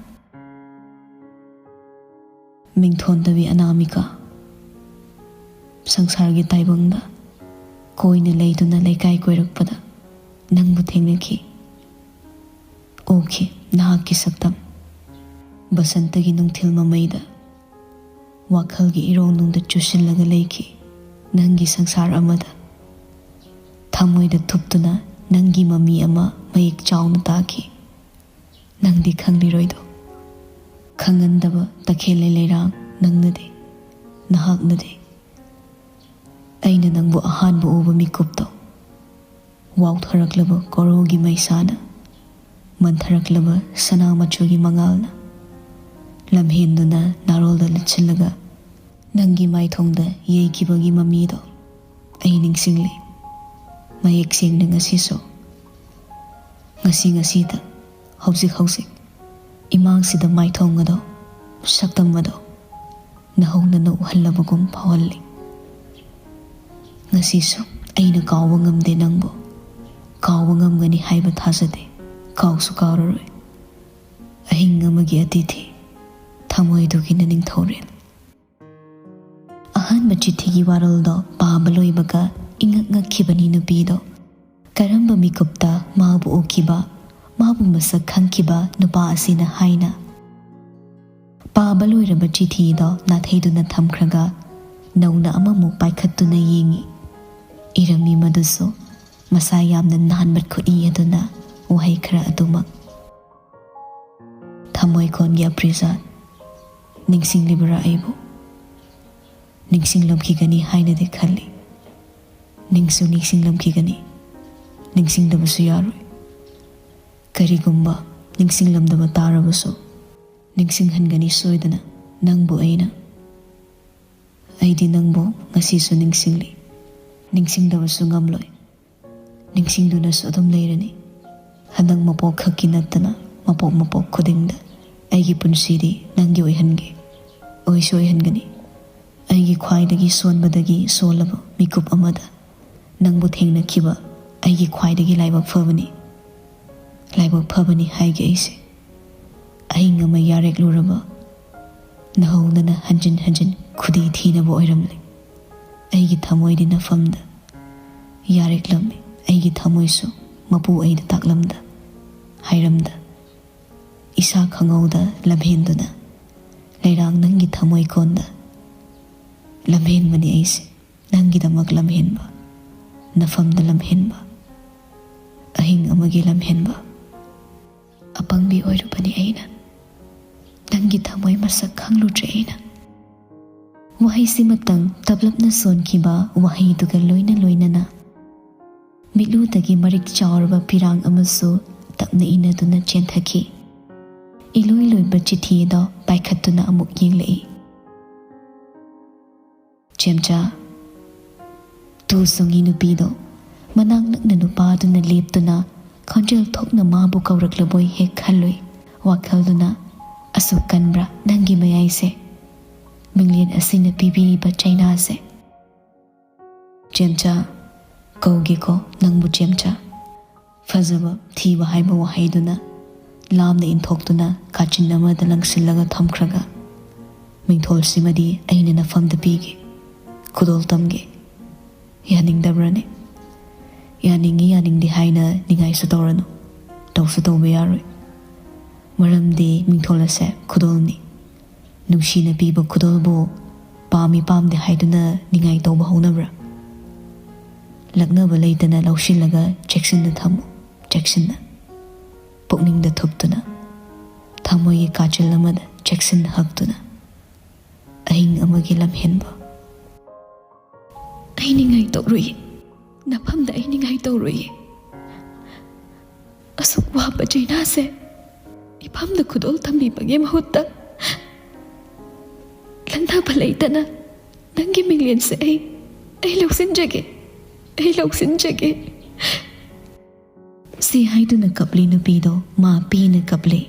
ꯃꯤꯡꯊꯣꯟꯗꯕꯤ ꯑꯅꯥꯃꯤꯀꯥ, ꯁꯪꯁꯥꯔꯒꯤ ꯇꯥꯏꯕꯪꯗ ꯀꯣꯏꯅ ꯂꯩꯗꯨꯅ ꯂꯩꯀꯥꯏ ꯀꯣꯏꯔꯛꯄꯗ ꯅꯪꯕꯨ ꯊꯦꯡꯅꯈꯤ, ꯎꯈꯤ ꯅꯍꯥꯛꯀꯤ ꯁꯛꯇꯝ꯫ ꯕꯁꯟꯇꯒꯤ ꯅꯨꯡꯊꯤꯜ ꯃꯃꯩꯗ ꯋꯥꯈꯜꯒꯤ ꯏꯔꯣꯡꯅꯨꯡꯗ ꯆꯨꯁꯤꯜꯂꯒ ꯂꯩꯈꯤ ꯅꯪꯒꯤ ꯁꯪꯁꯥꯔ ꯑꯃꯗ꯫ ꯊꯃꯣꯏꯗ ꯊꯨꯞꯇꯨꯅ ꯅꯪꯒꯤ ꯃꯃꯤ ꯑꯃ ꯃꯌꯦꯛ ꯆꯥꯎꯅ ꯇꯥꯈꯤ꯫ ꯅꯪꯗꯤ ꯈꯪꯂꯤꯔꯣꯏꯗꯣ꯫ ꯈꯪꯍꯟꯗꯕ ꯇꯈꯦꯜ ꯂꯩꯔꯥꯡ ꯅꯪꯅꯗꯤ꯫ ꯅꯍꯥꯛꯅꯗꯤ ꯑꯩꯅ ꯅꯪꯕꯨ ꯑꯍꯥꯟꯕ ꯎꯕ ꯃꯤꯀꯨꯞꯇꯣ ꯋꯥꯎꯊꯔꯛꯂꯕ ꯀꯣꯔꯧꯒꯤ ꯃꯩꯁꯥꯅ, ꯃꯟꯊꯔꯛꯂꯕ ꯁꯅꯥ ꯃꯆꯨꯒꯤ ꯃꯉꯥꯜꯅ ꯂꯝꯍꯦꯟꯗꯨꯅ ꯅꯥꯔꯣꯜꯗ ꯂꯤꯠꯁꯤꯜꯂꯒ ꯅꯪꯒꯤ ꯃꯥꯏꯊꯣꯡꯗ ꯌꯩꯈꯤꯕꯒꯤ ꯃꯃꯤꯗꯣ ꯑꯩ ꯅꯤꯡꯁꯤꯡꯂꯤ꯫ ꯃꯌꯦꯛ ꯁꯦꯡꯅ ꯉꯁꯤꯁꯨ, ꯉꯁꯤ ꯉꯁꯤꯗ, ꯍꯧꯖꯤꯛ ꯍꯧꯖꯤꯛ ꯏꯃꯥꯡꯁꯤꯗ ꯃꯥꯏꯊꯣꯡ ꯑꯗꯣ, ꯁꯛꯇꯝ ꯑꯗꯣ ꯅꯍꯧꯅꯅ ꯎꯍꯜꯂꯕꯒꯨꯝ ꯐꯥꯎꯍꯜꯂꯤ꯫ ꯉꯁꯤꯁꯨ ꯑꯩꯅ ꯀꯥꯎꯕ ꯉꯝꯗꯦ ꯅꯪꯕꯨ꯫ ꯀꯥꯎꯕ ꯉꯝꯒꯅꯤ ꯍꯥꯏꯕ ꯊꯥꯖꯗꯦ꯫ ꯀꯥꯎꯁꯨ ꯀꯥꯎꯔꯔꯣꯏ꯫ ꯑꯍꯤꯡ ꯑꯃꯒꯤ ꯑꯇꯤꯊꯤ, ꯊꯃꯣꯏꯗꯨꯒꯤ ꯅꯅꯤꯡꯊꯧꯔꯦꯜ꯫ ꯑꯍꯥꯟꯕ ꯆꯤꯊꯤꯒꯤ ꯋꯥꯔꯣꯜꯗꯣ ꯄꯥꯕ ꯂꯣꯏꯕꯒ ꯏꯉꯛ ꯉꯛꯈꯤꯕꯅꯤ ꯅꯨꯄꯤꯗꯣ꯫ ꯀꯔꯝꯕ ꯃꯤꯀꯨꯞꯇ ꯃꯥꯕꯨ ꯎꯈꯤꯕ, ꯃꯥꯕꯨ ꯃꯁꯛ ꯈꯪꯈꯤꯕ ꯅꯨꯄꯥ ꯑꯁꯤꯅ ꯍꯥꯏꯅ? ꯄꯥꯕ ꯂꯣꯏꯔꯕ ꯆꯤꯊꯤꯗꯣ ꯅꯥꯊꯩꯗꯨꯅ ꯊꯝꯈ꯭ꯔꯒ ꯅꯧꯅ ꯑꯃꯃꯨꯛ ꯄꯥꯏꯈꯠꯇꯨꯅ ꯌꯦꯡꯉꯤ꯫ ꯏꯔꯝꯃꯤ ꯃꯗꯨꯁꯨ ꯃꯁꯥ ꯌꯥꯝꯅ ꯅꯥꯟꯕ ꯈꯨꯠꯏ ꯑꯗꯨꯅ ꯋꯥꯍꯩ ꯈꯔ ꯑꯗꯨꯃꯛ꯫ ꯊꯃꯣꯏ ꯀꯣꯟꯒꯤ ꯑꯄ꯭ꯔꯤꯖꯥꯠ, ꯅꯤꯡꯁꯤꯡꯂꯤꯕ꯭ꯔꯥ ꯑꯩꯕꯨ? ꯅꯤꯡꯁꯤꯡꯂꯝꯈꯤꯒꯅꯤ ꯍꯥꯏꯅꯗꯤ ꯈꯜꯂꯤ꯫ ꯅꯤꯡꯁꯨ ꯅꯤꯡꯁꯤꯡꯂꯝꯈꯤꯒꯅꯤ, ꯅꯤꯡꯁꯤꯡꯗꯕꯁꯨ ꯌꯥꯔꯣꯏ꯫ ꯀꯔꯤꯒꯨꯝꯕ ꯅꯤꯡꯁꯤꯡꯂꯝꯗꯕ ꯇꯥꯔꯕꯁꯨ, ꯅꯤꯡꯁꯤꯡꯍꯟꯒꯅꯤ ꯁꯣꯏꯗꯅ ꯅꯪꯕꯨ ꯑꯩꯅ꯫ ꯑꯩꯗꯤ ꯅꯪꯕꯨ ꯉꯁꯤꯁꯨ ꯅꯤꯡꯁꯤꯡꯂꯤ꯫ ꯅꯤꯡꯁꯤꯡꯗꯕꯁꯨ ꯉꯝꯂꯣꯏ꯫ ꯅꯤꯡꯁꯤꯡꯗꯨꯅꯁꯨ ꯑꯗꯨꯝ ꯂꯩꯔꯅꯤ꯫ ꯍꯟꯗꯛ ꯃꯄꯣꯛ ꯈꯛꯀꯤ ꯅꯠꯇꯅ ꯃꯄꯣꯛ ꯃꯄꯣꯛ ꯈꯨꯗꯤꯡꯗ ꯑꯩꯒꯤ ꯄꯨꯟꯁꯤꯗꯤ ꯅꯪꯒꯤ ꯑꯣꯏꯍꯟꯒꯦ꯫ ꯑꯣꯏꯁꯨ ꯑꯣꯏꯍꯟꯒꯅꯤ꯫ ꯑꯩꯒꯤ ꯈ꯭ꯋꯥꯏꯗꯒꯤ ꯁꯣꯟꯕꯗꯒꯤ ꯁꯣꯜꯂꯕ ꯃꯤꯀꯨꯞ ꯑꯃꯗ ꯅꯪꯕꯨ ꯊꯦꯡꯅꯈꯤꯕ ꯑꯩꯒꯤ ꯈ꯭ꯋꯥꯏꯗꯒꯤ ꯂꯥꯏꯕꯛ ꯐꯕꯅꯤ꯫ ꯂꯥꯏꯕꯛ ꯐꯕꯅꯤ ꯍꯥꯏꯒꯦ ꯑꯩꯁꯦ꯫ ꯑꯍꯤꯡ ꯑꯃ ꯌꯥꯔꯦꯛꯂꯨꯔꯕ ꯅꯍꯧꯅꯅ ꯍꯟꯖꯤꯟ ꯍꯟꯖꯤꯟ ꯈꯨꯗꯤ ꯊꯤꯅꯕ ꯑꯣꯏꯔꯝꯂꯦ꯫ ꯑꯩꯒꯤ ꯊꯃꯣꯏꯗꯤ ꯅꯐꯝꯗ ꯌꯥꯔꯦꯛꯂꯝꯃꯤ꯫ ꯑꯩꯒꯤ ꯊꯃꯣꯏꯁꯨ ꯃꯄꯨ ꯑꯩꯅ ꯇꯥꯛꯂꯝꯗ, ꯍꯥꯏꯔꯝꯗ, ꯏꯁꯥ ꯈꯪꯍꯧꯗ ꯂꯝꯍꯦꯟꯗꯨꯅ ꯂꯩꯔꯥꯡ ꯅꯪꯒꯤ ꯊꯃꯣꯏ ꯀꯣꯟꯗ ꯂꯝꯍꯦꯟꯕꯅꯤ ꯑꯩꯁꯦ꯫ ꯅꯪꯒꯤꯗꯃꯛ ꯂꯝꯍꯦꯟꯕ, ꯅꯐꯝꯗ ꯂꯝꯍꯦꯟꯕ, ꯑꯍꯤꯡ ꯑꯃꯒꯤ ꯂꯝꯍꯦꯟꯕ꯫ ꯑꯄꯪꯕꯤ ꯑꯣꯏꯔꯨꯕꯅꯤ ꯑꯩꯅ꯫ ꯅꯪꯒꯤ ꯊꯃꯣꯏ ꯃꯁꯛ ꯈꯪꯂꯨꯗ꯭ꯔꯦ ꯑꯩꯅ꯫ ꯋꯥꯍꯩꯁꯤꯃꯇꯪ ꯇꯞꯂꯞꯅ ꯁꯣꯟꯈꯤꯕ ꯋꯥꯍꯩꯗꯨꯒ ꯂꯣꯏꯅ ꯂꯣꯏꯅꯅ ꯃꯤꯠꯂꯨꯗꯒꯤ ꯃꯔꯤꯛ ꯆꯥꯎꯔꯕ ꯄꯤꯔꯥꯡ ꯑꯃꯁꯨ ꯇꯞꯅ ꯏꯅꯗꯨꯅ ꯆꯦꯟꯊꯈꯤ꯫ ꯏꯂꯣꯏ ꯂꯣꯏꯕ ꯆꯤꯊꯤ ꯑꯗꯣ ꯄꯥꯏꯈꯠꯇꯨꯅ ꯑꯃꯨꯛ ꯌꯦꯡꯂꯛꯏ꯫ "ꯆꯦꯝꯆꯥ", ꯇꯨ ꯁꯣꯡꯉꯤ ꯅꯨꯄꯤꯗꯣ ꯃꯅꯥꯛ ꯅꯛꯅ ꯅꯨꯄꯥꯗꯨꯅ ꯂꯦꯞꯇꯨꯅ ꯈꯣꯟꯖꯦꯜ ꯊꯣꯛꯅ ꯃꯥꯕꯨ ꯀꯧꯔꯛꯂꯕꯣꯏ ꯍꯦꯛ ꯈꯜꯂꯨꯏ꯫ ꯋꯥꯈꯜꯗꯨꯅ, "ꯑꯁꯨꯛ ꯀꯟꯕ꯭ꯔꯥ ꯅꯪꯒꯤ ꯃꯌꯥꯏꯁꯦ? ꯃꯤꯡꯂꯦꯟ ꯑꯁꯤꯅ ꯄꯤꯕꯤꯔꯤꯕ ꯆꯩꯅꯥꯁꯦ?" "ꯆꯦꯝꯆꯥ ꯀꯧꯒꯦꯀꯣ ꯅꯪꯕꯨ ꯆꯦꯝꯆꯥ?" ꯐꯖꯕ ꯊꯤꯕ ꯍꯥꯏꯕ ꯋꯥꯍꯩꯗꯨꯅ ꯂꯥꯝꯅ ꯏꯟꯊꯣꯛꯇꯨꯅ ꯀꯥꯆꯤꯟ ꯑꯃꯗ ꯂꯪꯁꯤꯜꯂꯒ ꯊꯝꯈ꯭ꯔꯒ, "ꯃꯤꯡꯊꯣꯜꯁꯤꯃꯗꯤ ꯑꯩꯅ ꯅꯐꯝꯗ ꯄꯤꯒꯦ, ꯈꯨꯗꯣꯜ ꯇꯝꯒꯦ꯫ ꯌꯥꯅꯤꯡꯗꯕ꯭ꯔꯅꯦ? ꯌꯥꯅꯤꯡꯉꯤ ꯌꯥꯅꯤꯡꯗꯦ ꯍꯥꯏꯅ ꯅꯤꯡꯉꯥꯏꯁꯨ ꯇꯧꯔꯅꯨ, ꯇꯧꯁꯨ ꯇꯧꯕ ꯌꯥꯔꯣꯏ꯫ ꯃꯔꯝꯗꯤ ꯃꯤꯡꯊꯣꯜ ꯑꯁꯦ ꯈꯨꯗꯣꯜꯅꯤ꯫ ꯅꯨꯡꯁꯤꯅ ꯄꯤꯕ ꯈꯨꯗꯣꯜꯕꯨ ꯄꯥꯝꯃꯤ ꯄꯥꯝꯗꯦ ꯍꯥꯏꯗꯨꯅ ꯅꯤꯡꯉꯥꯏ ꯇꯧꯕ ꯍꯧꯅꯕ꯭ꯔꯥ? ꯂꯛꯅꯕ ꯂꯩꯇꯅ ꯂꯧꯁꯤꯜꯂꯒ ꯆꯦꯛꯁꯤꯟꯅ ꯊꯝꯃꯨ, ꯆꯦꯛꯁꯤꯟꯅ꯫ ꯄꯨꯛꯅꯤꯡꯗ ꯊꯨꯞꯇꯨꯅ, ꯊꯃꯣꯏꯒꯤ ꯀꯥꯆꯤꯜ ꯑꯃꯗ ꯆꯦꯛꯁꯤꯟꯅ ꯍꯛꯇꯨꯅ꯫ ꯑꯍꯤꯡ ꯑꯃꯒꯤ ꯂꯝꯍꯦꯟꯕ꯫ ꯑꯩ ꯅꯤꯡꯉꯥꯏ ꯇꯧꯔꯨꯏ, ꯅꯐꯝꯗ ꯑꯩ ꯅꯤꯡꯉꯥꯏ ꯇꯧꯔꯨꯏ꯫ ꯑꯁꯨꯛ ꯋꯥꯕ ꯆꯩꯅꯥꯁꯦ ꯏꯐꯝꯗ ꯈꯨꯗꯣꯜ ꯊꯝꯕꯤꯕꯒꯤ ꯃꯍꯨꯠꯇ ꯂꯛꯅꯕ ꯂꯩꯇꯅ ꯅꯪꯒꯤ ꯃꯤꯡꯂꯦꯟꯁꯦ ꯑꯩ, ꯑꯩ ꯂꯧꯁꯤꯟꯖꯒꯦ, ꯑꯩ ꯂꯧꯁꯤꯟꯖꯒꯦ꯫ ꯁꯤ ꯍꯥꯏꯗꯨꯅ ꯀꯞꯂꯤ ꯅꯨꯄꯤꯗꯣ ꯃꯥ ꯄꯦꯅ ꯀꯞꯂꯤ꯫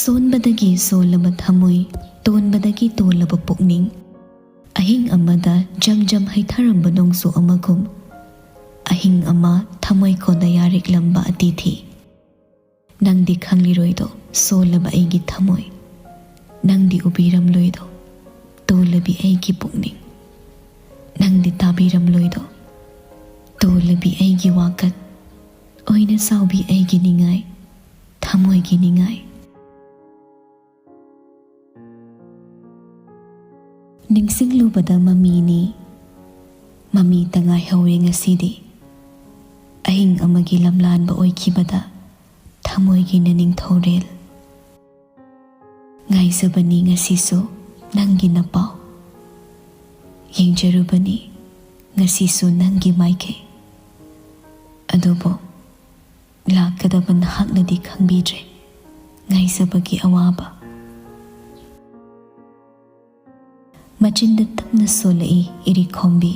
ꯁꯣꯟꯕꯗꯒꯤ ꯁꯣꯜꯂꯕ ꯊꯃꯣꯏ, ꯇꯣꯟꯕꯗꯒꯤ ꯇꯣꯜꯂꯕ ꯄꯨꯛꯅꯤꯡ꯫ ꯑꯍꯤꯡ ꯑꯃꯗ ꯖꯝ ꯖꯝ ꯍꯩꯊꯔꯝꯕ ꯅꯣꯡꯖꯨ ꯑꯃꯒꯨꯝ, ꯑꯍꯤꯡ ꯑꯃ ꯊꯃꯣꯏ ꯀꯣꯟꯗ ꯌꯥꯔꯤꯛꯂꯝꯕ ꯑꯇꯤꯊꯤ꯫ ꯅꯪꯗꯤ ꯈꯪꯂꯤꯔꯣꯏꯗꯣ, ꯁꯣꯜꯂꯕ ꯑꯩꯒꯤ ꯊꯃꯣꯏ꯫ ꯅꯪꯗꯤ ꯎꯕꯤꯔꯝꯂꯣꯏꯗꯣ, ꯇꯣꯜꯂꯕꯤ ꯑꯩꯒꯤ ꯄꯨꯛꯅꯤꯡ꯫ ꯅꯪꯗꯤ ꯇꯥꯕꯤꯔꯝꯂꯣꯏꯗꯣ, ꯇꯣꯜꯂꯕꯤ ꯑꯩꯒꯤ ꯋꯥꯀꯠ꯫ ꯑꯣꯏꯅ ꯆꯥꯎꯕꯤ ꯑꯩꯒꯤ ꯅꯤꯡꯉꯥꯏ, ꯊꯃꯣꯏꯒꯤ ꯅꯤꯡꯉꯥꯏ꯫ ꯅꯤꯡꯁꯤꯡꯂꯨꯕꯗ ꯃꯃꯤꯅꯤ, ꯃꯃꯤꯇ ꯉꯥꯏꯍꯧꯔꯦ ꯉꯁꯤꯗꯤ꯫ ꯑꯍꯤꯡ ꯑꯃꯒꯤ ꯂꯝꯂꯥꯟꯕ ꯑꯣꯏꯈꯤꯕꯗ ꯊꯃꯣꯏꯒꯤꯅ ꯅꯤꯡꯊꯧꯔꯦꯜ꯫ ꯉꯥꯏꯖꯕꯅꯤ ꯉꯁꯤꯁꯨ ꯅꯪꯒꯤ ꯅꯄꯥꯎ, ꯌꯦꯡꯖꯔꯨꯕꯅꯤ ꯉꯁꯤꯁꯨ ꯅꯪꯒꯤ ꯃꯥꯏꯀꯩ꯫ ꯑꯗꯨꯕꯨ ꯂꯥꯛꯀꯗꯕ ꯅꯍꯥꯛꯅꯗꯤ ꯈꯪꯕꯤꯗ꯭ꯔꯦ ꯉꯥꯏꯖꯕꯒꯤ ꯑꯋꯥꯕ꯫ ꯃꯆꯤꯟꯗ ꯇꯞꯅ ꯁꯣꯜꯂꯛꯏ ꯏꯔꯤꯈꯣꯝꯕꯤ꯫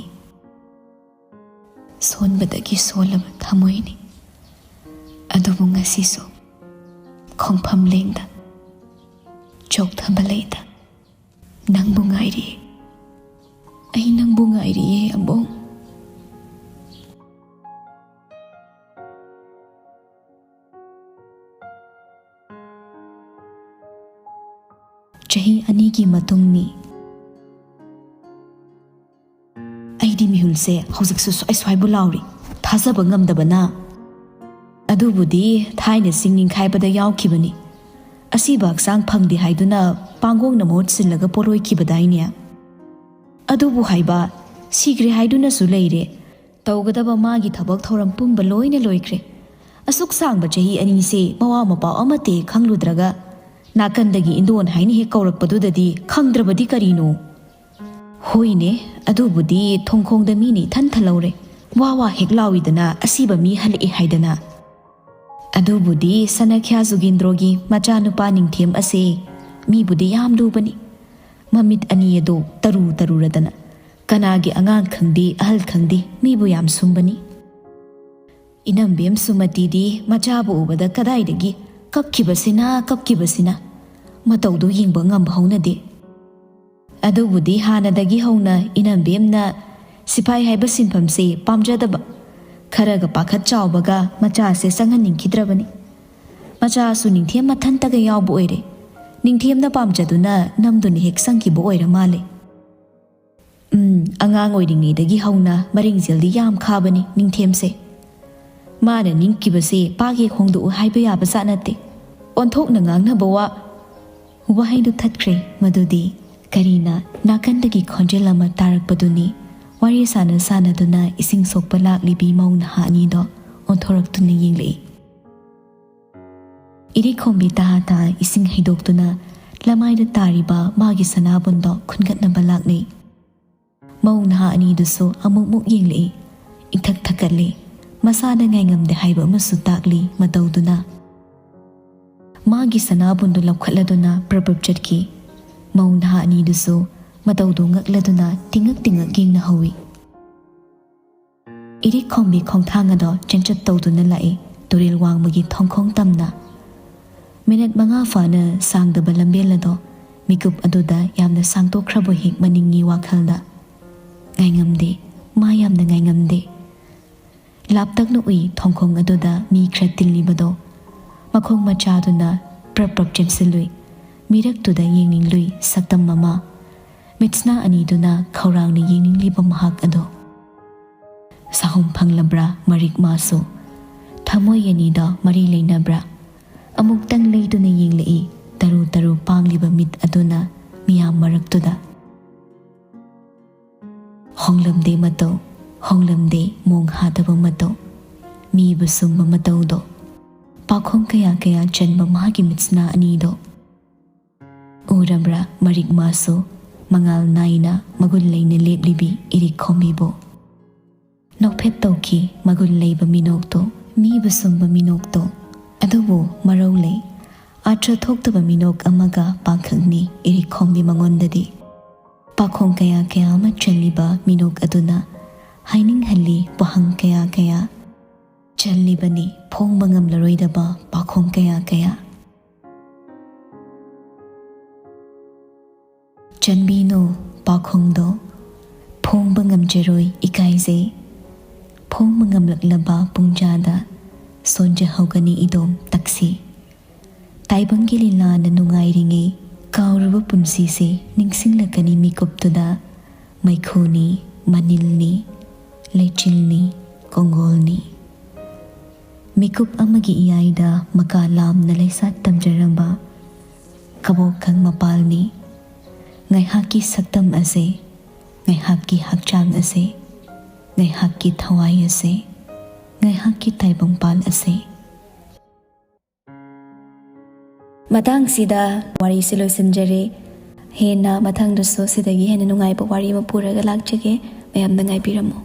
ꯁꯣꯟꯕꯗꯒꯤ ꯁꯣꯜꯂꯕ ꯊꯃꯣꯏꯅꯤ꯫ ꯑꯗꯨꯕꯨ ꯉꯁꯤꯁꯨ ꯈꯣꯡꯐꯝ ꯂꯦꯡꯗ, ꯆꯣꯛꯊꯕ ꯂꯩꯇ ꯅꯪꯕꯨ ꯉꯥꯏꯔꯤꯌꯦ꯫ ꯑꯩ ꯅꯪꯕꯨ ꯉꯥꯏꯔꯤꯌꯦ, ꯑꯕꯣꯛ꯫ ꯆꯍꯤ ꯑꯅꯤꯒꯤ ꯃꯇꯨꯡꯅꯤ꯫ ꯑꯩꯗꯤ ꯃꯤꯍꯨꯜꯁꯦ ꯍꯧꯖꯤꯛꯁꯨ ꯁ꯭ꯋꯥꯏ ꯁ꯭ꯋꯥꯏꯕꯨ ꯂꯥꯎꯔꯤ, ꯊꯥꯖꯕ ꯉꯝꯗꯕꯅ꯫ ꯑꯗꯨꯕꯨꯗꯤ ꯊꯥꯏꯅ ꯆꯤꯡ ꯅꯤꯡꯈꯥꯏꯕꯗ ꯌꯥꯎꯈꯤꯕꯅꯤ꯫ ꯑꯁꯤꯕ ꯍꯛꯆꯥꯡ ꯐꯪꯗꯦ ꯍꯥꯏꯗꯨꯅ ꯄꯥꯡꯒꯣꯡꯅ ꯃꯍꯨꯠ ꯁꯤꯜꯂꯒ ꯄꯣꯠꯂꯣꯏꯈꯤꯕꯗꯥꯏꯅꯦ꯫ ꯑꯗꯨꯕꯨ ꯍꯥꯏꯕ, ꯁꯤꯈ꯭ꯔꯦ ꯍꯥꯏꯗꯨꯅꯁꯨ ꯂꯩꯔꯦ꯫ ꯇꯧꯒꯗꯕ ꯃꯥꯒꯤ ꯊꯕꯛ ꯊꯧꯔꯝ ꯄꯨꯝꯕ ꯂꯣꯏꯅ ꯂꯣꯏꯈ꯭ꯔꯦ꯫ ꯑꯁꯨꯛ ꯁꯥꯡꯕ ꯆꯍꯤ ꯑꯅꯤꯁꯦ ꯃꯋꯥ ꯃꯄꯥꯎ ꯑꯃꯠꯇ ꯍꯦꯛ ꯈꯪꯂꯨꯗ꯭ꯔꯒ, ꯅꯥꯀꯟꯗꯒꯤ ꯏꯟꯗꯣꯟ ꯍꯥꯏꯅ ꯍꯦꯛ ꯀꯧꯔꯛꯄꯗꯨꯗꯗꯤ ꯈꯪꯗ꯭ꯔꯕꯗꯤ ꯀꯔꯤꯅꯣ? ꯍꯣꯏꯅꯦ, ꯑꯗꯨꯕꯨꯗꯤ ꯊꯣꯡꯈꯣꯡꯗ ꯃꯤꯅ ꯏꯊꯟ ꯊꯜꯍꯧꯔꯦ꯫ ꯋꯥ ꯋꯥ ꯍꯦꯛ ꯂꯥꯎꯏꯗꯅ, ꯑꯁꯤꯕ ꯃꯤ ꯍꯜꯂꯛꯑꯦ ꯍꯥꯏꯗꯅ꯫ ꯑꯗꯨꯕꯨꯗꯤ ꯁꯅꯈ꯭ꯌꯥ ꯖꯨꯒꯤꯟꯗ꯭ꯔꯣꯒꯤ ꯃꯆꯥꯅꯨꯄꯥ ꯅꯤꯡꯊꯦꯝ ꯑꯁꯦ ꯃꯤꯕꯨꯗꯤ ꯌꯥꯝ ꯂꯨꯕꯅꯤ꯫ ꯃꯃꯤꯠ ꯑꯅꯤ ꯑꯗꯣ ꯇꯔꯨ ꯇꯔꯨꯔꯗꯅ, ꯀꯅꯥꯒꯤ ꯑꯉꯥꯡ ꯈꯪꯗꯦ, ꯑꯍꯜ ꯈꯪꯗꯦ, ꯃꯤꯕꯨ ꯌꯥꯝ ꯁꯨꯝꯕꯅꯤ꯫ ꯏꯅꯝꯕꯦꯝ ꯁꯨꯃꯇꯤꯗꯤ ꯃꯆꯥꯕꯨ ꯎꯕꯗ ꯀꯗꯥꯏꯗꯒꯤ ꯀꯞꯈꯤꯕꯁꯤꯅ, ꯀꯞꯈꯤꯕꯁꯤꯅ ꯃꯇꯧꯗꯨ ꯌꯦꯡꯕ ꯉꯝꯕ ꯍꯧꯅꯗꯦ꯫ ꯑꯗꯨꯕꯨꯗꯤ ꯍꯥꯟꯅꯗꯒꯤ ꯍꯧꯅ ꯏꯅꯝꯕꯦꯝꯅ ꯁꯤꯐꯥꯏ ꯍꯥꯏꯕ ꯁꯤꯟꯐꯝꯁꯦ ꯄꯥꯝꯖꯗꯕ, ꯈꯔꯒ ꯄꯥꯈꯠ ꯆꯥꯎꯕꯒ ꯃꯆꯥꯁꯦ ꯆꯪꯍꯟꯅꯤꯡꯈꯤꯗ꯭ꯔꯕꯅꯤ꯫ ꯃꯆꯥꯁꯨ ꯅꯤꯡꯊꯦꯝ ꯃꯊꯟꯇꯒ ꯌꯥꯎꯕ ꯑꯣꯏꯔꯦ꯫ ꯅꯤꯡꯊꯦꯝꯅ ꯄꯥꯝꯖꯗꯨꯅ ꯅꯝꯗꯨꯅ ꯍꯦꯛ ꯆꯪꯈꯤꯕ ꯑꯣꯏꯔ ꯃꯥꯜꯂꯦ꯫ ꯎꯝ, ꯑꯉꯥꯡ ꯑꯣꯏꯔꯤꯉꯩꯗꯒꯤ ꯍꯧꯅ ꯃꯔꯤꯡꯖꯦꯜꯗꯤ ꯌꯥꯝ ꯈꯥꯕꯅꯤ ꯅꯤꯡꯊꯦꯝꯁꯦ꯫ ꯃꯥꯅ ꯅꯤꯡꯈꯤꯕꯁꯦ ꯄꯥꯛ ꯍꯦꯛ ꯍꯣꯡꯗꯣꯛꯎ ꯍꯥꯏꯕ ꯌꯥꯕ ꯖꯥꯠ ꯅꯠꯇꯦ꯫ ꯑꯣꯟꯊꯣꯛꯅ ꯉꯥꯡꯅꯕ ꯋꯥ꯫ ꯋꯥꯍꯩꯗꯨ ꯊꯠꯈ꯭ꯔꯦ꯫ ꯃꯗꯨꯗꯤ ꯀꯔꯤꯅ ꯅꯥꯀꯟꯗꯒꯤ ꯈꯣꯟꯖꯦꯜ ꯑꯃ ꯇꯥꯔꯛꯄꯗꯨꯅꯤ꯫ ꯋꯥꯔꯤ ꯁꯥꯟꯅ ꯁꯥꯟꯅꯗꯨꯅ ꯏꯁꯤꯡ ꯁꯣꯛꯄ ꯂꯥꯛꯂꯤꯕꯤ ꯃꯧ ꯅꯍꯥ ꯑꯅꯤꯗꯣ ꯑꯣꯟꯊꯣꯔꯛꯇꯨꯅ ꯌꯦꯡꯂꯛꯏ꯫ ꯏꯔꯤꯈꯣꯝꯕꯤ ꯇꯍꯥ ꯇꯍꯥ ꯏꯁꯤꯡ ꯍꯩꯗꯣꯛꯇꯨꯅ ꯂꯃꯥꯏꯗ ꯇꯥꯔꯤꯕ ꯃꯥꯒꯤ ꯁꯅꯥꯕꯨꯟꯗꯣ ꯈꯨꯟꯒꯠꯅꯕ ꯂꯥꯛꯂꯤ꯫ ꯃꯧ ꯅꯍꯥ ꯑꯅꯤꯗꯨꯁꯨ ꯑꯃꯨꯛꯃꯨꯛ ꯌꯦꯡꯂꯛꯏ꯫ ꯏꯪꯊꯛ ꯊꯛꯀꯠꯂꯤ꯫ ꯃꯁꯥꯗ ꯉꯥꯏꯉꯝꯗꯦ ꯍꯥꯏꯕ ꯑꯃꯁꯨ ꯇꯥꯛꯂꯤ ꯃꯇꯧꯗꯨꯅ꯫ ꯃꯥꯒꯤ ꯁꯅꯥꯕꯨꯟꯗꯨ ꯂꯧꯈꯠꯂꯗꯨꯅ ꯄ꯭ꯔꯞ ꯄ꯭ꯔꯞ ꯆꯠꯈꯤ꯫ ꯃꯧ ꯅꯍꯥ ꯑꯅꯤꯗꯨꯁꯨ ꯃꯇꯧꯗꯨ ꯉꯛꯂꯗꯨꯅ ꯇꯤꯡꯉꯛ ꯇꯤꯡꯉꯛ ꯌꯦꯡꯅꯍꯧꯏ꯫ ꯏꯔꯤꯛ ꯈꯣꯝꯕꯤ ꯈꯣꯡꯊꯥꯡ ꯑꯗꯣ ꯆꯦꯟꯆꯠ ꯇꯧꯗꯨꯅ ꯂꯥꯛꯏ ꯇꯨꯔꯦꯜ ꯋꯥꯡꯃꯒꯤ ꯊꯣꯡꯈꯣꯡ ꯇꯝꯅ꯫ ꯃꯤꯅꯠ ꯃꯉꯥ ꯐꯥꯅ ꯁꯥꯡꯗꯕ ꯂꯝꯕꯦꯜ ꯑꯗꯣ ꯃꯤꯀꯨꯞ ꯑꯗꯨꯗ ꯌꯥꯝꯅ ꯁꯥꯡꯗꯣꯛꯈ꯭ꯔꯕ ꯍꯦꯛ ꯃꯅꯤꯡꯒꯤ ꯋꯥꯈꯜꯗ꯫ ꯉꯥꯏꯉꯝꯗꯦ, ꯃꯥ ꯌꯥꯝꯅ ꯉꯥꯏꯉꯝꯗꯦ꯫ ꯂꯥꯞꯇꯛꯅ ꯎꯏ ꯊꯣꯡꯈꯣꯡ ꯑꯗꯨꯗ ꯃꯤ ꯈꯔ ꯇꯤꯜꯂꯤꯕꯗꯣ꯫ ꯃꯈꯣꯡ ꯃꯆꯥꯗꯨꯅ ꯄ꯭ꯔꯞ ꯄ꯭ꯔꯞ ꯆꯦꯟꯁꯤꯜꯂꯨꯏ꯫ ꯃꯤꯔꯛꯇꯨꯗ ꯌꯦꯡꯅꯤꯡꯂꯨꯏ ꯁꯛꯇꯝ ꯑꯃ꯫ ꯃꯤꯠꯁꯅꯥ ꯑꯅꯤꯗꯨꯅ ꯈꯧꯔꯥꯡꯅ ꯌꯦꯡꯅꯤꯡꯂꯤꯕ ꯃꯍꯥꯛ ꯑꯗꯣ꯫ ꯁꯥꯍꯨꯝ ꯐꯪꯂꯕ꯭ꯔꯥ ꯃꯔꯤꯛ ꯃꯥꯁꯨ? ꯊꯃꯣꯏ ꯑꯅꯤꯗ ꯃꯔꯤ ꯂꯩꯅꯕ꯭ꯔꯥ? ꯑꯃꯨꯛꯇꯪ ꯂꯩꯗꯨꯅ ꯌꯦꯡꯂꯛꯏ ꯇꯔꯨ ꯇꯔꯨ ꯄꯥꯡꯂꯤꯕ ꯃꯤꯠ ꯑꯗꯨꯅ ꯃꯤꯌꯥꯝ ꯃꯔꯛꯇꯨꯗ꯫ ꯍꯣꯡꯂꯝꯗꯦ ꯃꯇꯧ, ꯍꯣꯡꯂꯝꯗꯦ ꯃꯣꯡ ꯍꯥꯗꯕ ꯃꯇꯧ, ꯃꯤꯕꯨ ꯁꯨꯝꯕ ꯃꯇꯧꯗꯣ꯫ ꯄꯥꯈꯣꯡ ꯀꯌꯥ ꯀꯌꯥ ꯆꯟꯕ ꯃꯥꯒꯤ ꯃꯤꯠꯁꯅꯥ ꯑꯅꯤꯗꯣ꯫ ꯎꯔꯕ꯭ꯔꯥ ꯃꯔꯤꯛ ꯃꯥꯁꯨ ꯃꯉꯥꯜ ꯅꯥꯏꯅ ꯃꯒꯨꯟ ꯂꯩꯅ ꯂꯦꯞꯂꯤꯕꯤ ꯏꯔꯤꯛ ꯈꯣꯝꯕꯤꯕꯨ? ꯅꯣꯛꯐꯦꯠ ꯇꯧꯈꯤ ꯃꯒꯨꯟ ꯂꯩꯕ ꯃꯤꯅꯣꯛꯇꯣ, ꯃꯤꯕꯨ ꯁꯨꯝꯕ ꯃꯤꯅꯣꯛꯇꯣ꯫ ꯑꯗꯨꯕꯨ ꯃꯔꯧ ꯂꯩ꯫ ꯑꯥꯔꯊ ꯊꯣꯛꯇꯕ ꯃꯤꯅꯣꯛ ꯑꯃꯒ ꯄꯥꯡꯈꯛꯅꯤ ꯏꯔꯤꯛ ꯈꯣꯝꯕꯤ ꯃꯉꯣꯟꯗꯗꯤ꯫ ꯄꯥꯈꯣꯡ ꯀꯌꯥ ꯀꯌꯥ ꯑꯃ ꯆꯜꯂꯤꯕ ꯃꯤꯅꯣꯛ ꯑꯗꯨꯅ ꯍꯥꯏꯅꯤꯡꯍꯜꯂꯤ ꯋꯥꯍꯪ ꯀꯌꯥ ꯀꯌꯥ꯫ ꯆꯜꯂꯤꯕꯅꯤ ꯐꯣꯡꯕ ꯉꯝꯂꯔꯣꯏꯗꯕ ꯄꯥꯈꯣꯡ ꯀꯌꯥ ꯀꯌꯥ꯫ ꯆꯟꯕꯤꯅꯨ ꯄꯥꯈꯣꯡꯗꯣ, ꯐꯣꯡꯕ ꯉꯝꯖꯔꯣꯏ ꯏꯀꯥꯏꯖꯩ꯫ ꯐꯣꯡꯕ ꯉꯝꯂꯛꯂꯕ ꯄꯨꯡꯖꯥꯗ ꯁꯣꯟꯖꯍꯧꯒꯅꯤ ꯏꯗꯣꯝ ꯇꯛꯁꯤ꯫ ꯇꯥꯏꯕꯪꯒꯤ ꯂꯤꯂꯥꯅ ꯅꯨꯡꯉꯥꯏꯔꯤꯉꯩ ꯀꯥꯎꯔꯕ ꯄꯨꯟꯁꯤꯁꯦ ꯅꯤꯡꯁꯤꯡꯂꯛꯀꯅꯤ ꯃꯤꯀꯨꯞꯇꯨꯗ꯫ ꯃꯩꯈꯨꯅꯤ, ꯃꯅꯤꯜꯅꯤ, ꯂꯩꯆꯤꯜꯅꯤ, ꯀꯣꯡꯒꯣꯜꯅꯤ꯫ ꯃꯤꯀꯨꯞ ꯑꯃꯒꯤ ꯏꯌꯥꯏꯗ ꯃꯀꯥ ꯂꯥꯝꯅ ꯂꯩꯁꯥꯠ ꯇꯝꯖꯔꯝꯕ ꯀꯕꯣꯛꯈꯪ ꯃꯄꯥꯜꯅꯤ꯫ ꯉꯥꯏꯍꯥꯛꯀꯤ ꯁꯛꯇꯝ ꯑꯁꯦ, ꯉꯥꯏꯍꯥꯛꯀꯤ ꯍꯛꯆꯥꯡ ꯑꯁꯦ, ꯉꯥꯏꯍꯥꯛꯀꯤ ꯊꯋꯥꯏ ꯑꯁꯦ, ꯉꯥꯏꯍꯥꯛꯀꯤ ꯇꯥꯏꯕꯪꯄꯥꯜ ꯑꯁꯦ꯫ ꯃꯇꯥꯡꯁꯤꯗ ꯋꯥꯔꯤꯁꯤ ꯂꯣꯏꯁꯤꯟꯖꯔꯦ꯫ ꯍꯦꯟꯅ ꯃꯊꯪꯗꯁꯨ ꯁꯤꯗꯒꯤ ꯍꯦꯟꯅ ꯅꯨꯡꯉꯥꯏꯕ ꯋꯥꯔꯤ ꯑꯃ ꯄꯨꯔꯒ ꯂꯥꯛꯆꯒꯦ꯫ ꯃꯌꯥꯝꯅ ꯉꯥꯏꯕꯤꯔꯝꯃꯨ꯫